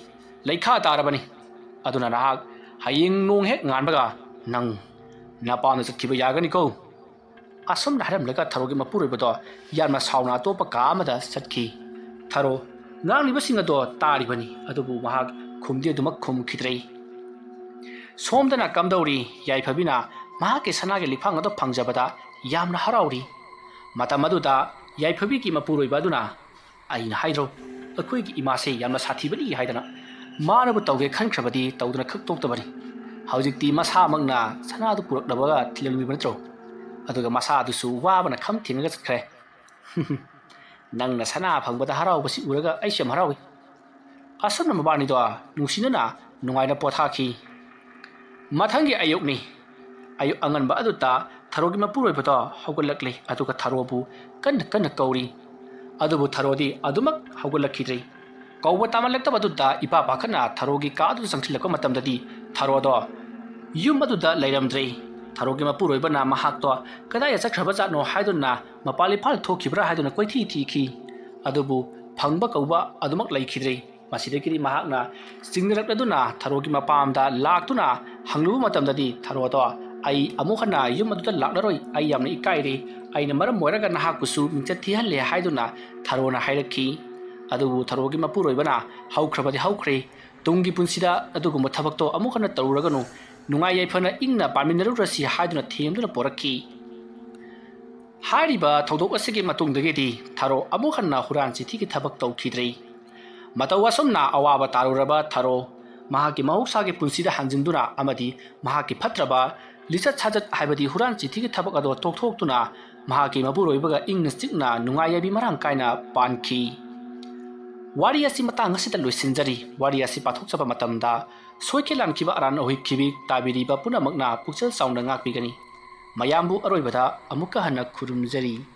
ꯂꯩꯈꯥ ꯇꯥꯔꯕꯅꯤ꯫ ꯑꯗꯨꯅ ꯅꯍꯥꯛ ꯍꯌꯦꯡ ꯅꯣꯡ ꯍꯦꯛ ꯉꯥꯟꯕꯒ ꯅꯪ ꯅꯄꯥꯝꯗ ꯆꯠꯈꯤꯕ ꯌꯥꯒꯅꯤꯀꯣ"꯫ ꯑꯁꯨꯝꯅ ꯍꯥꯏꯔꯝꯂꯒ ꯊꯔꯣꯒꯤ ꯃꯄꯨꯔꯣꯏꯕꯗꯣ ꯌꯥꯝꯅ ꯁꯥꯎꯅ ꯑꯇꯣꯞꯄ ꯀꯥ ꯑꯃꯗ ꯆꯠꯈꯤ꯫ ꯊꯔꯣ ꯉꯥꯡꯂꯤꯕꯁꯤꯡ ꯑꯗꯣ ꯇꯥꯔꯤꯕꯅꯤ, ꯑꯗꯨꯕꯨ ꯃꯍꯥꯛ ꯈꯨꯝꯗꯤ ꯑꯗꯨꯃꯛ ꯈꯨꯝꯈꯤꯗ꯭ꯔꯦ꯫ ꯁꯣꯝꯗꯅ ꯀꯝꯗꯧꯔꯤ? ꯌꯥꯏꯐꯕꯤꯅ ꯃꯍꯥꯛꯀꯤ ꯁꯅꯥꯒꯤ ꯂꯤꯛꯐꯥꯡ ꯑꯗꯨ ꯐꯪꯖꯕꯗ ꯌꯥꯝꯅ ꯍꯔꯥꯎꯔꯤ꯫ ꯃꯇꯝ ꯑꯗꯨꯗ ꯌꯥꯏꯐꯕꯤꯒꯤ ꯃꯄꯨꯔꯣꯏꯕ ꯑꯗꯨꯅ, "ꯑꯩꯅ ꯍꯥꯏꯗ꯭ꯔꯣ, ꯑꯩꯈꯣꯏꯒꯤ ꯏꯃꯥꯁꯦ ꯌꯥꯝꯅ ꯁꯥꯊꯤꯕꯅꯤ" ꯍꯥꯏꯗꯅ꯫ ꯃꯥꯅꯕꯨ ꯇꯧꯒꯦ ꯈꯟꯈ꯭ꯔꯕꯗꯤ ꯇꯧꯗꯅ ꯈꯛ ꯇꯣꯛꯇꯕꯅꯤ꯫ ꯍꯧꯖꯤꯛꯇꯤ ꯃꯁꯥꯃꯛꯅ ꯁꯅꯥꯗꯨ ꯄꯨꯔꯛꯅꯕꯒ ꯊꯤꯜꯂꯝꯂꯤꯕ ꯅꯠꯇ꯭ꯔꯣ? ꯑꯗꯨꯒ ꯃꯁꯥꯗꯨꯁꯨ ꯋꯥꯕꯅ ꯈꯝ ꯊꯦꯡꯉꯒ ꯆꯠꯈ꯭ꯔꯦ꯫ "ꯅꯪꯅ ꯁꯅꯥ ꯐꯪꯕꯗ ꯍꯔꯥꯎꯕꯁꯤ ꯎꯔꯒ ꯑꯩꯁꯨ ꯌꯥꯝ ꯍꯔꯥꯎꯏ"꯫ ꯑꯁꯨꯝꯅ ꯃꯕꯥꯅꯤꯗꯣ ꯅꯨꯡꯁꯤꯅꯅ ꯅꯨꯡꯉꯥꯏꯅ ꯄꯣꯊꯥꯈꯤ꯫ ꯃꯊꯪꯒꯤ ꯑꯌꯨꯛꯅꯤ꯫ ꯑꯌꯨꯛ ꯑꯉꯟꯕ ꯑꯗꯨꯗ ꯊꯔꯣꯒꯤ ꯃꯄꯨꯔꯣꯏꯕꯗꯣ ꯍꯧꯒꯠꯂꯛꯂꯤ, ꯑꯗꯨꯒ ꯊꯔꯣꯕꯨ ꯀꯟꯅ ꯀꯟꯅ ꯀꯧꯔꯤ꯫ ꯑꯗꯨꯕꯨ ꯊꯔꯣꯗꯤ ꯑꯗꯨꯃꯛ ꯍꯧꯒꯠꯂꯛꯈꯤꯗ꯭ꯔꯦ꯫ ꯀꯧꯕ ꯇꯥꯃꯜꯂꯛꯇꯕꯗꯨꯗ ꯏꯄꯥ ꯄꯥꯈꯠꯅ ꯊꯔꯣꯒꯤ ꯀꯥ ꯑꯗꯨꯗ ꯆꯪꯁꯤꯜꯂꯛꯄ ꯃꯇꯝꯗꯗꯤ ꯊꯔꯣꯗꯣ ꯌꯨꯝ ꯑꯗꯨꯗ ꯂꯩꯔꯝꯗ꯭ꯔꯦ꯫ ꯊꯔꯣꯒꯤ ꯃꯄꯨꯔꯣꯏꯕꯅ ꯃꯍꯥꯛꯇꯣ ꯀꯗꯥꯏꯗ ꯆꯠꯈ꯭ꯔꯕꯖꯥꯠꯅꯣ ꯍꯥꯏꯗꯨꯅ, ꯃꯄꯥꯜ ꯏꯝꯐꯥꯜ ꯊꯣꯛꯈꯤꯕ꯭ꯔꯥ ꯍꯥꯏꯗꯨꯅ ꯀꯣꯏꯊꯤ ꯊꯤꯈꯤ꯫ ꯑꯗꯨꯕꯨ ꯐꯪꯕ ꯀꯧꯕ ꯑꯗꯨꯃꯛ ꯂꯩꯈꯤꯗ꯭ꯔꯦ꯫ ꯃꯁꯤꯗꯒꯤꯗꯤ ꯃꯍꯥꯛꯅ ꯆꯤꯡꯅꯔꯛꯂꯗꯨꯅ ꯊꯔꯣꯒꯤ ꯃꯄꯥꯝꯗ ꯂꯥꯛꯇꯨꯅ ꯍꯪꯂꯨꯕ ꯃꯇꯝꯗꯗꯤ ꯊꯔꯣꯗꯣ, "ꯑꯩ ꯑꯃꯨꯛ ꯍꯟꯅ ꯌꯨꯝ ꯑꯗꯨꯗ ꯂꯥꯛꯂꯔꯣꯏ, ꯑꯩ ꯌꯥꯝꯅ ꯏꯀꯥꯏꯔꯦ, ꯑꯩꯅ ꯃꯔꯝ ꯑꯣꯏꯔꯒ ꯅꯍꯥꯛꯄꯨꯁꯨ ꯃꯤꯡꯆꯠ ꯊꯤꯍꯜꯂꯦ" ꯍꯥꯏꯗꯨꯅ ꯊꯔꯣꯅ ꯍꯥꯏꯔꯛꯈꯤ꯫ ꯑꯗꯨꯕꯨ ꯊꯔꯣꯒꯤ ꯃꯄꯨꯔꯣꯏꯕꯅ, "ꯍꯧꯈ꯭ꯔꯕꯗꯤ ꯍꯧꯈ꯭ꯔꯦ, ꯇꯨꯡꯒꯤ ꯄꯨꯟꯁꯤꯗ ꯑꯗꯨꯒꯨꯝꯕ ꯊꯕꯛꯇꯣ ꯑꯃꯨꯛ ꯍꯟꯅ ꯇꯧꯔꯨꯔꯒꯅꯨ, ꯅꯨꯡꯉꯥꯏ ꯌꯥꯏꯐꯅ ꯏꯪꯅ ꯄꯥꯟꯃꯤꯟꯅꯔꯨꯔꯁꯤ" ꯍꯥꯏꯗꯨꯅ ꯊꯦꯝꯗꯨꯅ ꯄꯣꯔꯛꯈꯤ꯫ ꯍꯥꯏꯔꯤꯕ ꯊꯧꯗꯣꯛ ꯑꯁꯤꯒꯤ ꯃꯇꯨꯡꯗꯒꯤꯗꯤ ꯊꯔꯣ ꯑꯃꯨꯛ ꯍꯟꯅ ꯍꯨꯔꯥꯟ ꯆꯤꯊꯤꯒꯤ ꯊꯕꯛ ꯇꯧꯈꯤꯗ꯭ꯔꯦ꯫ ꯃꯇꯧ ꯑꯁꯨꯝꯅ ꯑꯋꯥꯕ ꯇꯥꯔꯨꯔꯕ ꯊꯔꯣ ꯃꯍꯥꯛꯀꯤ ꯃꯍꯧꯁꯥꯒꯤ ꯄꯨꯟꯁꯤꯗ ꯍꯟꯖꯤꯟꯗꯨꯅ ꯑꯃꯗꯤ ꯃꯍꯥꯛꯀꯤ ꯐꯠꯇ꯭ꯔꯕ ꯂꯤꯆꯠ ꯁꯥꯖꯠ ꯍꯥꯏꯕꯗꯤ ꯍꯨꯔꯥꯟ ꯆꯤꯊꯤꯒꯤ ꯊꯕꯛ ꯑꯗꯣ ꯇꯣꯛꯊꯣꯛꯇꯨꯅ ꯃꯍꯥꯛꯀꯤ ꯃꯄꯨꯔꯣꯏꯕꯒ ꯏꯪꯅ ꯆꯤꯛꯅ ꯅꯨꯡꯉꯥꯏ ꯌꯥꯏꯕꯤ ꯃꯔꯥꯡ ꯀꯥꯏꯅ ꯄꯥꯟꯈꯤ꯫ ꯋꯥꯔꯤ ꯑꯁꯤ ꯃꯇꯥꯡ ꯑꯁꯤꯗ ꯂꯣꯏꯁꯤꯟꯖꯔꯤ꯫ ꯋꯥꯔꯤ ꯑꯁꯤ ꯄꯥꯊꯣꯛꯆꯕ ꯃꯇꯝꯗ ꯁꯣꯏꯈꯤ ꯂꯥꯟꯈꯤꯕ ꯑꯔꯥꯟ ꯑꯍꯣꯏꯈꯤꯕꯤ ꯇꯥꯕꯤꯔꯤꯕ ꯄꯨꯝꯅꯃꯛꯅ ꯄꯨꯛꯆꯦꯜ ꯆꯥꯎꯅ ꯉꯥꯛꯄꯤꯒꯅꯤ꯫ ꯃꯌꯥꯝꯕꯨ ꯑꯔꯣꯏꯕꯗ ꯑꯃꯨꯛꯀ ꯍꯟꯅ ꯈꯨꯔꯨꯝꯖꯔꯤ꯫